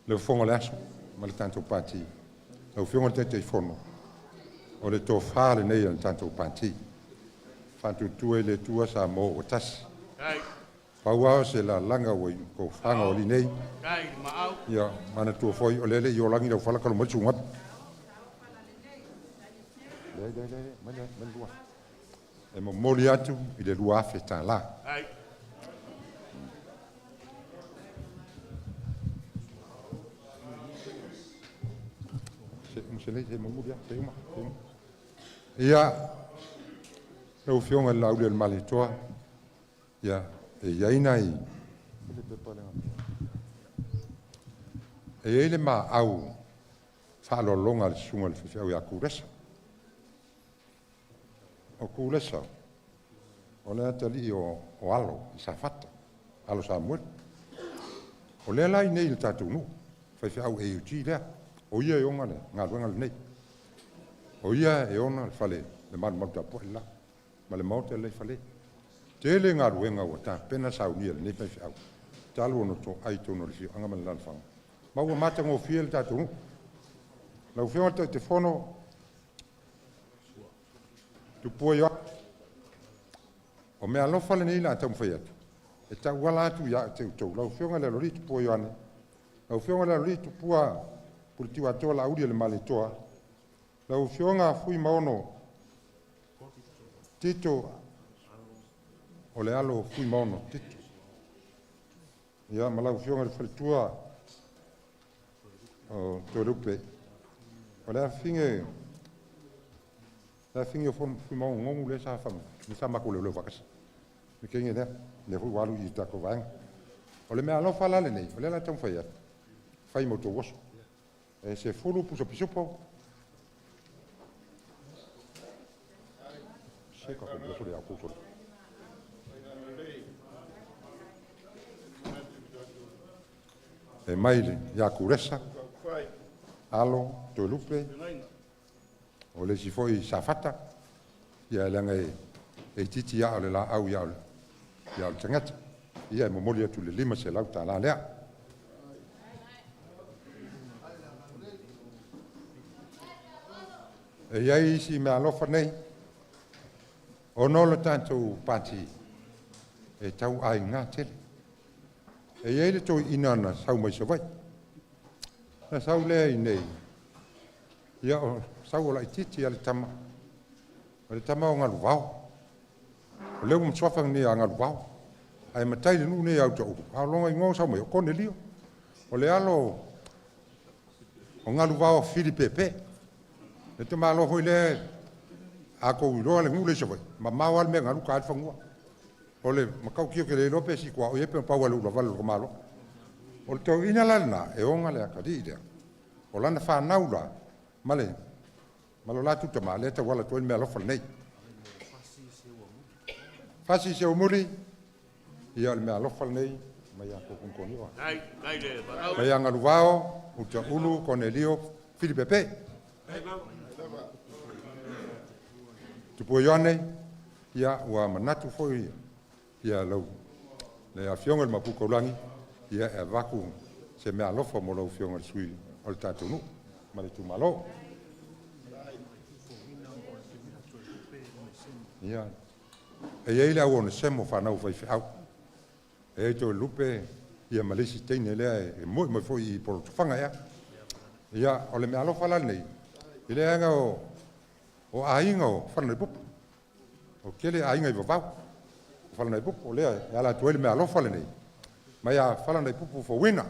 Le fofoga o le aso ma le tatou pati. Lau Afioga i le Taitaifono, o le tofa lenei a le tatou pati. Faatuatua i le Atua Samoa ua tasi. Pau lava o se lalaga ua i tofaga o alii nei. Ia, manatua foi, o lea e le i olagi lau fala talu mai le sugapi. Leai, leai, leai, mai le, mai le 2000. E momoli atu i le $2,000. Se lei, se momoli atu, se uma, se uma. Ia, lau Afioga i le Laauli o le Malietoa, ia, e i ai nai, e i ai le maau faaaloaloga a le susuga i le faifeau ia Kulesa. O Kulesa, o le atalii o Alo i Safata, Alo Samuelu. O lea la i nei i le tatou nuu, faifeau AUG lea, o ia e ona le galuega lenei. O ia e ona le fale, le malumalu tapuai le la, ma le maota le la i fale. Tele galuega ua tapena saunia e lenei faifeau, talu ona toai tonu o le afioaga ma le alaalafaga. Ma ua matagofie le tatou nuu. Lau Afioga i le Taitaifono, Tupua Ioane, o mea alofa lenei o le a taumafai atu, e tauala atu ia te outou. Lau Afioga i le Aloalii Tupua Ioane, lau Afioga i le Aloalii Tupua Puletiuatoa Laauli o le Malietoa, lau Afioga Fuimaono Tito, o le alo o Fuimaono Tito. Ia, ma lau Afioga i le Faletua o Toelupe, o le afafine, le afafine o Fuimaono Nonu lea sa sa matou leoleo faatasi. Le teine lea, lea foi ua alu i tatou vaega. O le mea alofa la lenei, o lea la taumafai atu, fai ma outou oso. E 10 pusa pisupo. Se ka ko le au ko. E mai le ia Kuresa, Alo, Toelupe, o le isi foi Safata, ia leaga e titi ia o le laau ia o le tagata. Ia e momoli atu le $500 lea. E i ai isi mea alofa nei, ona o le tatou pati e tau aiga tele. E i ai le toeaina na sau mai Savaii. Na sau lea i nei, ia o sau o laitiiti a le tama, o le tama o Galuvao. O lea ua masuafa nei a Galuvao. Ae matai le nuu nei au taulu, a o lona igoa sau mai o Konelio. O le alo o Galuvao Filipepe. Le tamaloa foi lea a kou iloa le nuu le i Savaii, mamao lava le mea galu ka ai le fanua. O le matautia ke le iloa pe si kua o ia pe pau ale ula vale o le tamaloa. O le toeaina la lena, e ona le atalii lea. O lana fanau la, ma le ma lo latou tama, lea tauala atu ai le mea alofa lenei. Fasi se umuli, ia o le mea alofa lenei, mai ia koukou. Mai ia Galuvao, Utaulu, Konelio, Filipepe. Tupua Ioane, ia ua manatu foi ia lau le Afioga i le Mapu Kaulagi, ia e avaku se mea alofa mo lau Afioga i le sui o le tatou nuu ma le itumalo. Ia, e i ai le au onesemo whanau faifeau. E ai toe lupe ia ma le isi teine lea e moi mai foi i Polotofanga ea. Ia, o le mea alofa la lenei, i le aga o aiga o Falanaipupu. O tele aiga i vavau. O Falanaipupu, o lea e ala atu ai le mea alofa lenei. Mai a Falanaipupu fauina.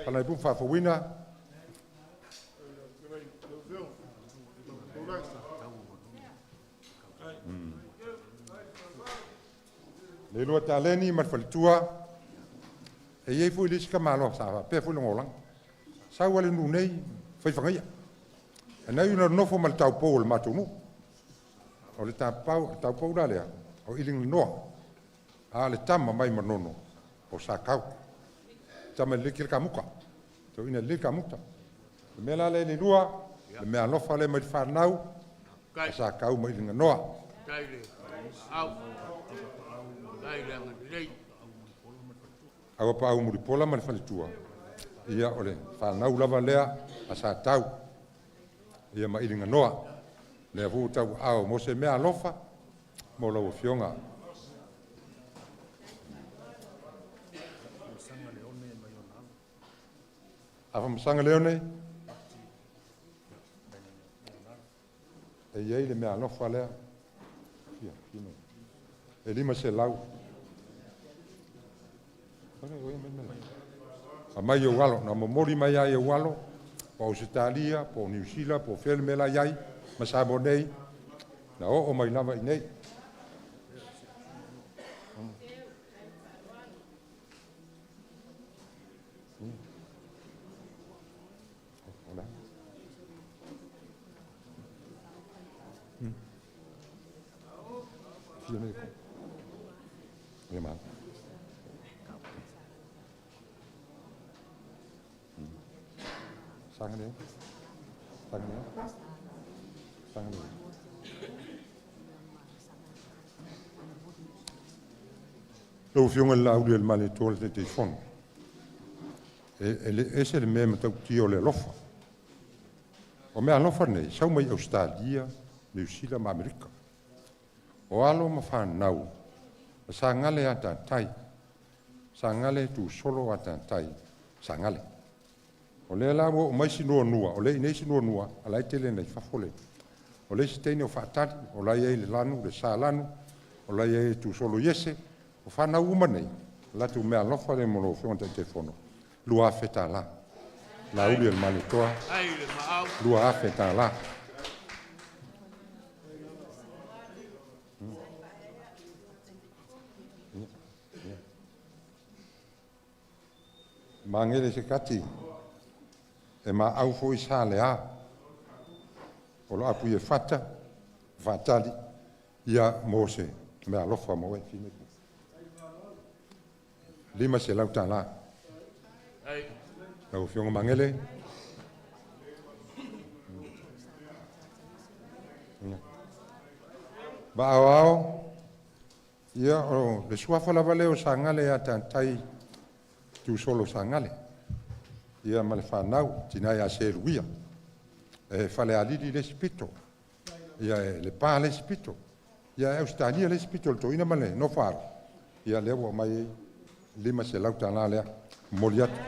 Falanaipupu faafauina. Le lua taleni ma le faletua, e iai foi le isi tamaloa sa faapea foi lona olaga. Sau lava le nuu nei, fai fagaia. Ae na iu ina nonofo ma le taupou o le matou nuu. O le tapau, taupou la lea, o Iliganoa, a o le tama mai Manono, o Sakau. Tama lelei tele kamuta. Toeaina lelei kamuta. O le mea la lea i le lua, le mea alofa lea mai le fanau, a Sakau ma Iliganoa. Faafetai le au. Faafetai le agalelei. Auapaau Mulipola ma le faletua, ia o le fanau lava lea a Satau, ia ma Iliganoa. Lea foi ua tauaao mo se mea alofa mo lau Afioga. Afamasaga Leone, e i ai le mea alofa lea. E 500. Aumai ou alo, na momoli mai ai ou alo, po o Ausetalia, po o Niu Sila, po o fea le mea la i ai, ma Samoa nei, na oo mai lava i nei. Lau Afioga i le Laaulialemalietoa le Taitaifono, e ese le mea matautia o le alofa. O mea alofa nei, sau mai Ausetalia, Niu Sila ma Amerika. O alo ma fanau, a Sagale a tatai, Sagale tusolo a tatai, Sagale. O lea la ua oo mai si nuanua, o lea i inei si nuanua, a la e tele ina i fafo le. O le isi teine o Faatali, o la e i ai le lanu, le sa lanu, o la e i ai le tusolo iese, o fanau uma nei, o latou meaalofa lea mo lau Afioga i le Taitaifono, $2,000. Laauli a le Malietoa, $2,000. Magele se kati, e maau foi sa lea, o lo apu i e fata, faatali, ia mo se mea alofa mo e. $500. Lau Afioga Magele. Vaaoao, ia o le suafa lava lea o Sagale ia tatai Tusolo Sagale, ia ma le fanau, tina ia Seluia, e Falealili le isi pito, ia e Lepa le isi pito, ia e Ausetalia le isi pito, le toeaina ma le nofo-a-alo, ia lea ua aumai ai $500 lea, momoli atu.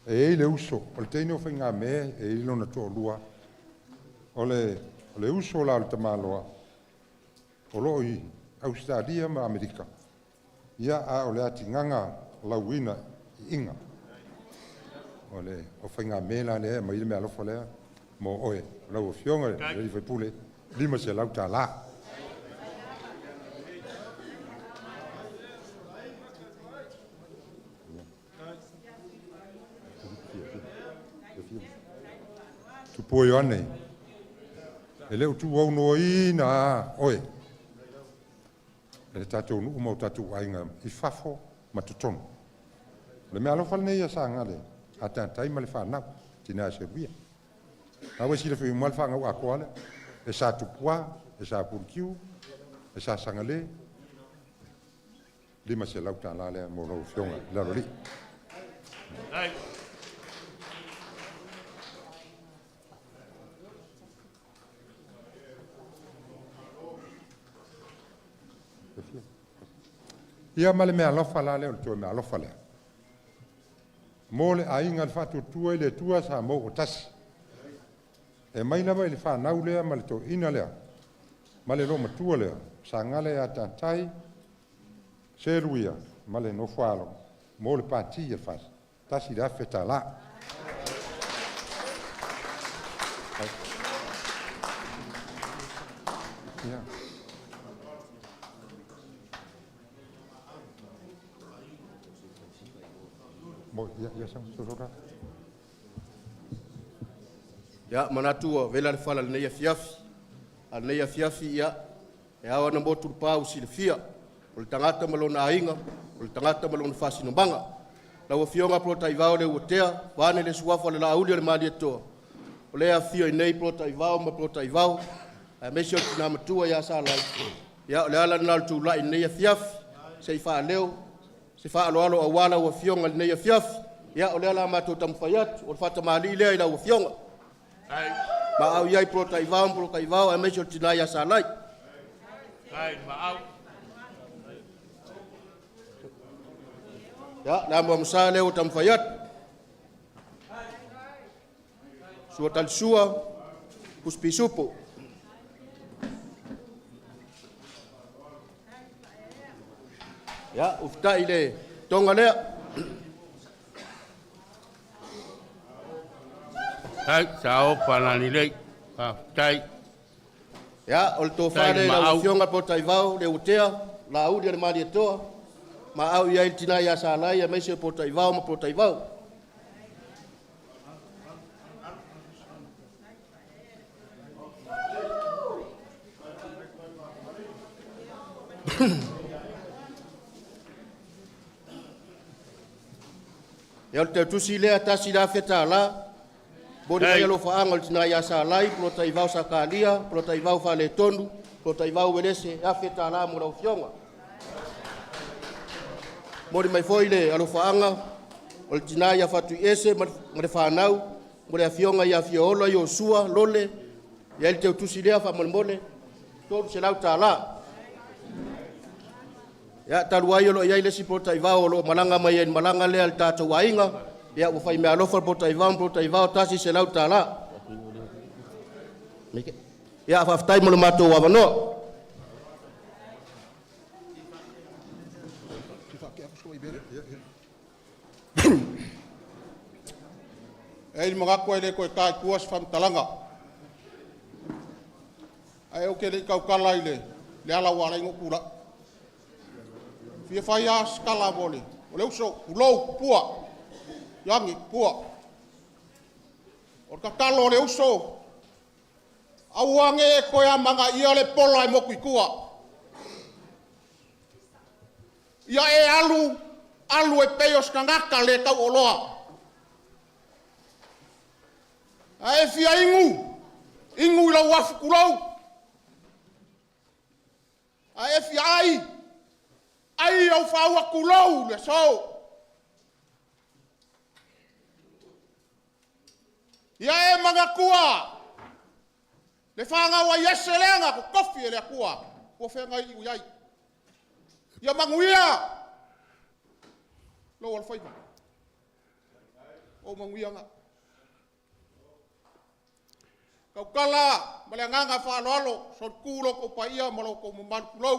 E i ai le uso, o le teine o Faigamea e i ai lona toalua, o le, o le uso la o le tamaloa, o lo o i Ausetalia ma Amerika, ia a o le atigaga lauina i iga. O le o Faigamea la lea e aumai ai le meaalofa lea mo oe, lau Afioga i le sui usufono, $500. Tupua Ioane, e le o tuuaunoaina lava oe e le tatou nuu ma o tatou aiga i fafo ma totonu. O le meaalofa lenei a Sagale, a tatai ma le fanau, tina Seluia. Na ua silafia uma le fanau atoa lea, e sa Tupua, e sa Puletiu, e sa Sagale, $500 lea mo lau Afioga i le Aloalii. Ia ma le meaalofa la lea o le toe meaalofa lea. Mo le aiga le faatuatua i le Atua sa mauatasi. E mai lava i le fanau lea ma le toeaina lea, ma le loomatua lea, Sagale ia tatai, Seluia ma le nofo-a-alo mo le pati a le FAST, $1,000. Ia. Ia, manatu ua vela le fala i lenei afiafi. A o lenei afiafi, ia, e ao lava ona motu le pa ua silafia, o le tagata ma lona aiga, o le tagata ma lona faasinomaga. Lau Afioga Polataivao Leuatea, vaeane le suafa o le Laauli o le Malietoa, o lea e afifio ai nei Polataivao ma Polataivao, aemaise o le tina matua ia Salai, ia o le ala lena o le tulai i lenei afiafi, se i faaleo se faaaloalo aua lau Afioga i lenei afiafi. Ia, o lea o le a matou taumafai atu, o le faatamalii lea i lau Afioga. Ma au i ai Polataivao ma Polataivao aemaise o le tina ia Salai. Ia, le amoamosa lea ua taumafai atu. Sua talisua, pusi pisupo. Ia, ufitai le toga lea. Tai, sao palani lei. Faafetai. Ia, o le tofa lea i lau Afioga Polataivao Leuatea Laauli o le Malietoa, ma au i ai le tina ia Salai aemaise o Polataivao ma Polataivao. Ia, o le tautusi lea, $1,000. Momoli mai alofaaga o le tina ia Salai, Polataivao Sakalia, Polataivao Faletonu, Polataivao Uelese, $1,000 mo lau Afioga. Momoli mai foi le alofaaga o le tina ia Fatuiese ma le fanau mo le afioga ia Fiaola Iosua Lole, e i ai le teutusi lea faamolemole, $300. Ia, talu ai o lo o i ai le isi Polataivao o lo o malaga mai ai i le malaga lea a le tatou aiga, ia ua fai meaalofa le Polataivao ma Polataivao, $100. Ia, faafetai mo le matou avanoa. E i ai le manatu e le toe ta i tua se faamatalaga, ae ou te le i tautala i le ala ua ala ai ona ou tulai, e fia fai lava se tala mo le uso, tulou Tupua, Ioane Tupua. O le tatalo a le uso, aua ne i e toe amanaia le pola e motu i tua. Ia e alu, alu e pei o se tagata le tauoloa. A e fia inu, inu i lou afu tulou. A e fia ai, ai i ou faua tulou le aso. Ia e manatua le fanau a Iese lea na totofi e le Atua ua feagai i ai. Ia manuia lou alofaiva. O manuia na. Tautala ma le agaga faaaloalo, solitu lo outou paia ma lo outou mamalu, tulou.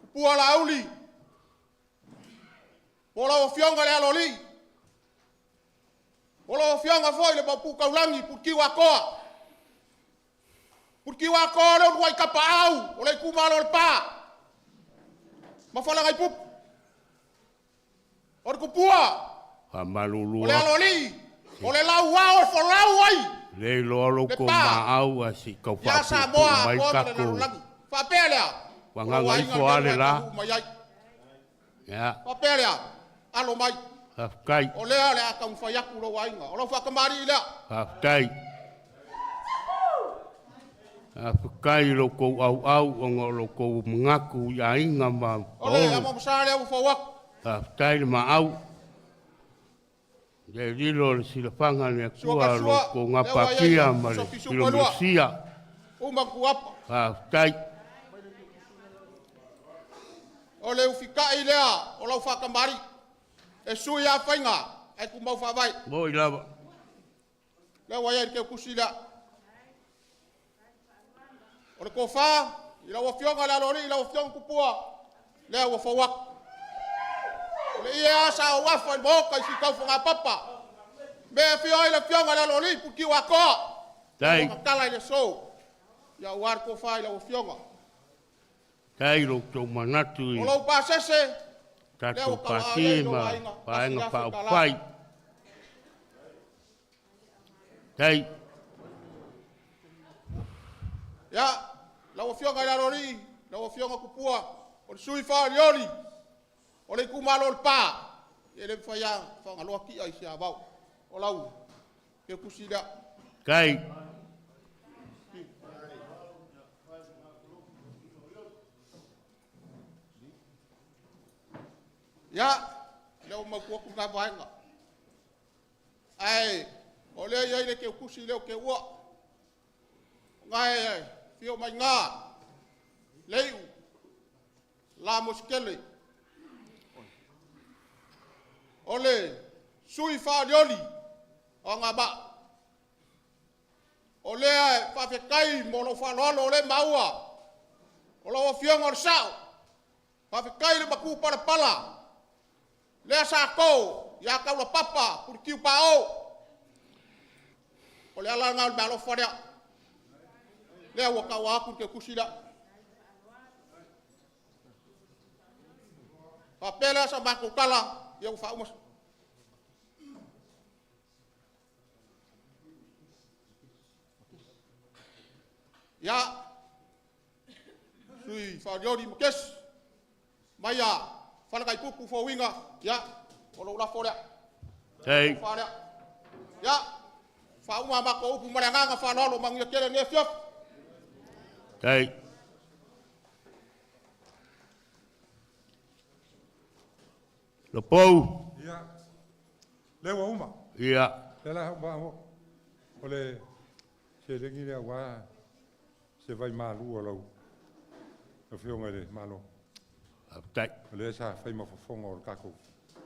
Tupua Laauli, po o lau Afioga i le Aloalii, po o lau Afioga foi i le Maopu Taulagi Putiuatoa, Putiuatoa o le uluai tapaau o le itumalo o Lepa ma Falagaipupu. O le tupua, Faamalulu o le atu. Aloalii, o le lauao e folau ai Le iloa lo outou Lepa maau ae se i tau ia faapuupuu Samoa mai atoa ma le tatou lalolagi. Faapea lea, o lou agaga aiga ifo lea a le ua e la. taunuu mai ai. Ia, Faapea lea, alo mai, faafetai. o lea o le a taumafai atu lou aiga. O lau faatamalii lea. Faafetai. Faafetai i lo outou auau ona o lo outou manatu i aiga ma O le paolo. amoamosa lea ua fou atu. Faafetai le maau. Le lilo o le silafaga a le Sua Atua o lo kalisua, outou lea ua i ai gapatia ma uso le pisupo e lua. filomesia. Uma tuapa. Faafetai. O le ufikai lea o lau faatamalii. E sui lava faiga ae tumau faavae. Moi lava. Lea ua i ai le teutusi lea. O le tofa i lau Afioga i le Aloalii, lau Afioga Tupua, lea ua fou atu. O le ie lava sa ou afa i le maota i Sitaufaga papa. Mea e afio ai le Afioga i le Aloalii Putiuatoa. Lea Tai. ua tatala i le aso. Ia aua le tofa i lau Afioga. Tai lo outou manatu O i lou pasese, Tatou Pati ma Vaega Faaupufai. Tei. Ia, lau Afioga i le Aloalii, lau Afioga Tupua, o le sui faaolioli o le itumalo o Lepa, e le mafai lava ona faagaloa ti'a i Siavao. O lau feutusi lea. Tei. Ia, lea ua mautu atu lena vaega. Ae o lea e i ai le teutusi lea o Teua, o na e afio mai i ina Leiu, Lamositele, o le sui faaolioli o Anoamaa. O lea e faafetai mo lou faaaloalo o lea e maua o lau Afioga o le Sao. Faafetai le matupalapala, lea sa to ia Taulapapa Puletiupao. O le ala lena o le meaalofa lea. Lea ua taua atu le teutusi lea. Faapea lea sa matou tala, ia ua faauma. Ia, sui faaolioli ma Kesi, mai a Falagaipupu Fouiga, ia, o lou lafo lea. Hey. Lea. Ia, faauma a matou upu ma le agaga faaaloalo, manuia tele lenei afiafi. Hey. Lopou. Ia, lea ua uma. Ia. Lea la o le seleni lea aua se vai malu o lau Afioga i le Malo. Faafetai. O lea sa fai ma fofoga o le tatou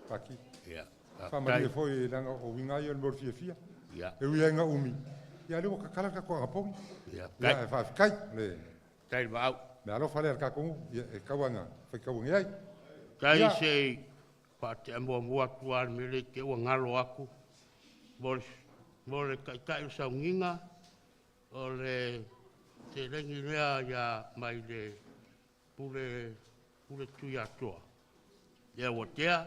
pati. Ia. Faamalie foi leaga o uiga ia o le mea o le fiafia. Ia. E ui ai ina umi, ia lea ua tatala le tatou anapogi. Ia. Ia, faafetai. Le Tai vaau. meaalofa lea a le tatou nuu, ia e tau lava ina faitau ai. Tai se faatea muamua atu lava le mea lea i te i ua galo atu mo le taitai o sauniga o le seleni lea ia mai le pule pule Tuiatoa. Lea ua tea,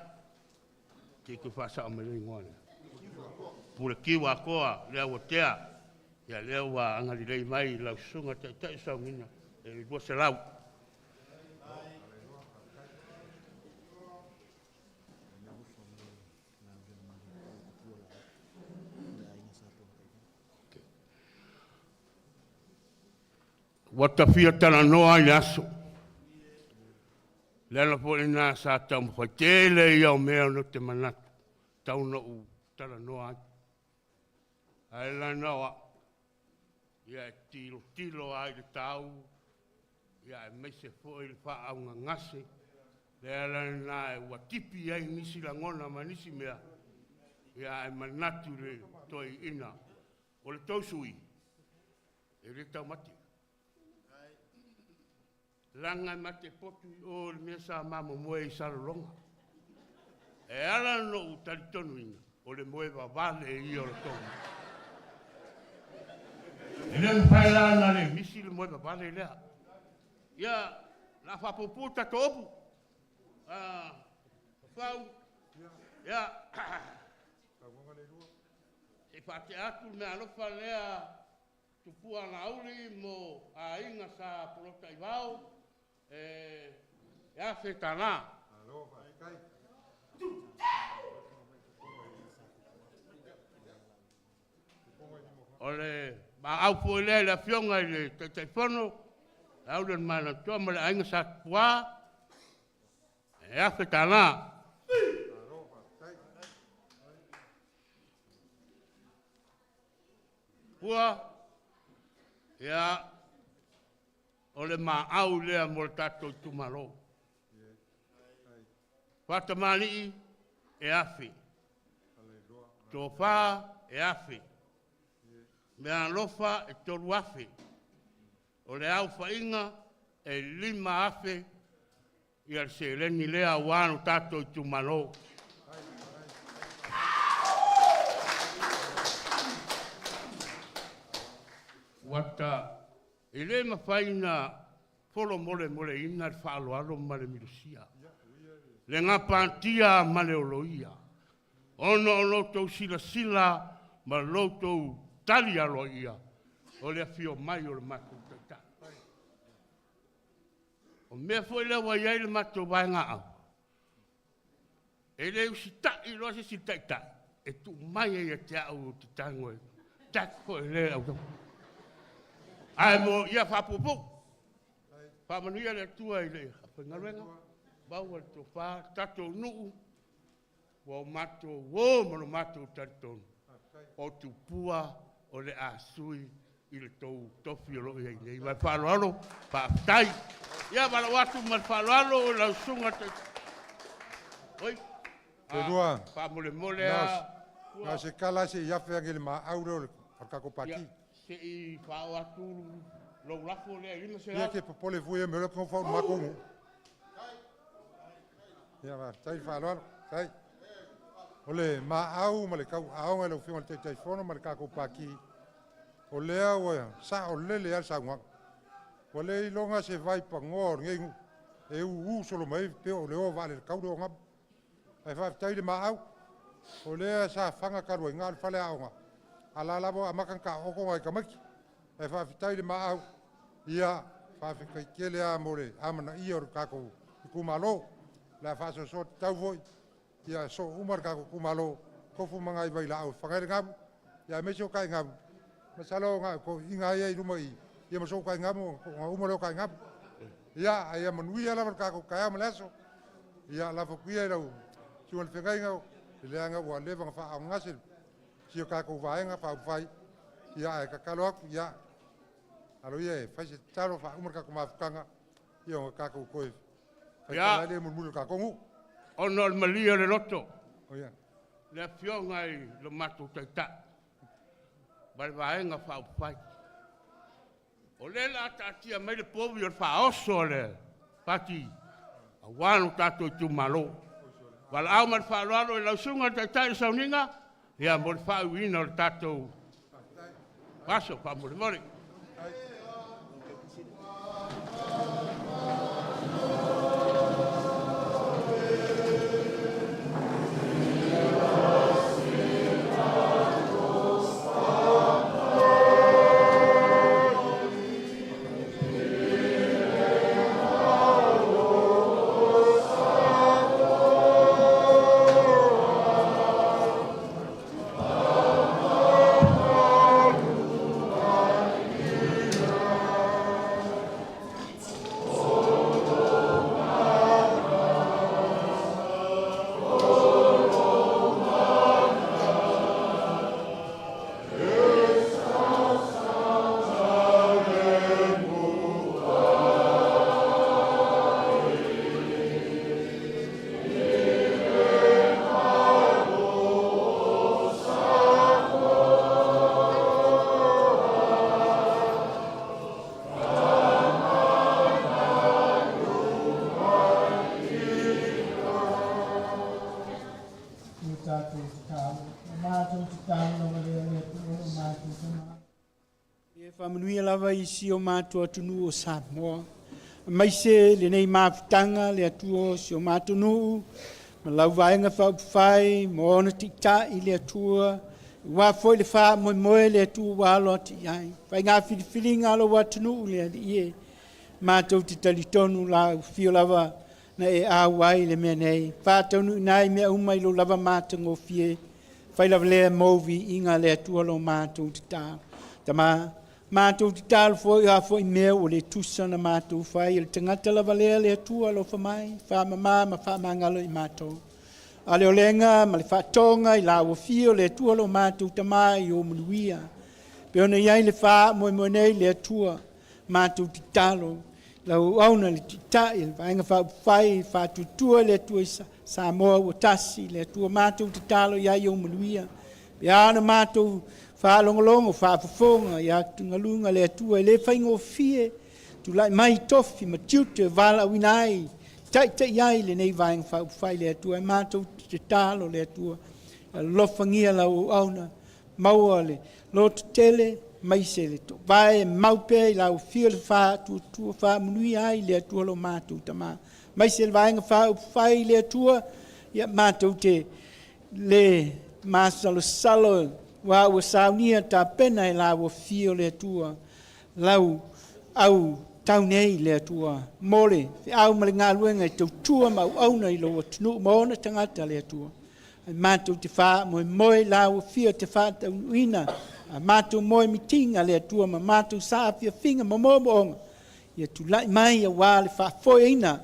te toe faasao mai le igoa lea. Pule Kiu Atoa, lea ua tea. Ia lea ua agalilei mai lau susuga taitai o sauniga e 200. Ua tafia talanoa i le aso. Le ala foi lena sa taumafai tele ia o mea ona ou te manatu, tau na ou talanoa ai. Ae lana o au, ia e tilotilo lava i le tau, ia aemaise foi le faaaaogagase, le ala lena ua tipi ai nisi lagona ma nisi mea, ia ae manatu i le toeaina. O le tou sui, e le taumate. Leaga e ma te potu i o i le mea sa ma momoe i Salelologa. E ala ona ou talitonuina, o le moe vavale ia o le tou. E le mafai la ona le misi le moe vavale lea. Ia, o le a faapuupuu tatou upu. Fafau, ia, se i faatea atu le meaalofa lea Tupua Laauli mo aiga sa Polota i Vao, e $1,000. O le maau foi lea i le Afioga i le Taitaifono, Laaulialemalietoa ma le aiga sa Tupua, e $1,000. Ua, ia, o le maau lea mo le tatou itumalo. Faatamalii e 1,000. Tofa e 1,000. Meaalofa e 3,000. O le aofaiga e 5,000 ia le seleni lea aua lo tatou itumalo. Ua ta e le mafai ona folomolemoleina le faaaloalo ma le milosia. Le gapatia ma le oloia, ona o lo outou silasila ma lo outou tali aloaia o le afio mai o le matou Taitai. O mea foi lea ua i ai le matou vaegaau, e le usitai loa se isi i le Taitai, e tuu mai ai ia te au ou te tago e attack foi lea au. Ae mo ia faapuupuu, faamanuia le Atua i le aufaigaluega, maua le tofa, le tatou nuu, ua o matou o ma lo matou talitonu, o Tupua o le a sui i le tou tofi o lo o i ai nei. Ma le faaaloalo, faafetai. Ia valaau atu ma le faaaloalo i lau susuga i le Oi, Lua. faamolemole lava. Na o se tala se i afe ane i le maau lea o le tatou Pati. Se i faaoo atu lou lafo lea e 500. Ia te popole fua ia mea o lea ou te nofo au i le matou nuu. Ia faafetai le faaaloalo. Faafetai. O le maau ma le tauaoga i lau Afioga i le Taitaifono ma le tatou Pati, o lea ua saolele lava le saunoaga. Ua le iloga se vaipanoa o lenei nuu e uu solo mai ai pei o le o a vaalele tau le o. Ae faafetai i le maau, o lea sa fana talu ai na o le faleaoga, a o la e lava ua amata ona taooto nai tamaiti. Ae faafetai i le maau, ia faafetai tele lava mo le amanaia o le tatou itumalo. O le a faasoasoa tatau foi, ia soo uma le tatou itumalo, tofu ma nai vailaau e fafaga ai le gamu, aemaise o taigamu. Masalo na o toeaiina lava ia e i luma i i, ia ma sou taigamu ona uma lea o taigamu. Ia, ae ia manuia lava le tatou taeao ma le aso. Ia lafo atu ia i lau susuga i le feagaiga, leaga ua leva ona faaaaogagase si o tatou Vaega Faaupufai, ia ae tatalo atu, ia alo ia e fai se tatalo faauma le tatou mafutaga, ia ona tatou toe faitala ai lea mulimuli o le tatou nuu. Ona o le malie o le loto, le Afioga i lo matou Taitai ma le Vaega Faaupufai, o lea o le a taatia mai le povi o le faaoso a le Pati aua lo tatou itumalo. Valaau ma le faaaloalo i lau Susuga i le Taitai o le Sauniga, ia mo le faaiuina o le tatou aso, faamolemole. O tatou tatalo, o matou tatalo lava lea le Atua lo matou Tama. E faamanuia lava i si o matou atunuu o Samoa, aemaise lenei mafutaga le Atua o si o matou nuu, ma lau vaega faaupufai ma ona taitai le Atua, aua foi le faamoemoe le Atua ua alo atu i ai. Faiga filifiliga a lou atunuu le Alii e, matou te talitonu la ufio lava na e auai i le mea nei. Faataunuuina ai mea uma i lou lava matagofie, fai lava lea mou viiga le Atua lo matou tatalo. Tama, matou tatalo foi o a foi mea ua le tusa na matou fai, o le tagata lava lea le Atua alofa mai, faamama ma faamagalo i matou. A le olega ma le faatoga i la ua fio le Atua lo matou Tama i o manuia. Pe ona i ai le faamoemoe nei le Atua, matou tatalo, lau auauna le taitai le Vaega Faaupufai faatuatua le Atua i Samoa ua tasi le Atua matou tatalo i ai ou manuia. Pe a na matou faalogologo faafofoga i atugaluga le Atua e le faigofie tulai mai tofi ma tiute valaauina ai taitai ai lenei Vaega Faaupufai le Atua e matou tatalo le Atua alofagia lau auauna maua le lototele maise le tovae mau pea i lau afio le faatuatua faamanuia ai le Atua lo matou Tama. aemaise le Vaega Faaupufai le Atua, ia matou te le masalosalo aua ua saunia tapena e lau Afio le Atua lau au tau nei le Atua mo le feau ma le galuega e tautua ma auauna i lou atunuu ma ona tagata le Atua. Ae matou te faamoemoe i lau Afio te faataunuuina a matou moemitiga le Atua ma matou saafiafiga ma moomooga ia tulai mai aua le faafoeina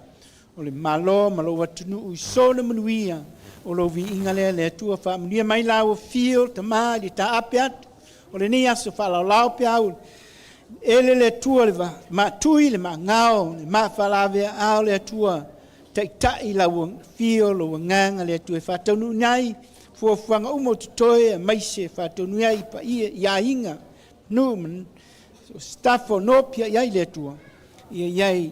o le Malo ma lou atunuu i sona manuia o lou viiga lea le Atua. Faamanuia mai lau Afio Tama i le taape atu o lenei aso faalaolao peau ele le Atua le maatui le maagao le maafalaveaao le Atua taitai lau Afio lou agaga le Atua e faataunuuina ai fuafuaga uma o totoe aemaise faataunuuina ai paia i aiga nuu ma sitafa o nopia i ai le Atua ia i ai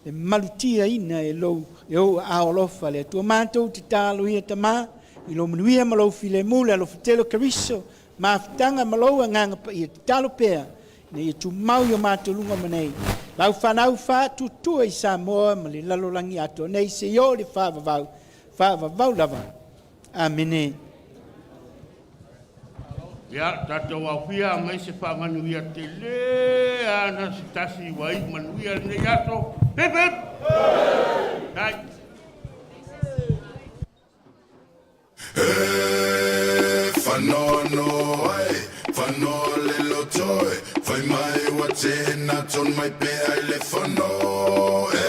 e malutiaina e lou e ou aao alofa le Atua. Matou te taloia Tama i lou manuia ma lou filemu, le alofa tele o Keriso, mafutaga ma lou agaga paia. Tatalo pea ina ia tumau i o matou luga ma nei lau fanau faatuatua i Samoa ma le lalolagi atoa nei seia oo i le faavavau, faavavau lava. Amene. Ia, tatou aofia mai se faamanuia tele ana se tasi ua iu manuia lenei aso. Hip hip! Dai. E whanoano ai, whanoa le lotoe, whai mai ua tēnā ton mai pea i le whano. E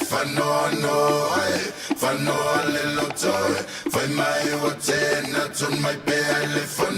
whanoano ai, whanoa le lotoe, whai mai ua tēnā ton mai pea i le whano.